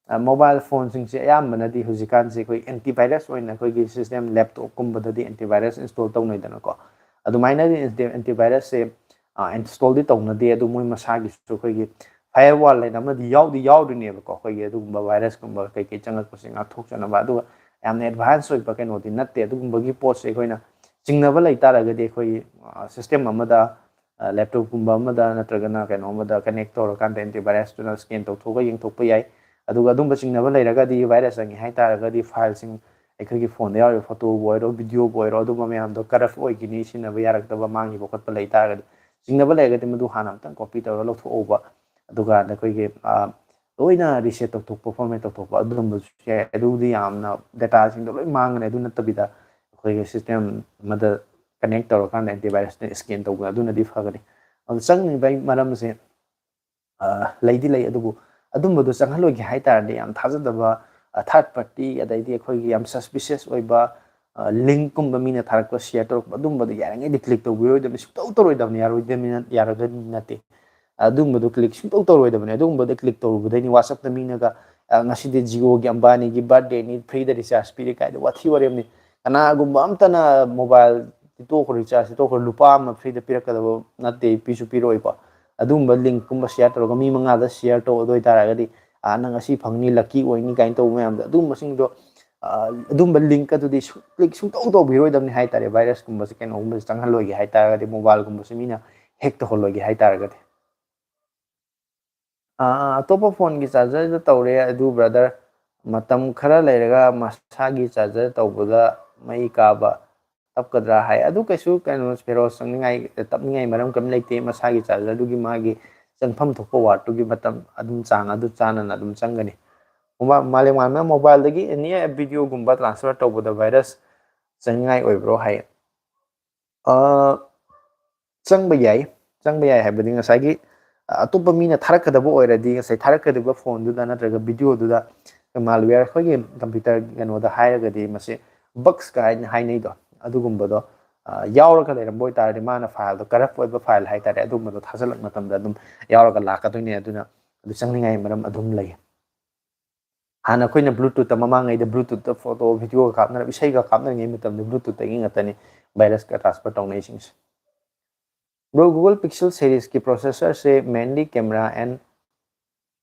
ꯃꯣꯕꯥꯏꯜ ꯐꯣꯟꯁꯤꯡꯁꯦ ꯑꯌꯥꯝꯕꯅꯗꯤ ꯍꯧꯖꯤꯛꯀꯥꯟꯁꯦ ꯑꯩꯈꯣꯏ ꯑꯦꯟꯇꯤ ꯚꯥꯏꯔꯁ ꯑꯣꯏꯅ ꯑꯩꯈꯣꯏꯒꯤ ꯁꯤꯁꯇꯦꯝ ꯂꯦꯞꯇꯣꯞꯀꯨꯝꯕꯗꯗꯤ ꯑꯦꯟꯇꯤ ꯚꯥꯏꯔꯁ ꯏꯟꯁꯇꯣꯜ ꯇꯧꯅꯩꯗꯅꯀꯣ꯫ ꯑꯗꯨꯃꯥꯏꯅꯗꯤ ꯑꯦꯟꯇꯤ ꯚꯥꯏꯔꯁꯁꯦ ꯏꯟꯁꯇꯣꯜꯗꯤ ꯇꯧꯅꯗꯦ, ꯑꯗꯨ ꯃꯣꯏ ꯃꯁꯥꯒꯤꯁꯨ ꯑꯩꯈꯣꯏꯒꯤ ꯐꯥꯏꯌꯔ ꯋꯥꯜ ꯍꯥꯏꯅ ꯑꯃꯗꯤ ꯌꯥꯎꯗꯤ ꯌꯥꯎꯔꯤꯅꯦꯕꯀꯣ, ꯑꯩꯈꯣꯏꯒꯤ ꯑꯗꯨꯒꯨꯝꯕ ꯚꯥꯏꯔꯁꯀꯨꯝꯕ ꯀꯩꯀꯩ ꯆꯪꯉꯛꯄꯁꯦ ꯉꯥꯛꯊꯣꯛꯆꯅꯕ꯫ ꯑꯗꯨꯒ ꯌꯥꯝꯅ ꯑꯦꯗꯚꯥꯟꯁ ꯑꯣꯏꯕ ꯀꯩꯅꯣꯗꯤ ꯅꯠꯇꯦ ꯑꯗꯨꯒꯨꯝꯕꯒꯤ ꯄꯣꯠꯁꯦ꯫ ꯑꯩꯈꯣꯏꯅ ꯆꯤꯡꯅꯕ ꯂꯩ ꯇꯥꯔꯒꯗꯤ ꯑꯩꯈꯣꯏ ꯁꯤꯁꯇꯦꯝ ꯑꯃꯗ, ꯂꯦꯞꯇꯣꯞꯀꯨꯝꯕ ꯑꯃꯗ ꯅꯠꯇ꯭ꯔꯒꯅ ꯀꯩꯅꯣ ꯑꯃꯗ ꯀꯅꯦꯛ ꯇꯧꯔꯀꯥꯟꯗ ꯑꯦꯟꯇꯤ ꯚꯥꯏꯔꯁꯇꯨꯅ ꯁ꯭ꯀꯦꯟ ꯇꯧꯊꯣꯛꯑꯒ ꯌꯦꯡꯊꯣꯛꯄ ꯌꯥꯏ꯫ ꯑꯗꯨꯒ ꯑꯗꯨꯝꯕ ꯆꯤꯡꯅꯕ ꯂꯩꯔꯒꯗꯤ, ꯚꯥꯏꯔꯁ ꯆꯪꯉꯦ ꯍꯥꯏ ꯇꯥꯔꯒꯗꯤ, ꯐꯥꯏꯜꯁꯤꯡ, ꯑꯩꯈꯣꯏꯒꯤ ꯐꯣꯟꯗ ꯌꯥꯎꯔꯤꯕ ꯐꯣꯇꯣꯕꯨ ꯑꯣꯏꯔꯣ, ꯚꯤꯗꯤꯑꯣꯕꯨ ꯑꯣꯏꯔꯣ, ꯑꯗꯨꯝꯕ ꯃꯌꯥꯝꯗꯣ ꯀꯔꯞ ꯑꯣꯏꯈꯤꯅꯤ, ꯁꯤꯖꯤꯟꯅꯕ ꯌꯥꯔꯛꯇꯕ, ꯃꯥꯡꯈꯤꯕ ꯈꯣꯠꯄ ꯂꯩ ꯇꯥꯔꯒꯗꯤ, ꯆꯤꯡꯅꯕ ꯂꯩꯔꯒꯗꯤ ꯃꯗꯨ ꯍꯥꯟꯅ ꯑꯝꯇꯪ ꯀꯣꯄꯤ ꯇꯧꯔꯒ ꯂꯧꯊꯣꯛꯍꯧꯕ, ꯑꯗꯨꯒ ꯑꯩꯈꯣꯏꯒꯤ, ꯑ, ꯂꯣꯏꯅ ꯔꯤꯁꯦꯠ ꯇꯧꯊꯣꯛꯄ, ꯐꯣꯔꯃꯦꯠ ꯇꯧꯊꯣꯛꯄ, ꯑꯗꯨꯝꯕꯁꯨ ꯌꯥꯏ꯫ ꯑꯗꯨꯕꯨꯗꯤ ꯌꯥꯝꯅ ꯗꯦꯇꯥꯁꯤꯡꯗꯣ ꯂꯣꯏ ꯃꯥꯡꯒꯅꯤ꯫ ꯑꯗꯨ ꯅꯠꯇꯕꯤꯗ ꯑꯩꯈꯣꯏꯒꯤ ꯁꯤꯁꯇꯦꯝ ꯑꯃꯗ ꯀꯅꯦꯛ ꯇꯧꯔꯀꯥꯟꯗ ꯑꯦꯟꯇꯤ ꯚꯥꯏꯔꯁꯅ ꯁ꯭ꯀꯦꯟ ꯇꯧꯕ, ꯑꯗꯨꯅꯗꯤ ꯐꯒꯅꯤ꯫ ꯑꯗꯨ ꯆꯪꯉꯤꯕꯒꯤ ꯃꯔꯝꯁꯦ, ꯑ, ꯂꯩꯗꯤ ꯂꯩ, ꯑꯗꯨꯕꯨ ꯑꯗꯨꯝꯕꯗꯣ ꯆꯪꯍꯜꯂꯣꯏꯒꯦ ꯍꯥꯏ ꯇꯥꯔꯗꯤ, ꯌꯥꯝ ꯊꯥꯖꯗꯕ, ꯑ, ꯊꯥꯔꯠ ꯄꯥꯔꯇꯤ, ꯑꯗꯩꯗꯤ ꯑꯩꯈꯣꯏꯒꯤ ꯌꯥꯝ ꯁꯁꯄꯤꯁꯤꯌꯁ ꯑꯣꯏꯕ, ꯑ, ꯂꯤꯡꯛꯀꯨꯝꯕ ꯃꯤꯅ ꯊꯥꯔꯛꯄ, ꯁꯤꯌꯔ ꯇꯧꯔꯛꯄ, ꯑꯗꯨꯝꯕꯗꯣ ꯌꯥꯔꯤꯉꯩꯗꯤ ꯀ꯭ꯂꯤꯛ ꯇꯧꯕꯤꯔꯣꯏꯗꯕꯅꯤ, ꯁꯨꯡꯇꯧ ꯇꯧꯔꯣꯏꯗꯕꯅꯤ, ꯌꯥꯔꯣꯏꯗꯕꯅꯤ, ꯌꯥꯔꯣꯏꯗꯕꯅꯤ ꯅꯠꯇꯦ꯫ ꯑꯗꯨꯒꯨꯝꯕꯗꯣ ꯀ꯭ꯂꯤꯛ ꯁꯨꯡꯇꯧ ꯇꯧꯔꯣꯏꯗꯕꯅꯤ꯫ ꯑꯗꯨꯒꯨꯝꯕꯗ ꯀ꯭ꯂꯤꯛ ꯇꯧꯔꯨꯕꯗꯩꯅꯤ WhatsApp-ꯇ ꯃꯤꯅꯒ, "ꯑ, ꯉꯁꯤꯗꯤ Jio-ꯒꯤ, ꯑꯝꯕꯥꯅꯤꯒꯤ birthday-ꯅꯤ, free-ꯗ recharge ꯄꯤꯔꯦ" ꯀꯥꯏꯗ ꯋꯥꯊꯤ ꯋꯥꯔꯦꯝꯅꯤ꯫ ꯀꯅꯥꯒꯨꯝꯕ ꯑꯝꯇꯅ ꯃꯣꯕꯥꯏꯜ ꯇꯣꯛꯈ꯭ꯔꯣ, recharge ꯇꯣꯛꯈ꯭ꯔꯣ, ꯂꯨꯄꯥ ꯑꯃ free-ꯗ ꯄꯤꯔꯛꯀꯗꯕ ꯅꯠꯇꯦ, ꯄꯤꯁꯨ ꯄꯤꯔꯛꯑꯣꯏꯀꯣ꯫ ꯑꯗꯨꯒꯨꯝꯕ ꯂꯤꯡꯛꯀꯨꯝꯕ ꯁꯤꯌꯔ ꯇꯧꯔꯒ ꯃꯤ ꯃꯉꯥꯗ ꯁꯤꯌꯔ ꯇꯧ, ꯑꯗꯨ ꯑꯣꯏꯇꯥꯔꯒꯗꯤ, "ꯑ, ꯅꯪ ꯉꯁꯤ ꯐꯪꯅꯤ, lucky ꯑꯣꯏꯅꯤ" ꯀꯥꯏꯅ ꯇꯧꯕ ꯃꯌꯥꯝꯗꯣ, ꯑꯗꯨꯒꯨꯝꯕꯁꯤꯡꯗꯣ, ꯑ, ꯑꯗꯨꯝꯕ ꯂꯤꯡꯛ ꯑꯗꯨꯗꯤ ꯁꯨ-, ꯀ꯭ꯂꯤꯛ ꯁꯨꯡꯇꯧ ꯇꯧꯕꯤꯔꯣꯏꯗꯕꯅꯤ ꯍꯥꯏ ꯇꯥꯔꯦ꯫ ꯚꯥꯏꯔꯁꯀꯨꯝꯕꯁꯦ, ꯀꯩꯅꯣꯒꯨꯝꯕꯁꯦ ꯆꯪꯍꯜꯂꯣꯏꯒꯦ ꯍꯥꯏ ꯇꯥꯔꯒꯗꯤ, ꯃꯣꯕꯥꯏꯜꯒꯨꯝꯕꯁꯦ ꯃꯤꯅ ꯍꯦꯛ ꯇꯧꯍꯜꯂꯣꯏꯒꯦ ꯍꯥꯏ ꯇꯥꯔꯒꯗꯤ꯫ ꯑꯥ, ꯑꯇꯣꯞꯄ ꯐꯣꯟꯒꯤ ꯆꯥꯔꯖꯔꯗ ꯇꯧꯔꯦ ꯑꯗꯨ, ꯕ꯭ꯔꯗꯔ, ꯃꯇꯝ ꯈꯔ ꯂꯩꯔꯒ ꯃꯁꯥꯒꯤ ꯆꯥꯔꯖꯔ ꯇꯧꯕꯗ ꯃꯩ ꯀꯥꯕ ꯇꯞꯀꯗ꯭ꯔꯥ ꯍꯥꯏ꯫ ꯑꯗꯨ ꯀꯩꯁꯨ, ꯀꯩꯅꯣ, ꯐꯦꯔꯣꯁ, ꯆꯪꯅꯤꯡꯉꯥꯏ, ꯇꯞꯅꯤꯡꯉꯥꯏ ꯃꯔꯝ ꯀꯔꯤꯝ ꯂꯩꯇꯦ꯫ ꯃꯁꯥꯒꯤ ꯆꯥꯔꯖꯔꯗꯨꯒꯤ ꯃꯥꯒꯤ ꯆꯪꯐꯝ ꯊꯣꯛꯄ ꯋꯥꯠꯇꯨꯒꯤ ꯃꯇꯝ ꯑꯗꯨꯝ, ꯆꯥꯡ ꯑꯗꯨ ꯆꯥꯅꯅ ꯑꯗꯨꯝ ꯆꯪꯒꯅꯤ꯫ ꯃꯣꯕꯥꯏꯜ, ꯃꯥꯂꯦꯝꯉꯥꯟꯕ, ꯃꯣꯕꯥꯏꯜꯗꯒꯤ ꯑꯦꯅꯤ ꯚꯤꯗꯤꯑꯣꯒꯨꯝꯕ ꯇ꯭ꯔꯥꯟꯁꯐꯔ ꯇꯧꯕꯗ ꯚꯥꯏꯔꯁ ꯆꯪꯅꯤꯡꯉꯥꯏ ꯑꯣꯏꯕ꯭ꯔꯣ ꯍꯥꯏ꯫ ꯑ, ꯆꯪꯕ ꯌꯥꯏ꯫ ꯆꯪꯕ ꯌꯥꯏ ꯍꯥꯏꯕꯗꯤ ꯉꯁꯥꯏꯒꯤ, ꯑ, ꯑꯇꯣꯞꯄ ꯃꯤꯅ ꯊꯥꯔꯛꯀꯗꯕ ꯑꯣꯏꯔꯗꯤ, ꯉꯁꯥꯏ ꯊꯥꯔꯛꯀꯗꯕ ꯐꯣꯟꯗꯨꯗ ꯅꯠꯇ꯭ꯔꯒ ꯚꯤꯗꯤꯑꯣꯗꯨꯗ malware, ꯑꯩꯈꯣꯏꯒꯤ ꯀꯝꯄ꯭ꯌꯨꯇꯔ ꯀꯩꯅꯣꯗ ꯍꯥꯏꯔꯒꯗꯤ ꯃꯁꯤ bugs ꯀꯥꯏꯅ ꯍꯥꯏꯅꯩꯗꯣ, ꯑꯗꯨꯒꯨꯝꯕꯗꯣ, ꯑ, ꯌꯥꯎꯔꯒ ꯂꯩꯔꯝꯕ ꯑꯣꯏꯇꯥꯔꯗꯤ, ꯃꯥꯅ ꯐꯥꯏꯜꯗꯣ, ꯀꯔꯞ ꯑꯣꯏꯕ ꯐꯥꯏꯜ ꯍꯥꯏꯇꯥꯔꯦ, ꯑꯗꯨꯒꯨꯝꯕꯗꯣ ꯊꯥꯖꯤꯜꯂꯛꯄ ꯃꯇꯝꯗ ꯑꯗꯨꯝ ꯌꯥꯎꯔꯒ ꯂꯥꯛꯀꯗꯣꯏꯅꯦ꯫ ꯑꯗꯨꯅ ꯑꯗꯨ ꯆꯪꯅꯤꯡꯉꯥꯏ ꯃꯔꯝ ꯑꯗꯨꯝ ꯂꯩ꯫ ꯍꯥꯟꯅ ꯑꯩꯈꯣꯏꯅ ꯕ꯭ꯂꯨꯇꯨꯠꯇ, ꯃꯃꯥꯡꯉꯩꯗ ꯕ꯭ꯂꯨꯇꯨꯠꯇ ꯐꯣꯇꯣ ꯚꯤꯗꯤꯑꯣꯒ ꯀꯥꯞꯅꯔ, ꯏꯁꯩꯒ ꯀꯥꯞꯅꯔꯤꯉꯩ ꯃꯇꯝꯗ ꯕ꯭ꯂꯨꯇꯨꯠꯇꯒꯤ ꯉꯥꯛꯇꯅꯤ ꯚꯥꯏꯔꯁꯀ ꯇ꯭ꯔꯥꯟꯁꯐꯔ ꯇꯧꯅꯔꯤꯁꯤꯡꯁꯦ꯫ ꯕ꯭ꯔꯣ, ꯒꯨꯒꯜ ꯄꯤꯛꯁꯦꯜ ꯁꯦꯔꯤꯁꯀꯤ ꯄ꯭ꯔꯣꯁꯦꯁꯔꯁꯦ mainly camera and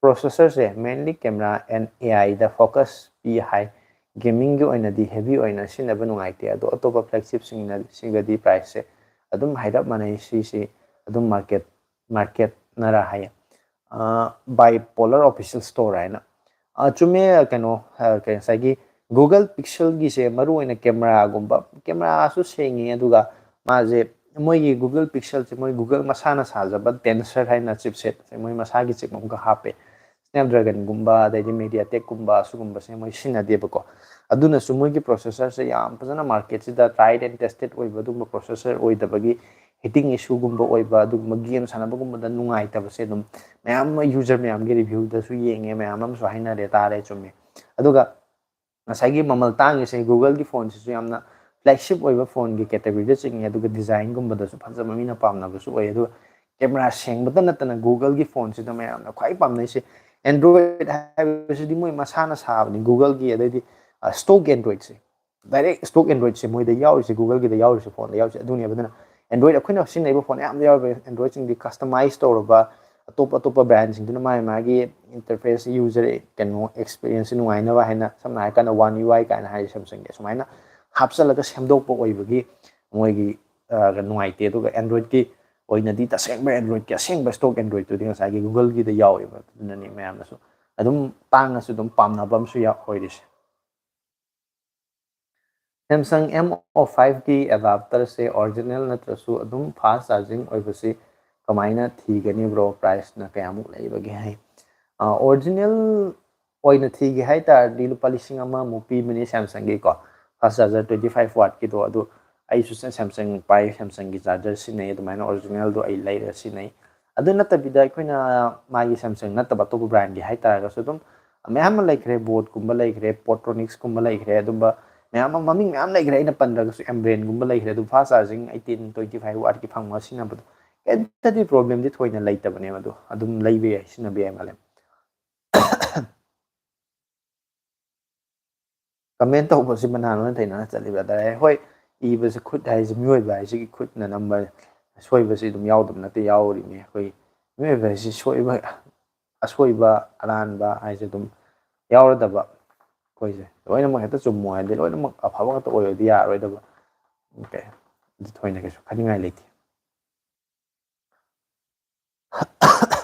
processorꯁꯦ mainly camera and AIꯗ focus ꯄꯤ ꯍꯥꯏ꯫ ꯒꯦꯃꯤꯡꯒꯤ ꯑꯣꯏꯅꯗꯤ ꯍꯦꯚꯤ ꯑꯣꯏꯅ ꯁꯤꯖꯤꯟꯅꯕ ꯅꯨꯡꯉꯥꯏꯇꯦ, ꯑꯗꯣ ꯑꯇꯣꯞꯄ ꯐ꯭ꯂꯦꯒꯁꯤꯞꯁꯤꯡꯅ ꯁꯤꯒꯗꯤ ꯄ꯭ꯔꯥꯏꯁꯁꯦ ꯑꯗꯨꯝ ꯍꯥꯏꯔꯞ ꯃꯥꯟꯅꯩ꯫ ꯁꯤꯁꯤ ꯑꯗꯨꯝ ꯃꯥꯔꯀꯦꯠ ꯃꯥꯔꯀꯦꯠꯅꯔ ꯍꯥꯏꯌꯦ꯫ ꯕꯥꯏ ꯄꯣꯂꯔ ꯑꯣꯐꯤꯁꯤꯌꯦꯜ ꯁ꯭ꯇꯣꯔ ꯍꯥꯏꯅ꯫ ꯑ, ꯆꯨꯝꯃꯦ꯫ ꯀꯩꯅꯣ ꯑ, ꯀꯩ, ꯉꯁꯥꯏꯒꯤ ꯒꯨꯒꯜ ꯄꯤꯛꯁꯦꯜꯒꯤꯁꯦ ꯃꯔꯨ ꯑꯣꯏꯅ ꯀꯦꯃꯦꯔꯥꯒꯨꯝꯕ, ꯀꯦꯃꯦꯔꯥꯁꯨ ꯁꯦꯡꯉꯤ, ꯑꯗꯨꯒ ꯃꯥꯁꯦ ꯃꯣꯏꯒꯤ ꯒꯨꯒꯜ ꯄꯤꯛꯁꯦꯜꯁꯦ ꯃꯣꯏ ꯒꯨꯒꯜ ꯃꯁꯥꯅ ꯁꯥꯖꯕ ꯇꯦꯟꯁꯔ ꯍꯥꯏꯅ ꯆꯤꯞꯁꯦꯠꯁꯦ ꯃꯣꯏ ꯃꯁꯥꯒꯤ ꯆꯤꯞ ꯑꯃꯈꯛ ꯍꯥꯞꯄꯦ꯫ ꯁ꯭ꯅꯦꯞꯗ꯭ꯔꯦꯒꯟꯒꯨꯝꯕ ꯑꯗꯩꯗꯤ ꯃꯦꯗꯤꯌꯥꯇꯦꯛꯀꯨꯝꯕ ꯁꯤꯒꯨꯝꯕꯁꯦ ꯃꯣꯏ ꯁꯤꯖꯤꯟꯅꯗꯦꯕꯀꯣ꯫ ꯑꯗꯨꯅꯁꯨ ꯃꯣꯏꯒꯤ ꯄ꯭ꯔꯣꯁꯦꯁꯔꯁꯦ ꯌꯥꯝ ꯐꯖꯅ ꯃꯥꯔꯀꯦꯠꯁꯤꯗ tried and tested ꯑꯣꯏꯕ ꯑꯗꯨꯒꯨꯝꯕ ꯄ꯭ꯔꯣꯁꯦꯁꯔ ꯑꯣꯏꯗꯕꯒꯤ ꯍꯤꯇꯤꯡ ꯏꯁꯨꯒꯨꯝꯕ ꯑꯣꯏꯕ, ꯑꯗꯨꯒꯨꯝꯕ ꯒꯦꯝ ꯁꯥꯟꯅꯕꯒꯨꯝꯕꯗ ꯅꯨꯡꯉꯥꯏꯇꯕꯁꯦ ꯑꯗꯨꯝ ꯃꯌꯥꯝ ꯑꯃ ꯌꯨꯖꯔ ꯃꯌꯥꯝꯒꯤ ꯔꯤꯚ꯭ꯌꯨꯗꯁꯨ ꯌꯦꯡꯉꯦ, ꯃꯌꯥꯝ ꯑꯃꯁꯨ ꯍꯥꯏꯅꯔꯦ, ꯇꯥꯔꯦ, ꯆꯨꯝꯃꯦ꯫ ꯑꯗꯨꯒ ꯉꯁꯥꯏꯒꯤ ꯃꯃꯜ ꯇꯥꯡꯉꯤꯁꯦ ꯒꯨꯒꯜꯒꯤ ꯐꯣꯟꯁꯤꯁꯨ ꯌꯥꯝꯅ ꯐ꯭ꯂꯦꯒꯁꯤꯞ ꯑꯣꯏꯕ ꯐꯣꯟꯒꯤ ꯀꯦꯇꯦꯒꯣꯔꯤꯗ ꯆꯤꯡꯉꯦ, ꯑꯗꯨꯒ ꯗꯤꯖꯥꯏꯟꯒꯨꯝꯕꯗꯁꯨ ꯐꯖꯕ, ꯃꯤꯅ ꯄꯥꯝꯅꯕꯁꯨ ꯑꯣꯏ, ꯑꯗꯨꯒ ꯀꯦꯃꯦꯔꯥ ꯁꯦꯡꯕꯇ ꯅꯠꯇꯅ ꯒꯨꯒꯜꯒꯤ ꯐꯣꯟꯁꯤꯗ ꯃꯌꯥꯝꯅ ꯈ꯭ꯋꯥꯏ ꯄꯥꯝꯅꯩꯁꯦ꯫ ꯑꯦꯟꯗ꯭ꯔꯣꯏꯗ ꯍꯥꯏꯕꯁꯤꯗꯤ ꯃꯣꯏ ꯃꯁꯥꯅ ꯁꯥꯕꯅꯤ, ꯒꯨꯒꯜꯒꯤ, ꯑꯗꯩꯗꯤ ꯁ꯭ꯇꯣꯛ ꯑꯦꯟꯗ꯭ꯔꯣꯏꯗꯁꯦ, ꯗꯥꯏꯔꯦꯛ ꯁ꯭ꯇꯣꯛ ꯑꯦꯟꯗ꯭ꯔꯣꯏꯗꯁꯦ ꯃꯣꯏꯗ ꯌꯥꯎꯔꯤꯁꯦ, ꯒꯨꯒꯜꯒꯤꯗ ꯌꯥꯎꯔꯤꯁꯦ, ꯐꯣꯟꯗ ꯌꯥꯎꯔꯤꯁꯦ ꯑꯗꯨꯅꯦꯕ꯫ ꯑꯗꯨꯅ ꯑꯦꯟꯗ꯭ꯔꯣꯏꯗ ꯑꯩꯈꯣꯏꯅ ꯁꯤꯖꯤꯟꯅꯔꯤꯕ ꯐꯣꯟ ꯑꯌꯥꯝꯕꯗ ꯌꯥꯎꯔꯤꯕ ꯑꯦꯟꯗ꯭ꯔꯣꯏꯗꯁꯤꯡꯗꯤ ꯀꯁꯇꯃꯥꯏꯁ ꯇꯧꯔꯕ, ꯑꯇꯣꯞ ꯑꯇꯣꯞꯄ ꯕ꯭ꯔꯥꯟꯁꯤꯡꯗꯨꯅ ꯃꯥꯒꯤ ꯃꯥꯒꯤ ꯏꯟꯇꯔꯐꯦꯁ, ꯌꯨꯖꯔ ꯀꯩꯅꯣ ꯑꯦꯛꯁꯄꯤꯔꯤꯌꯦꯟꯁꯁꯦ ꯅꯨꯡꯉꯥꯏꯅꯕ ꯍꯥꯏꯅ, ꯁꯝꯅ ꯍꯥꯏꯔꯀꯥꯟꯗ ꯋꯥꯟ ꯌꯨ ꯑꯥꯏ ꯀꯥꯏꯅ ꯍꯥꯏꯔꯤ ꯁꯦꯝꯁꯪꯒꯤ, ꯑꯁꯨꯃꯥꯏꯅ ꯍꯥꯞꯆꯜꯂꯒ ꯁꯦꯝꯗꯣꯛꯄ ꯑꯣꯏꯕꯒꯤ ꯃꯣꯏꯒꯤ ꯑ, ꯅꯨꯡꯉꯥꯏꯇꯦ꯫ ꯑꯗꯨꯒ ꯑꯦꯟꯗ꯭ꯔꯣꯏꯗꯀꯤ ꯑꯣꯏꯅꯗꯤ ꯇꯁꯦꯡꯕ ꯑꯦꯟꯗ꯭ꯔꯣꯏꯗꯀꯤ ꯑꯁꯦꯡꯕ ꯁ꯭ꯇꯣꯛ ꯑꯦꯟꯗ꯭ꯔꯣꯏꯗꯇꯨꯗꯤ ꯉꯁꯥꯏꯒꯤ ꯒꯨꯒꯜꯒꯤꯗ ꯌꯥꯎꯋꯦꯕ, ꯑꯗꯨꯅꯅꯤ ꯃꯌꯥꯝꯅꯁꯨ ꯑꯗꯨꯝ ꯇꯥꯡꯉꯁꯨ ꯑꯗꯨꯝ ꯄꯥꯝꯅꯕ ꯑꯃꯁꯨ ꯌꯥꯎ-, ꯑꯣꯏꯔꯤꯁꯦ꯫ ꯁꯦꯝꯁꯪ ꯑꯦꯝ ꯑꯣ ꯐꯥꯏꯚꯀꯤ ꯑꯦꯗꯥꯞꯇꯔꯁꯦ ꯑꯣꯔꯤꯖꯤꯅꯦꯜ ꯅꯠꯇ꯭ꯔꯁꯨ ꯑꯗꯨꯝ ꯐꯥꯁ ꯆꯥꯔꯖꯤꯡ ꯑꯣꯏꯕꯁꯤ ꯀꯃꯥꯏꯅ ꯊꯤꯒꯅꯤ ꯕ꯭ꯔꯣ? ꯄ꯭ꯔꯥꯏꯁꯅ ꯀꯌꯥꯃꯨꯛ ꯂꯩꯕꯒꯦ ꯍꯥꯏ? ꯑ, ꯑꯣꯔꯤꯖꯤꯅꯦꯜ ꯑꯣꯏꯅ ꯊꯤꯒꯦ ꯍꯥꯏ ꯇꯥꯔꯗꯤ ꯂꯨꯄꯥ ꯂꯤꯁꯤꯡ ꯑꯃꯃꯨꯛ ꯄꯤꯕꯅꯤ ꯁꯦꯝꯁꯪꯒꯤꯀꯣ, ꯐꯥꯁ ꯆꯥꯔꯖꯔ ꯇ꯭ꯋꯦꯟꯇꯤ ꯐꯥꯏꯚ ꯋꯥꯠꯀꯤꯗꯣ꯫ ꯑꯗꯨ ꯑꯩꯁꯨ ꯁꯦꯝꯁꯪ ꯄꯥꯏ, ꯁꯦꯝꯁꯪꯒꯤ ꯆꯥꯔꯖꯔ ꯁꯤꯖꯤꯟꯅꯩ, ꯑꯗꯨꯃꯥꯏꯅ ꯑꯣꯔꯤꯖꯤꯅꯦꯜꯗꯣ ꯑꯩ ꯂꯩꯔ ꯁꯤꯖꯤꯟꯅꯩ꯫ ꯑꯗꯨ ꯅꯠꯇꯕꯤꯗ ꯑꯩꯈꯣꯏꯅ ꯃꯥꯒꯤ ꯁꯦꯝꯁꯪ ꯅꯠꯇꯕ ꯑꯇꯣꯞꯄ ꯕ꯭ꯔꯥꯟꯒꯤ ꯍꯥꯏ ꯇꯥꯔꯒꯁꯨ ꯑꯗꯨꯝ ꯃꯌꯥꯝ ꯑꯃ ꯂꯩꯈ꯭ꯔꯦ, ꯕꯣꯠꯀꯨꯝꯕ ꯂꯩꯈ꯭ꯔꯦ, ꯄꯣꯠꯇ꯭ꯔꯣꯅꯤꯛꯁꯀꯨꯝꯕ ꯂꯩꯈ꯭ꯔꯦ, ꯑꯗꯨꯝꯕ ꯃꯌꯥꯝ ꯑꯃ ꯃꯃꯤꯡ ꯃꯌꯥꯝ ꯂꯩꯈ꯭ꯔꯦ꯫ ꯑꯩꯅ ꯄꯟꯗ꯭ꯔꯒꯁꯨ ꯑꯦꯝꯕ꯭ꯔꯦꯟꯒꯨꯝꯕ ꯂꯩꯈ꯭ꯔꯦ꯫ ꯑꯗꯨ fast charging eighteen twenty five ꯋꯥꯠꯀꯤ ꯐꯪꯕ ꯁꯤꯖꯤꯟꯅꯕꯗꯣ ꯀꯩꯝꯇꯗꯤ ꯄ꯭ꯔꯣꯕ꯭ꯂꯦꯝꯗꯤ ꯊꯣꯏꯅ ꯂꯩꯇꯕꯅꯦꯕ꯫ ꯑꯗꯣ ꯑꯗꯨꯝ ꯂꯩꯕ ꯌꯥꯏ, ꯁꯤꯖꯤꯟꯅꯕ ꯌꯥꯏ ꯃꯥꯂꯦꯝ꯫ ꯀꯃꯦꯟ ꯇꯧꯕꯁꯤ ꯃꯅꯥ ꯂꯣꯏꯅ ꯊꯩꯅꯅ ꯆꯠꯂꯤꯕ ꯍꯥꯏꯇꯥꯔꯦ꯫ ꯍꯣꯏ, ꯏꯕꯁꯤ ꯈꯨꯠ ꯍꯥꯏꯁꯤ ꯃꯤꯑꯣꯏꯕ ꯍꯥꯏꯁꯤꯒꯤ ꯈꯨꯠꯅ ꯅꯝꯕ ꯁꯣꯏꯕꯁꯤ ꯑꯗꯨꯝ ꯌꯥꯎꯗꯕ ꯅꯠꯇꯦ, ꯌꯥꯎꯔꯤꯕꯅꯤ꯫ ꯑꯩꯈꯣꯏ ꯃꯤꯑꯣꯏꯕ ꯍꯥꯏꯁꯤ ꯁꯣꯏꯕ, ꯑꯁꯣꯏꯕ ꯑꯔꯥꯟꯕ ꯍꯥꯏꯁꯦ ꯑꯗꯨꯝ ꯌꯥꯎꯔꯗꯕ꯫ ꯑꯩꯈꯣꯏꯁꯦ ꯂꯣꯏꯅꯃꯛ ꯍꯦꯛꯇ ꯆꯨꯝꯃꯣ ꯍꯥꯏꯔꯗꯤ ꯂꯣꯏꯅꯃꯛ ꯑꯐꯕ ꯉꯥꯛꯇ ꯑꯣꯏꯔꯗꯤ ꯌꯥꯔꯣꯏꯗꯕ꯫ ꯑꯣꯀꯦ, ꯑꯗꯨ ꯊꯣꯏꯅ ꯀꯩꯁꯨ ꯈꯟꯅꯤꯡꯉꯥꯏ ꯂꯩꯇꯦ꯫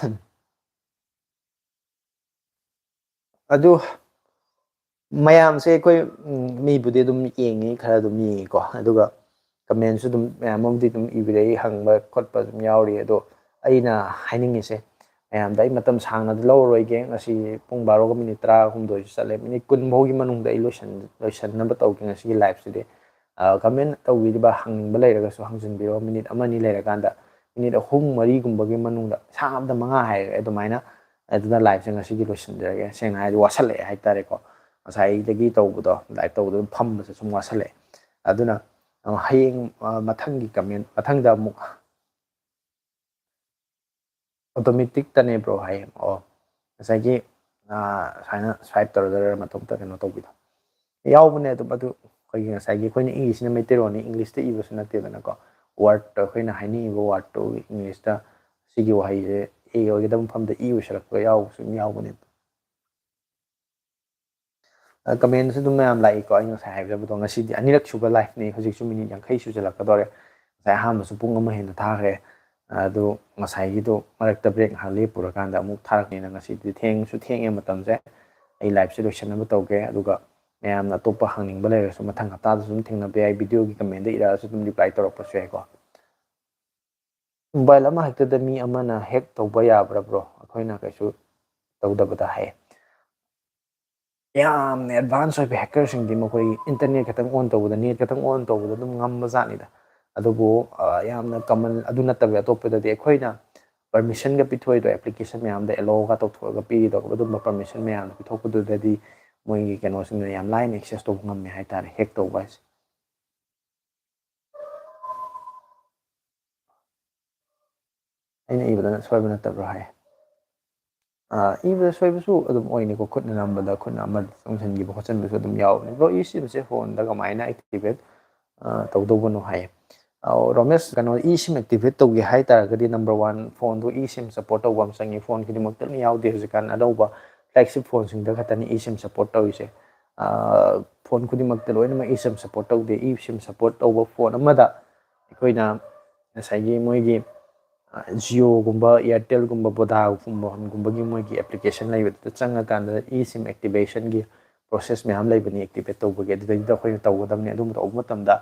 ꯑꯗꯨ ꯃꯌꯥꯝꯁꯦ ꯑꯩꯈꯣꯏ, ꯎꯝ, ꯃꯤꯕꯨꯗꯤ ꯑꯗꯨꯝ ꯌꯦꯡꯉꯤ, ꯈꯔ ꯑꯗꯨꯝ ꯌꯦꯡꯉꯤꯀꯣ꯫ ꯑꯗꯨꯒ ꯀꯃꯦꯟꯁꯨ ꯑꯗꯨꯝ ꯃꯌꯥꯝ ꯑꯃꯕꯨꯗꯤ ꯑꯗꯨꯝ ꯏꯕꯤꯔꯛꯏ, ꯍꯪꯕ ꯈꯣꯠꯄ ꯑꯗꯨꯝ ꯌꯥꯎꯔꯤ꯫ ꯑꯗꯣ ꯑꯩꯅ ꯍꯥꯏꯅꯤꯡꯉꯤꯁꯦ, ꯃꯌꯥꯝꯗ ꯑꯩ ꯃꯇꯝ ꯁꯥꯡꯅꯗꯤ ꯂꯧꯔꯔꯣꯏꯒꯦ꯫ ꯉꯁꯤ ꯄꯨꯡ ꯕꯥꯔꯣꯒ ꯃꯤꯅꯤꯠ ꯇꯔꯥꯍꯨꯝꯗꯣꯏꯁꯨ ꯆꯠꯂꯦ꯫ ꯃꯤꯅꯤꯠ ꯀꯨꯟ ꯐꯥꯎꯒꯤ ꯃꯅꯨꯡꯗ ꯑꯩ ꯂꯣꯏꯁꯟ-, ꯂꯣꯏꯁꯟꯅꯕ ꯇꯧꯒꯦ ꯉꯁꯤꯒꯤ liveꯁꯤꯗꯤ꯫ ꯑ, ꯀꯃꯦꯟ ꯇꯧꯕꯤꯔꯤꯕ, ꯍꯪꯅꯤꯡꯕ ꯂꯩꯔꯒꯁꯨ ꯍꯪꯖꯤꯟꯕꯤꯔꯣ꯫ ꯃꯤꯅꯤꯠ ꯑꯃ ꯑꯅꯤ ꯂꯩꯔꯀꯥꯟꯗ, ꯃꯤꯅꯤꯠ ꯑꯍꯨꯝ ꯃꯔꯤꯒꯨꯝꯕꯒꯤ ꯃꯅꯨꯡꯗ, ꯁꯥꯕꯗ ꯃꯉꯥ ꯍꯥꯏꯔꯒꯦ ꯑꯗꯨꯃꯥꯏꯅ꯫ ꯑꯗꯨꯅ liveꯁꯦ ꯉꯁꯤꯒꯤ ꯂꯣꯏꯁꯤꯟꯖꯔꯒꯦ꯫ ꯁꯦꯡꯅ ꯍꯥꯏꯔꯗꯤ ꯋꯥꯁꯜꯂꯛꯑꯦ ꯍꯥꯏꯇꯥꯔꯦꯀꯣ꯫ ꯉꯁꯥꯏꯗꯒꯤ ꯇꯧꯕꯗꯣ, live ꯇꯧꯕꯗꯣ ꯑꯗꯨꯝ ꯐꯝꯕꯁꯦ ꯁꯨꯝ ꯋꯥꯁꯜꯂꯛꯑꯦ꯫ ꯑꯗꯨꯅ, ꯑ, ꯍꯌꯦꯡ, ꯑ, ꯃꯊꯪꯒꯤ ꯀꯃꯦꯟ, ꯃꯊꯪꯗ ꯑꯃꯨꯛ ꯑꯣꯇꯣꯃꯦꯇꯤꯛꯇꯅꯦ ꯕ꯭ꯔꯣ ꯍꯥꯏꯌꯦ꯫ ꯑꯣ, ꯉꯁꯥꯏꯒꯤ, ꯑ, ꯁꯨꯃꯥꯏꯅ swipe ꯇꯧꯔꯒ ꯃꯇꯣꯝꯇ ꯀꯩꯅꯣ ꯇꯧꯕꯤꯗꯣ ꯌꯥꯎꯕꯅꯦ꯫ ꯑꯗꯨꯝ ꯑꯗꯨ ꯑꯩꯈꯣꯏꯒꯤ ꯉꯁꯥꯏꯒꯤ ꯑꯩꯈꯣꯏꯅ ꯏꯔꯤꯁꯤꯅ ꯃꯩꯇꯩꯂꯣꯟꯅꯤ, Englishꯇ ꯏꯕꯁꯨ ꯅꯠꯇꯦꯗꯅꯀꯣ꯫ Wordꯇ ꯑꯩꯈꯣꯏꯅ ꯍꯥꯏꯅꯤꯡꯉꯤꯕ wordꯇꯨ Englishꯇ ꯁꯤꯒꯤ ꯋꯥꯍꯩꯁꯦ A ꯑꯣꯏꯒꯗꯕ ꯃꯐꯝꯗ E ꯑꯣꯏꯁꯜꯂꯛꯄ ꯌꯥꯎꯕꯁꯨ ꯑꯗꯨꯝ ꯌꯥꯎꯕꯅꯦ꯫ ꯑ, ꯀꯃꯦꯟꯁꯨ ꯑꯗꯨꯝ ꯃꯌꯥꯝ ꯂꯥꯛꯏꯀꯣ꯫ ꯑꯩ ꯉꯁꯥꯏ ꯍꯥꯏꯖꯕꯗꯣ, ꯉꯁꯤꯗꯤ ꯑꯅꯤꯔꯛ ꯁꯨꯕ liveꯅꯤ꯫ ꯍꯧꯖꯤꯛꯁꯨ ꯃꯤꯅꯤꯠ ꯌꯥꯡꯈꯩ ꯁꯨꯖꯜꯂꯛꯀꯗꯧꯔꯦ꯫ ꯉꯁꯥꯏ ꯑꯍꯥꯟꯕꯁꯨ ꯄꯨꯡ ꯑꯃ ꯍꯦꯟꯅ ꯊꯥꯈ꯭ꯔꯦ꯫ ꯑꯗꯨ ꯉꯁꯥꯏꯒꯤꯗꯣ ꯃꯔꯛꯇ break ꯉꯥꯏꯍꯥꯛ ꯂꯦꯞꯄꯨꯔꯀꯥꯟꯗ ꯑꯃꯨꯛ ꯊꯥꯔꯛꯄꯅꯤꯅ ꯉꯁꯤꯗꯤ ꯊꯦꯡꯁꯨ ꯊꯦꯡꯉꯦ ꯃꯇꯝꯁꯦ꯫ ꯑꯩ liveꯁꯦ ꯂꯣꯏꯁꯤꯟꯅꯕ ꯇꯧꯒꯦ꯫ ꯑꯗꯨꯒ ꯃꯌꯥꯝꯅ ꯑꯇꯣꯞꯄ ꯍꯪꯅꯤꯡꯕ ꯂꯩꯔꯁꯨ ꯃꯊꯪ ꯍꯞꯇꯥꯗꯁꯨ ꯑꯗꯨꯝ ꯊꯦꯡꯅꯕ ꯌꯥꯏ꯫ Videoꯒꯤ commentꯗ ꯏꯔꯛꯑꯁꯨ ꯑꯗꯨꯝ reply ꯇꯧꯔꯛꯄꯁꯨ ꯌꯥꯏꯀꯣ꯫ Mobile ꯑꯃ ꯍꯦꯛꯇꯗ ꯃꯤ ꯑꯃꯅ hack ꯇꯧꯕ ꯌꯥꯕ꯭ꯔꯥ bro? ꯑꯩꯈꯣꯏꯅ ꯀꯩꯁꯨ ꯇꯧꯗꯕꯗ ꯍꯥꯏꯌꯦ꯫ ꯌꯥꯝꯅ advance ꯑꯣꯏꯕ hackerꯁꯤꯡꯗꯤ ꯃꯈꯣꯏ internet ꯈꯛꯇꯪ on ꯇꯧꯕꯗ, net ꯈꯛꯇꯪ on ꯇꯧꯕꯗ ꯑꯗꯨꯝ ꯉꯝꯕ ꯖꯥꯠꯅꯤꯗ꯫ ꯑꯗꯨꯕꯨ, ꯑ, ꯌꯥꯝꯅ common ꯑꯗꯨ ꯅꯠꯇꯕ ꯑꯇꯣꯞꯄꯗꯗꯤ ꯑꯩꯈꯣꯏꯅ permissionꯒ ꯄꯤꯊꯣꯛꯏꯗꯣ, application ꯃꯌꯥꯝꯗ allowꯒ ꯇꯧꯊꯣꯛꯑꯒ ꯄꯤꯔꯤꯗꯣ, ꯑꯗꯨꯝꯕ permission ꯃꯌꯥꯝꯗꯣ ꯄꯤꯊꯣꯛꯄꯗꯨꯗꯗꯤ ꯃꯣꯏꯒꯤ ꯀꯩꯅꯣꯁꯤꯡꯗꯣ ꯌꯥꯝ ꯂꯥꯏꯅ access ꯇꯧꯕ ꯉꯝꯃꯦ ꯍꯥꯏꯇꯥꯔꯦ, hack ꯇꯧꯕ ꯍꯥꯏꯁꯦ꯫ ꯑꯩꯅ ꯏꯕꯗꯅ ꯁꯣꯏꯕ ꯅꯠꯇꯕ꯭ꯔꯣ ꯍꯥꯏ꯫ ꯏꯕꯗ ꯁꯣꯏꯕꯁꯨ ꯑꯗꯨꯝ ꯑꯣꯏꯅꯤꯀꯣ, ꯈꯨꯠꯅ ꯅꯝꯕꯗ ꯈꯨꯠꯅ ꯑꯃꯗ ꯆꯪꯁꯤꯟꯈꯤꯕ ꯈꯣꯠꯆꯤꯟꯕꯁꯨ ꯑꯗꯨꯝ ꯌꯥꯎꯕꯅꯤ꯫ ꯕ꯭ꯔꯣ, ꯏ ꯁꯤꯝꯁꯦ ꯐꯣꯟꯗ ꯀꯃꯥꯏꯅ ꯑꯦꯛꯇꯤꯚꯦꯠ ꯇꯧꯗꯧꯕꯅꯣ ꯍꯥꯏꯌꯦ꯫ ꯑꯧ, ꯔꯣꯃꯦꯁ, ꯀꯩꯅꯣ, ꯏ ꯁꯤꯝ ꯑꯦꯛꯇꯤꯚꯦꯠ ꯇꯧꯒꯦ ꯍꯥꯏ ꯇꯥꯔꯒꯗꯤ ꯅꯝꯕꯔ ꯋꯥꯟ, ꯐꯣꯟꯗꯣ ꯏ ꯁꯤꯝ ꯁꯞꯄꯣꯔꯠ ꯇꯧꯕ ꯑꯃ ꯆꯪꯉꯤ꯫ ꯐꯣꯟ ꯈꯨꯗꯤꯡꯃꯛꯇ ꯂꯣꯏꯅ ꯌꯥꯎꯗꯦ ꯍꯧꯖꯤꯛꯀꯥꯟ꯫ ꯑꯅꯧꯕ ꯐ꯭ꯂꯦꯒꯁꯤꯞ ꯐꯣꯟꯁꯤꯡꯗ ꯈꯛꯇꯅꯤ ꯏ ꯁꯤꯝ ꯁꯞꯄꯣꯔꯠ ꯇꯧꯔꯤꯁꯦ꯫ ꯐꯣꯟ ꯈꯨꯗꯤꯡꯃꯛꯇ ꯂꯣꯏꯅꯃꯛ ꯏ ꯁꯤꯝ ꯁꯞꯄꯣꯔꯠ ꯇꯧꯗꯦ꯫ ꯏ ꯁꯤꯝ ꯁꯞꯄꯣꯔꯠ ꯇꯧꯕ ꯐꯣꯟ ꯑꯃꯗ ꯑꯩꯈꯣꯏꯅ ꯉꯁꯥꯏꯒꯤ ꯃꯣꯏꯒꯤ ꯖꯤꯑꯣꯒꯨꯝꯕ, ꯏꯌꯥꯔꯇꯦꯜꯒꯨꯝꯕ, ꯕꯣꯗꯥꯒꯨꯝꯕꯒꯤ ꯃꯣꯏꯒꯤ ꯑꯦꯄ꯭ꯂꯤꯀꯦꯁꯟ ꯂꯩꯕꯗꯨꯗ ꯆꯪꯉꯀꯥꯟꯗ ꯏ ꯁꯤꯝ ꯑꯦꯛꯇꯤꯚꯦꯁꯟꯒꯤ ꯄ꯭ꯔꯣꯁꯦꯁ ꯃꯌꯥꯝ ꯂꯩꯕꯅꯤ ꯑꯦꯛꯇꯤꯚꯦꯠ ꯇꯧꯕꯒꯤ꯫ ꯑꯗꯨꯗꯩꯗꯨꯗ ꯑꯩꯈꯣꯏꯅ ꯇꯧꯒꯗꯕꯅꯤ꯫ ꯑꯗꯨꯝꯕ ꯇꯧꯕ ꯃꯇꯝꯗ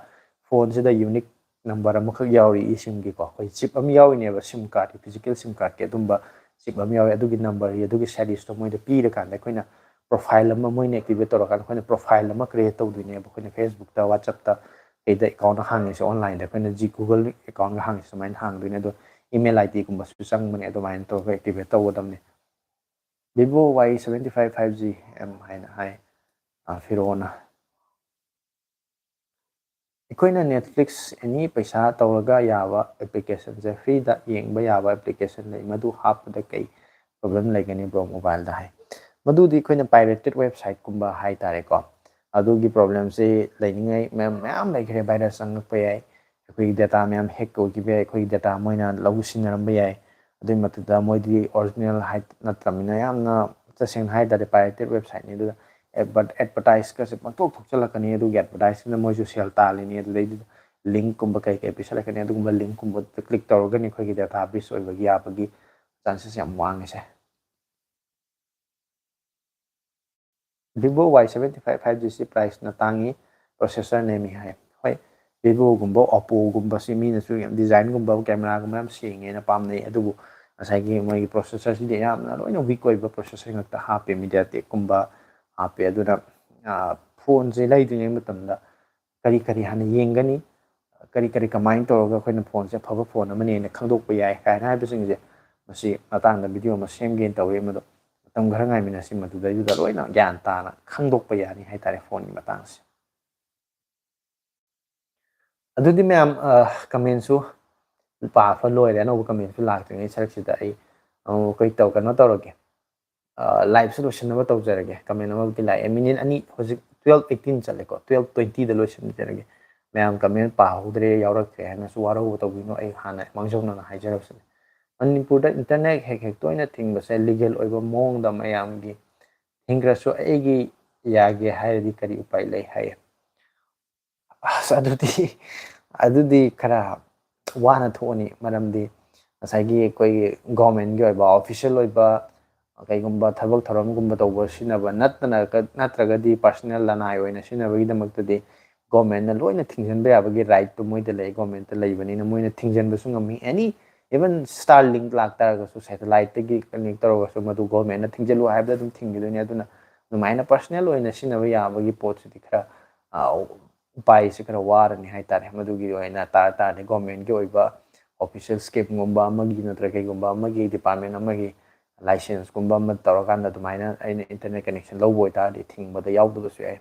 ꯐꯣꯟꯁꯤꯗ ꯌꯨꯅꯤꯛ ꯅꯝꯕꯔ ꯑꯃꯈꯛ ꯌꯥꯎꯔꯤ ꯏ ꯁꯤꯝꯒꯤꯀꯣ꯫ ꯑꯩꯈꯣꯏ ꯆꯤꯞ ꯑꯃ ꯌꯥꯎꯔꯤꯅꯦꯕ, ꯁꯤꯝ ꯀꯥꯔꯠꯀꯤ, ꯐꯤꯖꯤꯀꯦꯜ ꯁꯤꯝ ꯀꯥꯔꯠꯀꯤ ꯑꯗꯨꯝꯕ ꯆꯤꯞ ꯑꯃ ꯌꯥꯎꯔꯤ꯫ ꯑꯗꯨꯒꯤ ꯅꯝꯕꯔꯒꯤ, ꯑꯗꯨꯒꯤ ꯁꯦꯔꯤꯁꯇꯣ ꯃꯣꯏꯗ ꯄꯤꯔꯀꯥꯟꯗ ꯑꯩꯈꯣꯏꯅ ꯄ꯭ꯔꯣꯐꯥꯏꯜ ꯑꯃ, ꯃꯣꯏꯅ ꯑꯦꯛꯇꯤꯚꯦꯠ ꯇꯧꯔꯀꯥꯟꯗ ꯑꯩꯈꯣꯏꯅ ꯄ꯭ꯔꯣꯐꯥꯏꯜ ꯑꯃ ꯀ꯭ꯔꯤꯌꯦꯠ ꯇꯧꯗꯣꯏꯅꯦꯕ꯫ ꯑꯩꯈꯣꯏꯅ ꯐꯦꯁꯕꯨꯛꯇ, ꯋꯥꯆꯞꯇ, ꯀꯩꯗ ꯑꯦꯀꯥꯎꯟ ꯍꯥꯡꯉꯤꯁꯦ, ꯑꯣꯟꯂꯥꯏꯟꯗ ꯑꯩꯈꯣꯏꯅ ꯖꯤ ꯒꯨꯒꯜ ꯑꯦꯀꯥꯎꯟꯒ ꯍꯥꯡꯉꯤꯁꯦ ꯁꯨꯃꯥꯏꯅ ꯍꯥꯡꯗꯣꯏꯅꯦ꯫ ꯑꯗꯣ ꯏꯃꯦꯜ ꯑꯥꯏ ꯗꯤꯒꯨꯝꯕꯁꯨ ꯆꯪꯕꯅꯦ, ꯑꯗꯨꯃꯥꯏꯅ ꯇꯧꯔꯒ ꯑꯦꯛꯇꯤꯚꯦꯠ ꯇꯧꯒꯗꯕꯅꯦ꯫ Vivo Y seventy five five G M ꯍꯥꯏꯅ ꯍꯥꯏ, ꯑ, ꯐꯤꯔꯣꯅ꯫ ꯑꯩꯈꯣꯏꯅ Netflix ꯑꯦꯅꯤ ꯄꯩꯁꯥ ꯇꯧꯔꯒ ꯌꯥꯕ ꯑꯦꯄ꯭ꯂꯤꯀꯦꯁꯟꯁꯦ, ꯐ꯭ꯔꯤꯗ ꯌꯦꯡꯕ ꯌꯥꯕ ꯑꯦꯄ꯭ꯂꯤꯀꯦꯁꯟ ꯂꯩ, ꯃꯗꯨ ꯍꯥꯞꯄꯗ ꯀꯩ ꯄ꯭ꯔꯣꯕ꯭ꯂꯦꯝ ꯂꯩꯒꯅꯤ ꯕ꯭ꯔꯣ ꯃꯣꯕꯥꯏꯜꯗ ꯍꯥꯏ? ꯃꯗꯨꯗꯤ ꯑꯩꯈꯣꯏꯅ ꯄꯥꯏꯔꯦꯇꯦꯠ ꯋꯦꯕꯁꯥꯏꯠꯀꯨꯝꯕ ꯍꯥꯏ ꯇꯥꯔꯦꯀꯣ, ꯑꯗꯨꯒꯤ ꯄ꯭ꯔꯣꯕ꯭ꯂꯦꯝꯁꯤ ꯂꯩꯅꯤꯡꯉꯥꯏ ꯃꯌꯥꯝ, ꯃꯌꯥꯝ ꯂꯩꯈ꯭ꯔꯦ꯫ ꯚꯥꯏꯔꯁ ꯆꯪꯉꯛꯄ ꯌꯥꯏ, ꯑꯩꯈꯣꯏꯒꯤ ꯗꯦꯇꯥ ꯃꯌꯥꯝ ꯍꯦꯛ ꯑꯣꯏꯈꯤꯕ ꯌꯥꯏ, ꯑꯩꯈꯣꯏꯒꯤ ꯗꯦꯇꯥ ꯃꯣꯏꯅ ꯂꯧ ꯁꯤꯟꯅꯔꯝꯕ ꯌꯥꯏ꯫ ꯑꯗꯨꯒꯤ ꯃꯊꯛꯇ ꯃꯣꯏꯗꯤ ꯑꯣꯔꯤꯖꯤꯅꯦꯜ ꯍꯥꯏ ꯅꯠꯇ꯭ꯔꯕꯅꯤꯅ ꯌꯥꯝꯅ, ꯇꯁꯦꯡꯅ ꯍꯥꯏ ꯇꯥꯔꯗꯤ, ꯄꯥꯏꯔꯦꯇꯦꯠ ꯋꯦꯕꯁꯥꯏꯠꯅꯤ꯫ ꯑꯗꯨꯗ ꯑꯦꯗꯚꯔ-, ꯑꯦꯗꯚꯔꯇꯥꯏꯁꯀꯁꯦ ꯄꯪꯊꯣꯛ ꯊꯣꯛꯆꯜꯂꯛꯀꯅꯤ꯫ ꯑꯗꯨꯒꯤ ꯑꯦꯗꯚꯔꯇꯥꯏꯁꯇꯨꯅ ꯃꯣꯏꯁꯨ ꯁꯦꯜ ꯇꯥꯜꯂꯤꯅꯤ꯫ ꯑꯗꯨꯗꯩꯗꯨꯗ ꯂꯤꯡꯛꯀꯨꯝꯕ ꯀꯩ ꯀꯩ ꯄꯤꯁꯜꯂꯛꯀꯅꯤ꯫ ꯑꯗꯨꯒꯨꯝꯕ ꯂꯤꯡꯛꯀꯨꯝꯕꯗ ꯀ꯭ꯂꯤꯛ ꯇꯧꯔꯒꯅꯤ ꯑꯩꯈꯣꯏꯒꯤ ꯗꯦꯇꯥ ꯕ꯭ꯔꯤꯆ ꯑꯣꯏꯕꯒꯤ ꯌꯥꯕꯒꯤ ꯆꯥꯟꯁꯦꯁ ꯌꯥꯝ ꯋꯥꯡꯉꯤꯁꯦ꯫ Vivo Y seventy five five G ꯁꯤ ꯄ꯭ꯔꯥꯏꯁꯅ ꯇꯥꯡꯉꯤ, ꯄ꯭ꯔꯣꯁꯦꯁꯔ ꯅꯦꯝꯃꯤ ꯍꯥꯏ꯫ ꯍꯣꯏ, Vivoꯒꯨꯝꯕ, Oppoꯒꯨꯝꯕꯁꯤ ꯃꯤꯅꯁꯨ ꯌꯥꯝ ꯗꯤꯖꯥꯏꯟꯒꯨꯝꯕ, ꯀꯦꯃꯦꯔꯥꯒꯨꯝꯕ ꯌꯥꯝ ꯁꯦꯡꯉꯦꯅ ꯄꯥꯝꯅꯩ꯫ ꯑꯗꯨꯕꯨ ꯉꯁꯥꯏꯒꯤ ꯃꯣꯏꯒꯤ ꯄ꯭ꯔꯣꯁꯦꯁꯔꯁꯤꯗꯤ ꯌꯥꯝꯅ ꯂꯣꯏꯅ ꯋꯤꯛ ꯑꯣꯏꯕ ꯄ꯭ꯔꯣꯁꯦꯁꯔ ꯉꯥꯛꯇ ꯍꯥꯞꯄꯦ, MediaTekꯀꯨꯝꯕ ꯍꯥꯞꯄꯦ꯫ ꯑꯗꯨꯅ, ꯑ, ꯐꯣꯟꯁꯦ ꯂꯩꯗ꯭ꯔꯤꯉꯩ ꯃꯇꯝꯗ ꯀꯔꯤ ꯀꯔꯤ ꯍꯥꯟꯅ ꯌꯦꯡꯒꯅꯤ, ꯀꯔꯤ ꯀꯔꯤ ꯀꯃꯥꯏꯅ ꯇꯧꯔꯒ ꯑꯩꯈꯣꯏꯅ ꯐꯣꯟꯁꯦ ꯑꯐꯕ ꯐꯣꯟ ꯑꯃꯅꯦꯅ ꯈꯪꯗꯣꯛꯄ ꯌꯥꯏ ꯀꯥꯏꯅ ꯍꯥꯏꯕꯁꯤꯡꯁꯦ, ꯃꯁꯤ ꯃꯇꯥꯡꯗ ꯚꯤꯗꯤꯑꯣ ꯑꯃ ꯁꯦꯝꯒꯦꯅ ꯇꯧꯔꯤ꯫ ꯃꯗꯨ ꯃꯇꯝ ꯈꯔ ꯉꯥꯏꯃꯤꯟꯅꯁꯤ, ꯃꯗꯨꯗꯩꯗꯨꯗ ꯂꯣꯏꯅ ꯒ꯭ꯌꯥꯟ ꯇꯥꯅ ꯈꯪꯗꯣꯛꯄ ꯌꯥꯅꯤ ꯍꯥꯏꯇꯥꯔꯦ ꯐꯣꯟꯒꯤ ꯃꯇꯥꯡꯁꯦ꯫ ꯑꯗꯨꯗꯤ ꯃꯌꯥꯝ, ꯑ, ꯀꯃꯦꯟꯁꯨ ꯄꯥꯕ ꯂꯣꯏꯔꯦ, ꯑꯅꯧꯕ ꯀꯃꯦꯟꯁꯨ ꯂꯥꯛꯇ꯭ꯔꯤꯉꯩ ꯁꯔꯨꯛꯁꯤꯗ ꯑꯩ ꯑꯃꯨꯛ ꯑꯩꯈꯣꯏ ꯇꯧ-, ꯀꯩꯅꯣ ꯇꯧꯔꯒꯦ꯫ ꯂꯥꯏꯞꯁꯦ ꯂꯣꯏꯁꯤꯟꯅꯕ ꯇꯧꯖꯔꯒꯦ꯫ ꯀꯃꯦꯟ ꯑꯃꯕꯨꯗꯤ ꯂꯥꯛꯑꯦ, ꯃꯤꯅꯤꯠ ꯑꯅꯤ, ꯍꯧꯖꯤꯛ ꯇꯨꯌꯦꯜꯞ ꯑꯩꯠꯇꯤꯟ ꯆꯠꯂꯦꯀꯣ, ꯇꯨꯌꯦꯜꯞ ꯇ꯭ꯋꯦꯟꯇꯤꯗ ꯂꯣꯏꯁꯤꯟꯖꯔꯒꯦ꯫ ꯃꯌꯥꯝ ꯀꯃꯦꯟ ꯄꯥꯍꯧꯗ꯭ꯔꯦ, ꯌꯥꯎꯔꯛꯇ꯭ꯔꯦ ꯍꯥꯏꯅꯁꯨ ꯋꯥꯔꯧꯕ ꯇꯧꯕꯤꯅꯣ꯫ ꯑꯩ ꯍꯥꯟꯅ ꯃꯥꯡꯖꯧꯅꯅ ꯍꯥꯏꯖꯔꯕꯁꯤꯅꯤ꯫ ꯃꯅꯤꯄꯨꯔꯗ ꯏꯟꯇꯔꯅꯦꯠ ꯍꯦꯛ ꯍꯦꯛ ꯇꯣꯏꯅ ꯊꯤꯡꯕꯁꯦ ꯂꯤꯒꯦꯜ ꯑꯣꯏꯕ ꯃꯑꯣꯡꯗ ꯃꯌꯥꯝꯒꯤ ꯊꯤꯡꯈ꯭ꯔꯁꯨ ꯑꯩꯒꯤ ꯌꯥꯒꯦ ꯍꯥꯏꯔꯗꯤ ꯀꯔꯤ ꯎꯄꯥꯏ ꯂꯩ ꯍꯥꯏꯌꯦ? ꯑꯁ, ꯑꯗꯨꯗꯤ, ꯑꯗꯨꯗꯤ ꯈꯔ ꯋꯥꯅ ꯊꯣꯛꯑꯅꯤ, ꯃꯔꯝꯗꯤ ꯉꯁꯥꯏꯒꯤ ꯑꯩꯈꯣꯏꯒꯤ ꯒꯣꯔꯃꯦꯟꯒꯤ ꯑꯣꯏꯕ, ꯑꯣꯐꯤꯁꯤꯌꯦꯜ ꯑꯣꯏꯕ, ꯀꯩꯒꯨꯝꯕ ꯊꯕꯛ ꯊꯧꯔꯝꯒꯨꯝꯕ ꯇꯧꯕ ꯁꯤꯖꯤꯟꯅꯕ ꯅꯠꯇꯅ, ꯅꯠꯇ꯭ꯔꯒꯗꯤ ꯄꯥꯔꯁꯣꯅꯦꯜ ꯂꯅꯥꯏ ꯑꯣꯏꯅ ꯁꯤꯖꯤꯟꯅꯕꯒꯤꯗꯃꯛꯇꯗꯤ ꯒꯣꯔꯃꯦꯟꯅ ꯂꯣꯏꯅ ꯊꯤꯡꯖꯤꯟꯕ ꯌꯥꯕꯒꯤ ꯔꯥꯏꯠꯇꯨ ꯃꯣꯏꯗ ꯂꯩ, ꯒꯣꯔꯃꯦꯟꯇ ꯂꯩꯕꯅꯤꯅ ꯃꯣꯏꯅ ꯊꯤꯡꯖꯤꯟꯕꯁꯨ ꯉꯝꯃꯤ꯫ ꯑꯦꯅꯤ, ꯏꯚꯟ ꯁ꯭ꯇꯥꯔ ꯂꯤꯡ ꯂꯥꯛꯇꯥꯔꯒꯁꯨ, ꯁꯦꯇꯦꯂꯥꯏꯠꯇꯒꯤ ꯀꯅꯦꯛ ꯇꯧꯔꯒꯁꯨ, ꯃꯗꯨ ꯒꯣꯔꯃꯦꯟꯅ ꯊꯤꯡꯖꯤꯜꯂꯨ ꯍꯥꯏꯕꯗ ꯑꯗꯨꯝ ꯊꯤꯡꯈꯤꯗꯣꯏꯅꯤ꯫ ꯑꯗꯨꯅ ꯑꯗꯨꯃꯥꯏꯅ ꯄꯥꯔꯁꯣꯅꯦꯜ ꯑꯣꯏꯅ ꯁꯤꯖꯤꯟꯅꯕ ꯌꯥꯕꯒꯤ ꯄꯣꯠꯁꯤꯗꯤ ꯈꯔ, ꯑ, ꯎꯄꯥꯏꯁꯦ ꯈꯔ ꯋꯥꯔꯅꯤ ꯍꯥꯏꯇꯥꯔꯦ꯫ ꯃꯗꯨꯒꯤ ꯑꯣꯏꯅ ꯇꯥꯔ ꯇꯥꯔꯗꯤ ꯒꯣꯔꯃꯦꯟꯒꯤ ꯑꯣꯏꯕ ꯑꯣꯐꯤꯁꯤꯌꯦꯜ ꯁ꯭ꯀꯤꯝꯒꯨꯝꯕ ꯑꯃꯒꯤ ꯅꯠꯇ꯭ꯔꯒ ꯀꯩꯒꯨꯝꯕ ꯑꯃꯒꯤ ꯗꯤꯄꯥꯔꯠꯃꯦꯟ ꯑꯃꯒꯤ ꯂꯥꯏꯁꯦꯟꯁꯀꯨꯝꯕ ꯑꯃ ꯇꯧꯔꯀꯥꯟꯗ ꯑꯗꯨꯃꯥꯏꯅ ꯑꯩꯅ ꯏꯟꯇꯔꯅꯦꯠ ꯀꯅꯦꯛꯁꯟ ꯂꯧꯕ ꯑꯣꯏꯇꯥꯔꯗꯤ ꯊꯤꯡꯕꯗ ꯌꯥꯎꯗꯕꯁꯨ ꯌꯥꯏ꯫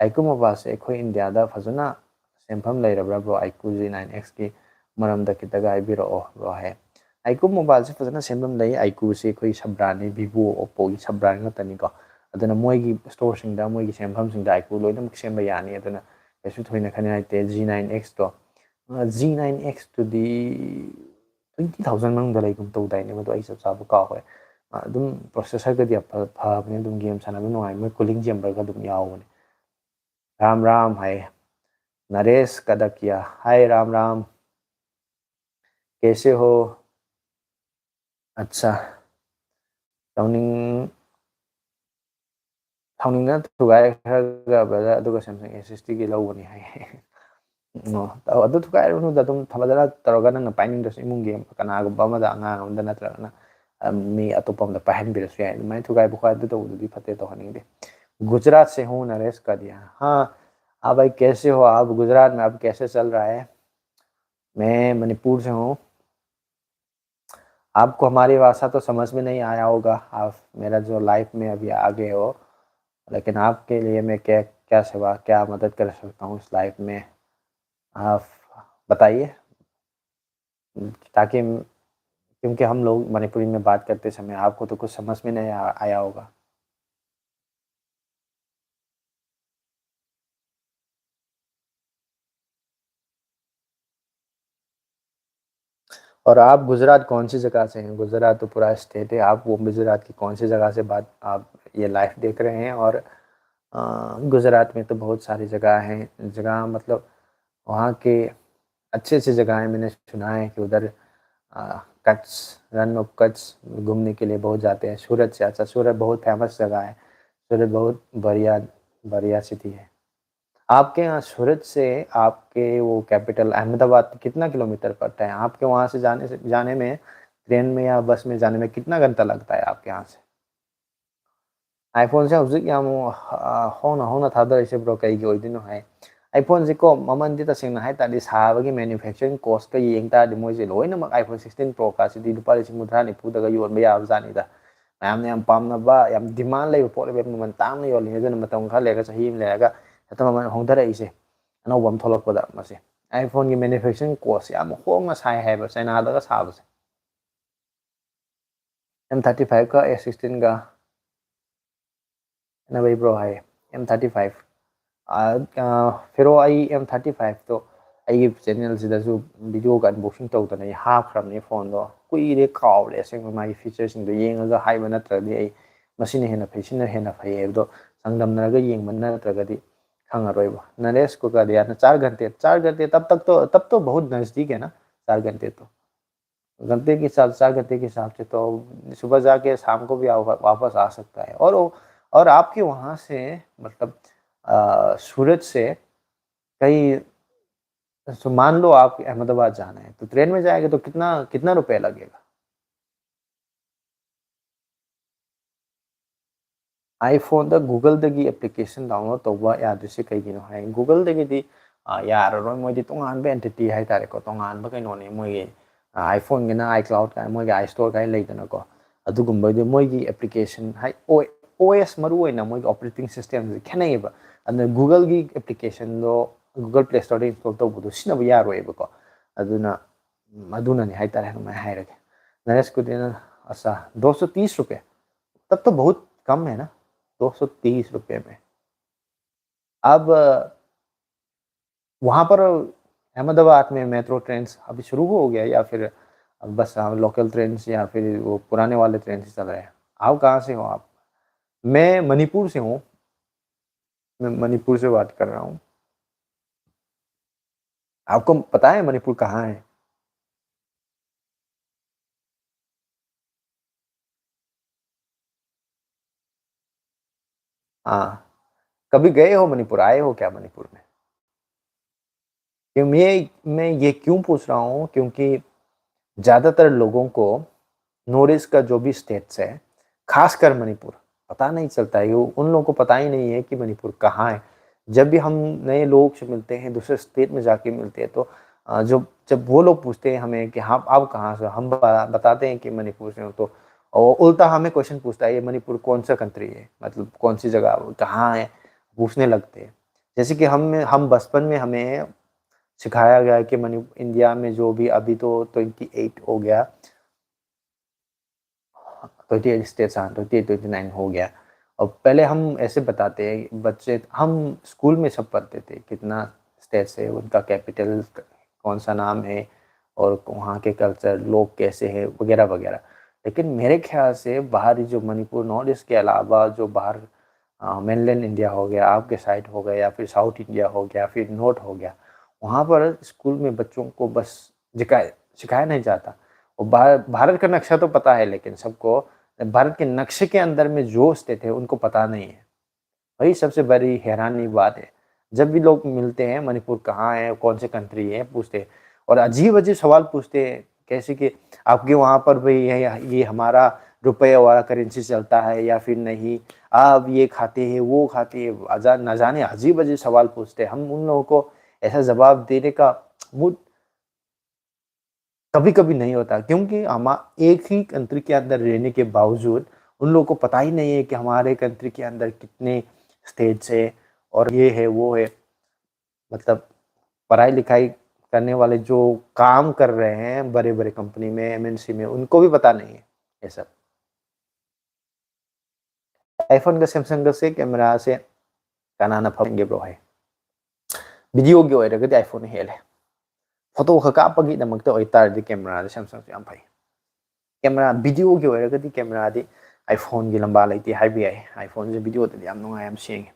ꯑꯥꯏꯀꯨ ꯃꯣꯕꯥꯏꯜꯁꯦ ꯑꯩꯈꯣꯏ ꯏꯟꯗꯤꯌꯥꯗ ꯐꯖꯅ ꯁꯦꯟꯐꯝ ꯂꯩꯔꯕ꯭ꯔꯥ, ꯕ꯭ꯔꯣ? ꯑꯥꯏꯀꯨ ꯖꯤ ꯅꯥꯏꯟ ꯑꯦꯛꯁꯀꯤ ꯃꯔꯝꯗ ꯈꯤꯇꯒ ꯍꯥꯏꯕꯤꯔꯛꯑꯣ, ꯕ꯭ꯔꯣ, ꯍꯥꯏ꯫ ꯑꯥꯏꯀꯨ ꯃꯣꯕꯥꯏꯜꯁꯦ ꯐꯖꯅ ꯁꯦꯝꯐꯝ ꯂꯩ꯫ ꯑꯥꯏꯀꯨꯁꯦ ꯑꯩꯈꯣꯏ ꯁꯕ꯭ꯔꯥꯟꯅꯤ, ꯚꯤꯚꯣ, ꯑꯣꯞꯄꯣꯒꯤ ꯁꯕ꯭ꯔꯥꯟ ꯉꯥꯛꯇꯅꯤꯀꯣ꯫ ꯑꯗꯨꯅ ꯃꯣꯏꯒꯤ ꯁ꯭ꯇꯣꯔꯁꯤꯡꯗ, ꯃꯣꯏꯒꯤ ꯁꯦꯟꯐꯝꯁꯤꯡꯗ ꯑꯥꯏꯀꯨ ꯂꯣꯏꯅꯃꯛ ꯁꯦꯝꯕ ꯌꯥꯅꯤ꯫ ꯑꯗꯨꯅ ꯀꯩꯁꯨ ꯊꯣꯏꯅ ꯈꯟꯅꯤꯡꯉꯥꯏ ꯂꯩꯇꯦ꯫ ꯖꯤ ꯅꯥꯏꯟ ꯑꯦꯛꯁꯇꯣ, ꯖꯤ ꯅꯥꯏꯟ ꯑꯦꯛꯁꯇꯨꯗꯤ ꯇ꯭ꯋꯦꯟꯇꯤ ꯊꯥꯎꯖꯟ ꯃꯅꯨꯡꯗ ꯂꯩꯒꯨꯝ ꯇꯧꯗꯥꯏꯅꯦ, ꯃꯗꯨ ꯑꯩ ꯆꯞ ꯆꯥꯕ ꯀꯥꯎꯈ꯭ꯔꯦ꯫ ꯑꯗꯨꯝ ꯄ꯭ꯔꯣꯁꯦꯁꯔꯒꯗꯤ ꯌꯥꯝ ꯐ-, ꯐꯕꯅꯦ, ꯑꯗꯨꯝ ꯒꯦꯝ ꯁꯥꯟꯅꯕ ꯅꯨꯡꯉꯥꯏ, ꯃꯣꯏ ꯀꯨꯂꯤꯡ ꯆꯦꯝꯕꯔꯒ ꯑꯗꯨꯝ ꯌꯥꯎꯕꯅꯦ꯫ ꯔꯥꯝ ꯔꯥꯝ ꯍꯥꯏ, ꯅꯔꯦꯁ ꯀꯗꯀꯤꯌꯥ꯫ ꯍꯥꯏ ꯔꯥꯝ ꯔꯥꯝ, ꯀꯦꯁꯦ ꯍꯣ? ꯑꯠꯆꯥ, ꯇꯧꯅꯤꯡ-, ꯁꯥꯎꯅꯤꯡꯗꯅ ꯊꯨꯒꯥꯏꯈ꯭ꯔꯒ, ꯕ꯭ꯔꯗꯔ, ꯑꯗꯨꯒ ꯁꯦꯝꯁꯪ ꯑꯦꯁ ꯑꯦꯁ ꯇꯤꯒꯤ ꯂꯧꯕꯅꯤ ꯍꯥꯏ꯫ ꯑꯣ, ꯑꯗꯨ ꯊꯨꯒꯥꯏꯔꯨꯅꯨꯗ, ꯑꯗꯨꯝ ꯐꯖꯅ ꯇꯧꯔꯒ ꯅꯪꯅ ꯄꯥꯏꯅꯤꯡꯗ꯭ꯔꯁꯨ ꯏꯃꯨꯡꯒꯤ ꯀꯅꯥꯒꯨꯝꯕ ꯑꯃꯗ, ꯑꯉꯥꯡ ꯑꯃꯗ ꯅꯠꯇ꯭ꯔꯒꯅ, ꯑ, ꯃꯤ ꯑꯇꯣꯞꯄ ꯑꯃꯗ ꯄꯥꯏꯍꯟꯕꯤꯔꯁꯨ ꯌꯥꯏ꯫ ꯑꯗꯨꯃꯥꯏꯅ ꯊꯨꯒꯥꯏꯕ ꯈꯣꯠꯄ ꯇꯧꯕꯗꯨꯗꯤ ꯐꯠꯇꯦ, ꯇꯧꯍꯟꯅꯤꯡꯗꯦ꯫ गुजरात से हूँ, नरेश कदिया। हाँ, हाँ भाई, कैसे हो आप? गुजरात में आप कैसे चल रहा है? मैं मणिपुर से हूँ। आपको हमारी भाषा तो समझ में नहीं आया होगा, आप मेरा जो लाइफ में अभी आ गए हो, लेकिन आपके लिए मैं क्या, क्या सेवा, क्या मदद कर सकता हूँ इस लाइफ में, आप बताइए, ताकि क्योंकि हम लोग मणिपुरी में बात करते समय आपको तो कुछ समझ में नहीं आ, आया होगा। और आप गुजरात कौन सी जगह से हैं? गुजरात तो पूरा स्टेट है, आप वो गुजरात की कौन सी जगह से बात, आप ये लाइव देख रहे हैं? और अ, गुजरात में तो बहुत सारी जगह हैं, जगह मतलब वहाँ के अच्छी अच्छी जगह हैं। मैंने सुना है कि उधर अ, कच्छ, रन ऑफ कच्छ घूमने के लिए बहुत जाते हैं। सूरत से, अच्छा, सूरत बहुत फेमस जगह है, सूरत बहुत बढ़िया, बढ़िया सिटी है। आपके यहाँ सूरत से आपके वो कैपिटल अहमदाबाद कितना किलोमीटर पड़ता है? आपके वहाँ से जाने से, जाने में, ट्रेन में या बस में जाने में कितना घंटा लगता है आपके यहाँ से? iPhone ꯁꯦ ꯍꯧꯖꯤꯛ ꯌꯥꯝ, ꯑ, ꯍꯣꯡꯅ ꯍꯣꯡꯅ ꯊꯥꯗꯔꯛꯏꯁꯦ, bro, ꯀꯩꯒꯤ ꯑꯣꯏꯗꯣꯏꯅꯣ ꯍꯥꯏ? iPhone ꯁꯦ ꯀꯣ, ꯃꯃꯜꯗꯤ ꯇꯁꯦꯡꯅ ꯍꯥꯏ ꯇꯥꯔꯗꯤ, ꯁꯥꯕꯒꯤ manufacturing cost ꯀ ꯌꯦꯡ ꯇꯥꯔꯗꯤ, ꯃꯣꯏꯁꯦ ꯂꯣꯏꯅꯃꯛ iPhone sixteen Pro ꯀꯥꯁꯤꯗꯤ ꯂꯨꯄꯥ ꯂꯤꯁꯤꯡ ꯀꯨꯟꯊ꯭ꯔꯥ ꯅꯤꯐꯨꯗꯒ ꯌꯣꯟꯕ ꯌꯥꯕ ꯖꯥꯠꯅꯤꯗ꯫ ꯃꯌꯥꯝꯅ ꯌꯥꯝ ꯄꯥꯝꯅꯕ, ꯌꯥꯝ demand ꯂꯩꯕ ꯄꯣꯠ ꯑꯣꯏꯕ, ꯃꯃꯜ ꯇꯥꯡꯅ ꯌꯣꯜꯂꯤ꯫ ꯑꯗꯨꯅ ꯃꯇꯝ ꯈꯔ ꯂꯩꯔꯒ, ꯆꯍꯤ ꯑꯃ ꯂꯩꯔꯒ, ꯍꯦꯛꯇ ꯃꯃꯜ ꯍꯣꯡꯊꯔꯛꯏꯁꯦ, ꯑꯅꯧꯕ ꯑꯃ ꯊꯣꯛꯂꯛꯄꯗ꯫ ꯃꯁꯤ iPhone ꯒꯤ manufacturing cost ꯌꯥꯝ ꯍꯣꯡꯅ ꯁꯥꯏ ꯍꯥꯏꯕ, ꯆꯥꯏꯅꯥꯗꯒ ꯁꯥꯕꯁꯦ꯫ M thirty five ꯀ S sixteen ꯒ꯫ ꯈꯦꯠꯅꯕꯩ, bro, ꯍꯥꯏꯌꯦ꯫ M thirty five, ꯑ, ꯑ, ꯐꯦꯔꯣ, ꯑꯩ M thirty five ꯇꯣ ꯑꯩꯒꯤ channel ꯁꯤꯗꯁꯨ video ꯒ unboxing ꯇꯧꯗꯅ ꯑꯩ ꯍꯥꯞꯈ꯭ꯔꯕꯅꯦ꯫ Phone ꯗꯣ ꯀꯨꯏꯔꯦ, ꯀꯥꯎꯔꯦ꯫ ꯑꯁꯦꯡꯕ ꯃꯥꯒꯤ feature ꯁꯤꯡꯗꯣ ꯌꯦꯡꯉꯒ ꯍꯥꯏꯕ ꯅꯠꯇ꯭ꯔꯗꯤ, ꯑꯩ ꯃꯁꯤꯅ ꯍꯦꯟꯅ ꯐꯩ, ꯁꯤꯅ ꯍꯦꯟꯅ ꯐꯩ ꯍꯥꯏꯕꯗꯣ ꯆꯥꯡꯗꯝꯅꯔꯒ ꯌꯦꯡꯕ ꯅꯠꯇ꯭ꯔꯒꯗꯤ ꯈꯪꯉꯔꯣꯏꯕ꯫ Naresh Kukadia ꯅ चार घंटे, चार घंटे, तब तक तो, तब तो बहुत नजदीक है ना, चार घंटे तो। घंटे के हिसाब, चार घंटे के हिसाब से तो सुबह जाके शाम को भी आ-, वापस आ सकता है। और वो, और आपके वहाँ से, मतलब, अ, सूरत से कहीं, तो मान लो आप अहमदाबाद जाना है, तो ट्रेन में जाएंगे तो कितना, कितना रुपया लगेगा? iPhone ꯗ Google ꯗꯒꯤ application download ꯇꯧꯕ ꯌꯥꯗ꯭ꯔꯤꯁꯦ ꯀꯩꯒꯤꯅꯣ ꯍꯥꯏ, Google ꯗꯒꯤꯗꯤ, ꯑ, ꯌꯥꯔꯔꯣꯏ꯫ ꯃꯣꯏꯗꯤ ꯇꯣꯉꯥꯟꯕ entity ꯍꯥꯏꯇꯥꯔꯦꯀꯣ, ꯇꯣꯉꯥꯟꯕ ꯀꯩꯅꯣꯅꯦ꯫ ꯃꯣꯏꯒꯤ, ꯑ, iPhone ꯒꯤꯅ iCloud ꯀꯥꯏ, ꯃꯣꯏꯒꯤ iStore ꯀꯥꯏ ꯂꯩꯗꯅꯀꯣ, ꯑꯗꯨꯒꯨꯝꯕꯗꯤ ꯃꯣꯏꯒꯤ application ꯍꯥꯏ, ꯑꯣ-, OS ꯃꯔꯨ ꯑꯣꯏꯅ ꯃꯣꯏꯒꯤ operating system ꯁꯦ ꯈꯦꯠꯅꯩꯌꯦꯕ꯫ ꯑꯗꯨꯅ Google ꯒꯤ application ꯗꯣ Google Play Store ꯗ install ꯇꯧꯕꯗꯣ ꯁꯤꯖꯤꯟꯅꯕ ꯌꯥꯔꯣꯏꯕꯀꯣ꯫ ꯑꯗꯨꯅ, ꯎꯝ, ꯑꯗꯨꯅꯅꯤ ꯍꯥꯏꯇꯥꯔꯦ, ꯑꯗꯨꯃꯥꯏꯅ ꯍꯥꯏꯔꯒꯦ꯫ नरेश कुदिन, अच्छा, दो सौ तीस रुपये, तब तो बहुत कम है ना, दो सौ तीस रुपये में। अब वहाँ पर अहमदाबाद में मेट्रो ट्रेन्स अभी शुरू हो गया, या फिर बस लोकल ट्रेन्स या फिर वो पुराने वाले ट्रेन्स ही चल रहे हैं? आप कहाँ से हो? आप मैं मणिपुर से हूँ। मैं मणिपुर से बात कर रहा हूँ। आपको पता है मणिपुर कहाँ है? हाँ, कभी गए हो मणिपुर, आए हो क्या मणिपुर में? क्यों मैं मैं ये क्यों पूछ रहा हूँ, क्योंकि ज़्यादातर लोगों को नॉर्थ ईस्ट का जो भी स्टेट्स है, खासकर मणिपुर, पता नहीं चलता है। वो उन लोगों को पता ही नहीं है कि मणिपुर कहाँ है। जब भी हम नए लोग से मिलते हैं, दूसरे स्टेट में जाके मिलते हैं, तो अ, जो जब वो लोग पूछते हैं हमें कि हाँ, आप कहाँ से हो? हम बता- बताते हैं कि मणिपुर से हूँ, तो और उल्टा हमें क्वेश्चन पूछता है, ये मणिपुर कौन सा कंट्री है, मतलब कौन सी जगह, कहाँ है, पूछने लगते हैं। जैसे कि हम हम बचपन में हमें सिखाया गया कि मणि इंडिया में जो भी, अभी तो ट्वेंटी एट हो गया, ट्वेंटी एट स्टेट्स, हाँ, ट्वेंटी एट, ट्वेंटी नाइन हो गया। और पहले हम ऐसे बताते हैं बच्चे, हम स्कूल में सब पढ़ते थे कितना स्टेट्स है, उनका कैपिटल कौन सा नाम है, और वहाँ के कल्चर, लोग कैसे हैं, वगैरह वगैरह। लेकिन मेरे ख्याल से बाहरी जो मणिपुर, नॉर्थ ईस्ट के अलावा जो बाहर मेनलैंड इंडिया हो गया, आपके साइड हो गया, या फिर साउथ इंडिया हो गया, फिर नॉर्थ हो गया, वहाँ पर स्कूल में बच्चों को बस सिखाया सिखाया नहीं जाता। और भारत भारत का नक्शा तो पता है, लेकिन सबको भारत के नक्शे के अंदर में जो स्टेट है उनको पता नहीं है। वही सबसे बड़ी हैरानी बात है। जब भी लोग मिलते हैं, मणिपुर कहाँ है, कौन से कंट्री है, पूछते हैं और अजीब अजीब सवाल पूछते हैं, कैसे कि आपके वहाँ पर भी ये ये हमारा रुपये वाला करेंसी चलता है या फिर नहीं, आप ये खाते हैं, वो खाते हैं, अजा- न जाने अजीब अजीब सवाल पूछते हैं। हम उन लोगों को ऐसा जवाब देने का मूड कभी कभी नहीं होता, क्योंकि हम एक ही कंट्री के अंदर रहने के बावजूद उन लोगों को पता ही नहीं है कि हमारे कंट्री के अंदर कितने स्टेट्स है और ये है, वो है। मतलब पढ़ाई लिखाई करने वाले जो काम कर रहे हैं बड़े बड़े कंपनी में, एमएनसी में, उनको भी पता नहीं है ये सब। आईफोन का सैमसंग का से कैमरा से ꯀꯅꯥꯅ ꯐꯒꯦ ꯕ꯭ꯔꯣ ꯍꯥꯏ? ꯚꯤꯗꯤꯑꯣꯒꯤ ꯑꯣꯏꯔꯒꯗꯤ ꯑꯥꯏꯐꯣꯟꯅ ꯍꯦꯜꯂꯦ꯫ ꯐꯣꯇꯣ ꯈꯛ ꯀꯥꯞꯄꯒꯤꯗꯃꯛꯇ ꯑꯣꯏꯇꯥꯔꯗꯤ ꯀꯦꯃꯦꯔꯥꯗ ꯁꯦꯝꯁꯪꯁꯨ ꯌꯥꯝ ꯐꯩ꯫ ꯀꯦꯃꯦꯔꯥ ꯚꯤꯗꯤꯑꯣꯒꯤ ꯑꯣꯏꯔꯒꯗꯤ ꯀꯦꯃꯦꯔꯥꯗꯤ ꯑꯥꯏꯐꯣꯟꯒꯤ ꯂꯝꯕꯥ ꯂꯩꯇꯦ ꯍꯥꯏꯕ ꯌꯥꯏ꯫ ꯑꯥꯏꯐꯣꯟꯁꯦ ꯚꯤꯗꯤꯑꯣꯗꯗꯤ ꯌꯥꯝ ꯅꯨꯡꯉꯥꯏ, ꯌꯥꯝ ꯁꯦꯡꯉꯤ꯫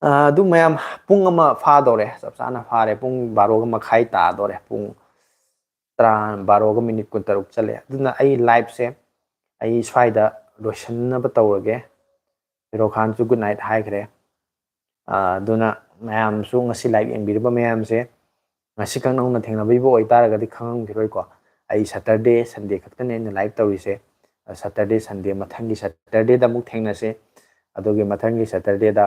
ꯑꯥ, ꯑꯗꯨ ꯃꯌꯥꯝ, ꯄꯨꯡ ꯑꯃ ꯐꯥꯗꯧꯔꯦ, ꯆꯞ ꯆꯥꯅ ꯐꯥꯔꯦ꯫ ꯄꯨꯡ ꯕꯥꯔꯣꯒ ꯃꯈꯥꯏ ꯇꯥꯗꯧꯔꯦ꯫ ꯄꯨꯡ ꯇꯔꯥ, ꯕꯥꯔꯣꯒ ꯃꯤꯅꯤꯠ ꯀꯨꯟꯇꯔꯨꯛ ꯆꯠꯂꯦ꯫ ꯑꯗꯨꯅ ꯑꯩ ꯂꯥꯏꯐꯁꯦ ꯑꯩ ꯁ꯭ꯋꯥꯏꯗ ꯂꯣꯏꯁꯤꯟꯅꯕ ꯇꯧꯔꯒꯦ꯫ ꯍꯤꯔꯣ ꯈꯥꯟꯁꯨ ꯒꯨꯗ ꯅꯥꯏꯠ ꯍꯥꯏꯈ꯭ꯔꯦ꯫ ꯑꯥ, ꯑꯗꯨꯅ ꯃꯌꯥꯝꯁꯨ ꯉꯁꯤ ꯂꯥꯏꯚ ꯌꯦꯡꯕꯤꯔꯤꯕ ꯃꯌꯥꯝꯁꯦ ꯉꯁꯤꯈꯛ ꯅꯧꯅ ꯊꯦꯡꯅꯕꯤꯕ ꯑꯣꯏꯇꯥꯔꯒꯗꯤ ꯈꯪꯉꯝꯈꯤꯔꯣꯏꯀꯣ꯫ ꯑꯩ ꯁꯇꯔꯗꯦ, ꯁꯟꯗꯦ ꯈꯛꯇꯅꯦ ꯑꯩꯅ ꯂꯥꯏꯚ ꯇꯧꯔꯤꯁꯦ꯫ ꯁꯇꯔꯗꯦ, ꯁꯟꯗꯦ, ꯃꯊꯪꯒꯤ ꯁꯇꯔꯗꯦꯗ ꯑꯃꯨꯛ ꯊꯦꯡꯅꯁꯦ꯫ ꯑꯗꯨꯒꯤ ꯃꯊꯪꯒꯤ ꯁꯇꯔꯗꯦꯗ,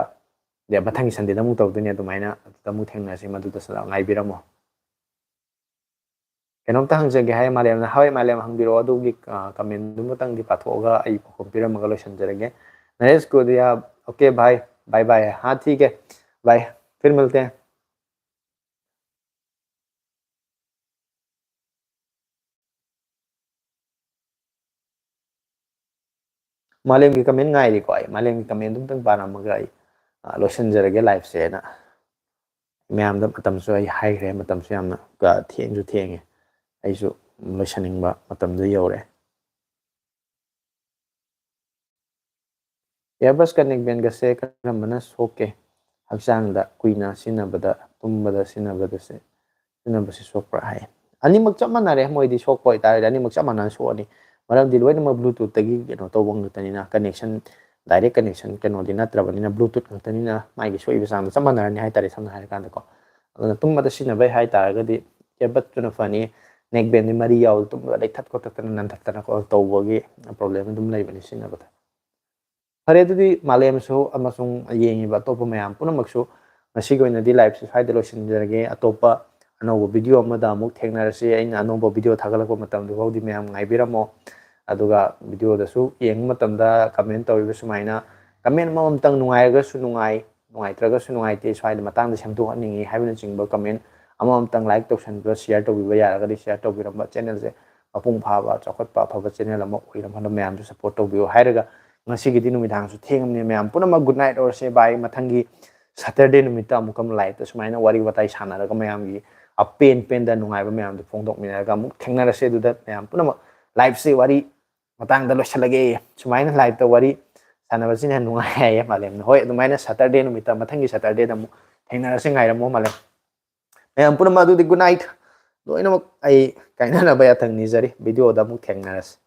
ꯗꯦ, ꯃꯊꯪꯒꯤ ꯁꯟꯗꯦꯗ ꯑꯃꯨꯛ ꯇꯧꯗꯣꯏꯅꯦ ꯑꯗꯨꯃꯥꯏꯅ꯫ ꯑꯗꯨꯗ ꯑꯃꯨꯛ ꯊꯦꯡꯅꯁꯦ꯫ ꯃꯗꯨꯗꯁꯨ ꯉꯥꯏꯕꯤꯔꯝꯃꯣ꯫ ꯀꯩꯅꯣꯝꯇ ꯍꯪꯖꯒꯦ ꯍꯥꯏ ꯃꯥꯂꯦꯝꯅ꯫ ꯍꯣꯏ ꯃꯥꯂꯦꯝ, ꯍꯪꯕꯤꯔꯛꯑꯣ꯫ ꯑꯗꯨꯒꯤ, ꯑ, ꯀꯃꯦꯟꯗꯨꯃꯇꯪꯗꯤ ꯄꯥꯊꯣꯛꯑꯒ ꯑꯩ ꯄꯥꯎꯈꯨꯝ ꯄꯤꯔꯝꯃꯒ ꯂꯣꯏꯁꯤꯟꯖꯔꯒꯦ꯫ ꯅꯔꯦꯁ ꯀꯣꯗꯤꯌꯥ, "ओके भाई, बाय बाय, हाँ ठीक है भाई, फिर मिलते हैं।" ꯃꯥꯂꯦꯝꯒꯤ ꯀꯃꯦꯟ ꯉꯥꯏꯔꯤꯀꯣ ꯑꯩ꯫ ꯃꯥꯂꯦꯝꯒꯤ ꯀꯃꯦꯟꯗꯨ ꯑꯝꯇꯪ ꯄꯥꯔꯝꯃꯒ ꯑꯩ, ꯑ, ꯂꯣꯏꯁꯤꯟꯖꯔꯒꯦ ꯂꯥꯏꯐꯁꯦꯅ꯫ ꯃꯌꯥꯝꯗ ꯃꯇꯝꯁꯨ ꯑꯩ ꯍꯥꯏꯈ꯭ꯔꯦ, ꯃꯇꯝꯁꯨ ꯌꯥꯝꯅ, ꯑ, ꯊꯦꯡꯁꯨ ꯊꯦꯡꯉꯦ꯫ ꯑꯩꯁꯨ ꯂꯣꯏꯁꯤꯟꯅꯤꯡꯕ ꯃꯇꯝꯗ ꯌꯧꯔꯦ꯫ ꯏꯌꯥꯔꯕꯁꯀ ꯅꯦꯛꯕꯦꯟꯒꯁꯦ ꯀꯔꯝꯕꯅ ꯁꯣꯛꯀꯦ? ꯍꯛꯆꯥꯡꯗ ꯀꯨꯏꯅ ꯁꯤꯖꯤꯟꯅꯕꯗ, ꯇꯨꯝꯕꯗ ꯁꯤꯖꯤꯟꯅꯕꯗ ꯁꯤ-, ꯁꯤꯖꯤꯟꯅꯕꯁꯤ ꯁꯣꯛꯄ꯭ꯔꯥ ꯍꯥꯏ꯫ ꯑꯅꯤꯃꯛ ꯆꯞ ꯃꯥꯟꯅꯔꯦ꯫ ꯃꯣꯏꯗꯤ ꯁꯣꯛꯄ ꯑꯣꯏꯇꯥꯔꯒꯗꯤ ꯑꯅꯤꯃꯛ ꯆꯞ ꯃꯥꯟꯅꯅ ꯁꯣꯛꯑꯅꯤ꯫ ꯃꯔꯝꯗꯤ ꯂꯣꯏꯅꯃꯛ ꯕ꯭ꯂꯨꯇꯨꯠꯇꯒꯤ ꯀꯩꯅꯣ ꯇꯧꯕ ꯉꯥꯛꯇꯅꯤꯅ, ꯀꯅꯦꯛꯁꯟ, ꯗꯥꯏꯔꯦꯛ ꯀꯅꯦꯛꯁꯟ ꯀꯩꯅꯣꯗꯤ ꯅꯠꯇ꯭ꯔꯕꯅꯤꯅ, ꯕ꯭ꯂꯨꯇꯨꯠ ꯉꯥꯛꯇꯅꯤꯅ ꯃꯥꯒꯤ ꯁꯣꯛꯏꯕ ꯆꯥꯡꯗꯣ ꯆꯞ ꯃꯥꯟꯅꯔꯅꯤ ꯍꯥꯏꯇꯥꯔꯦ, ꯁꯝꯅ ꯍꯥꯏꯔꯀꯥꯟꯗꯀꯣ꯫ ꯑꯗꯨꯅ ꯇꯨꯝꯕꯗ ꯁꯤꯖꯤꯟꯅꯕꯩ ꯍꯥꯏꯇꯥꯔꯒꯗꯤ ꯏꯌꯥꯔꯕꯠꯇꯨꯅ ꯐꯅꯤ꯫ ꯅꯦꯛꯕꯦꯟꯗꯤ ꯃꯔꯤ ꯌꯥꯎ-, ꯇꯨꯝꯕꯗ ꯂꯩꯊꯠ ꯈꯣꯠꯇꯠꯇꯅ ꯅꯟꯊꯠꯇꯅ ꯈꯣꯠ ꯇꯧꯕꯒꯤ ꯄ꯭ꯔꯣꯕ꯭ꯂꯦꯝ ꯑꯗꯨꯝ ꯂꯩꯕꯅꯤ ꯁꯤꯖꯤꯟꯅꯕꯗ꯫ ꯐꯔꯦ, ꯑꯗꯨꯗꯤ ꯃꯥꯂꯦꯝꯁꯨ ꯑꯃꯁꯨꯡ ꯌꯦꯡꯉꯤꯕ ꯑꯇꯣꯞꯄ ꯃꯌꯥꯝ ꯄꯨꯝꯅꯃꯛꯁꯨ ꯉꯁꯤꯒꯤ ꯑꯣꯏꯅꯗꯤ ꯂꯥꯏꯐꯁꯦ ꯁ꯭ꯋꯥꯏꯗ ꯂꯣꯏꯁꯤꯟꯖꯔꯒꯦ꯫ ꯑꯇꯣꯞꯄ ꯑꯅꯧꯕ ꯚꯤꯗꯤꯑꯣ ꯑꯃꯗ ꯑꯃꯨꯛ ꯊꯦꯡꯅꯔꯁꯤ꯫ ꯑꯩꯅ ꯑꯅꯧꯕ ꯚꯤꯗꯤꯑꯣ ꯊꯥꯒꯠꯂꯛꯄ ꯃꯇꯝꯗꯨ ꯐꯥꯎꯗꯤ ꯃꯌꯥꯝ ꯉꯥꯏꯕꯤꯔꯝꯃꯣ꯫ ꯑꯗꯨꯒ ꯚꯤꯗꯤꯑꯣꯗꯁꯨ ꯌꯦꯡꯕ ꯃꯇꯝꯗ ꯀꯃꯦꯟ ꯇꯧꯔꯤꯕ ꯁꯨꯃꯥꯏꯅ, ꯀꯃꯦꯟ ꯑꯃꯃꯝꯇꯪ ꯅꯨꯡꯉꯥꯏꯔꯒꯁꯨ ꯅꯨꯡꯉꯥꯏ, ꯅꯨꯡꯉꯥꯏꯇ꯭ꯔꯒꯁꯨ ꯅꯨꯡꯉꯥꯏꯇꯦ, ꯁ꯭ꯋꯥꯏꯗ ꯃꯇꯥꯡꯗ ꯁꯦꯝꯗꯣꯛꯍꯟꯅꯤꯡꯉꯤ ꯍꯥꯏꯕꯅꯆꯤꯡꯕ ꯀꯃꯦꯟ ꯑꯃꯃꯝꯇꯪ like ꯇꯧꯁꯟꯕꯤꯕ, share ꯇꯧꯕꯤꯕ ꯌꯥꯔꯒꯗꯤ share ꯇꯧꯕꯤꯔꯝꯕ, channelꯁꯦ ꯃꯄꯨꯡ ꯐꯥꯕ ꯆꯥꯎꯈꯠꯄ ꯑꯐꯕ channel ꯑꯃ ꯑꯣꯏꯅꯕ ꯍꯣꯠꯅꯕ ꯃꯌꯥꯝꯁꯨ support ꯇꯧꯕꯤꯌꯨ ꯍꯥꯏꯔꯒ, ꯉꯁꯤꯒꯤꯗꯤ ꯅꯨꯃꯤꯗꯥꯡꯁꯨ ꯊꯦꯡꯉꯕꯅꯤꯅ ꯃꯌꯥꯝ ꯄꯨꯝꯅꯃꯛ good night ꯑꯣꯏꯔꯁꯦ꯫ Bye꯫ ꯃꯊꯪꯒꯤ Saturday ꯅꯨꯃꯤꯠꯇ ꯑꯃꯨꯛꯀ ꯑꯃ liveꯇ ꯁꯨꯃꯥꯏꯅ ꯋꯥꯔꯤ ꯋꯥꯇꯥꯏ ꯁꯥꯟꯅꯔꯒ ꯃꯌꯥꯝꯒꯤ ꯑꯄꯦꯟ ꯄꯦꯟꯗ ꯅꯨꯡꯉꯥꯏꯕ ꯃꯌꯥꯝꯗꯣ ꯐꯣꯡꯗꯣꯛꯃꯤꯟꯅꯔꯒ ꯑꯃꯨꯛ ꯊꯦꯡꯅꯔꯁꯦ꯫ ꯑꯗꯨꯗ ꯃꯌꯥꯝ ꯄꯨꯝꯅꯃꯛ liveꯁꯦ ꯋꯥꯔꯤ ꯃꯇꯥꯡꯗ ꯂꯣꯏꯁꯤꯜꯂꯒꯦ꯫ ꯁꯨꯃꯥꯏꯅ liveꯇ ꯋꯥꯔꯤ ꯁꯥꯟꯅꯕꯁꯤꯅ ꯍꯦꯟꯅ ꯅꯨꯡꯉꯥꯏ ꯍꯥꯏꯌꯦ ꯃꯥꯂꯦꯝꯅ꯫ ꯍꯣꯏ, ꯑꯗꯨꯃꯥꯏꯅ Saturday ꯅꯨꯃꯤꯠꯇ, ꯃꯊꯪꯒꯤ Saturdayꯗ ꯑꯃꯨꯛ ꯊꯦꯡꯅꯔꯁꯦ, ꯉꯥꯏꯔꯝꯃꯣ ꯃꯥꯂꯦꯝ꯫ ꯃꯌꯥꯝ ꯄꯨꯝꯅꯃꯛ ꯑꯗꯨꯗꯤ good night꯫ ꯂꯣꯏꯅꯃꯛ ꯑꯩ ꯀꯥꯏꯅꯅꯕ ꯌꯥꯊꯪ ꯅꯤꯖꯔꯤ꯫ Videoꯗ ꯑꯃꯨꯛ ꯊꯦꯡꯅꯔꯁꯤ꯫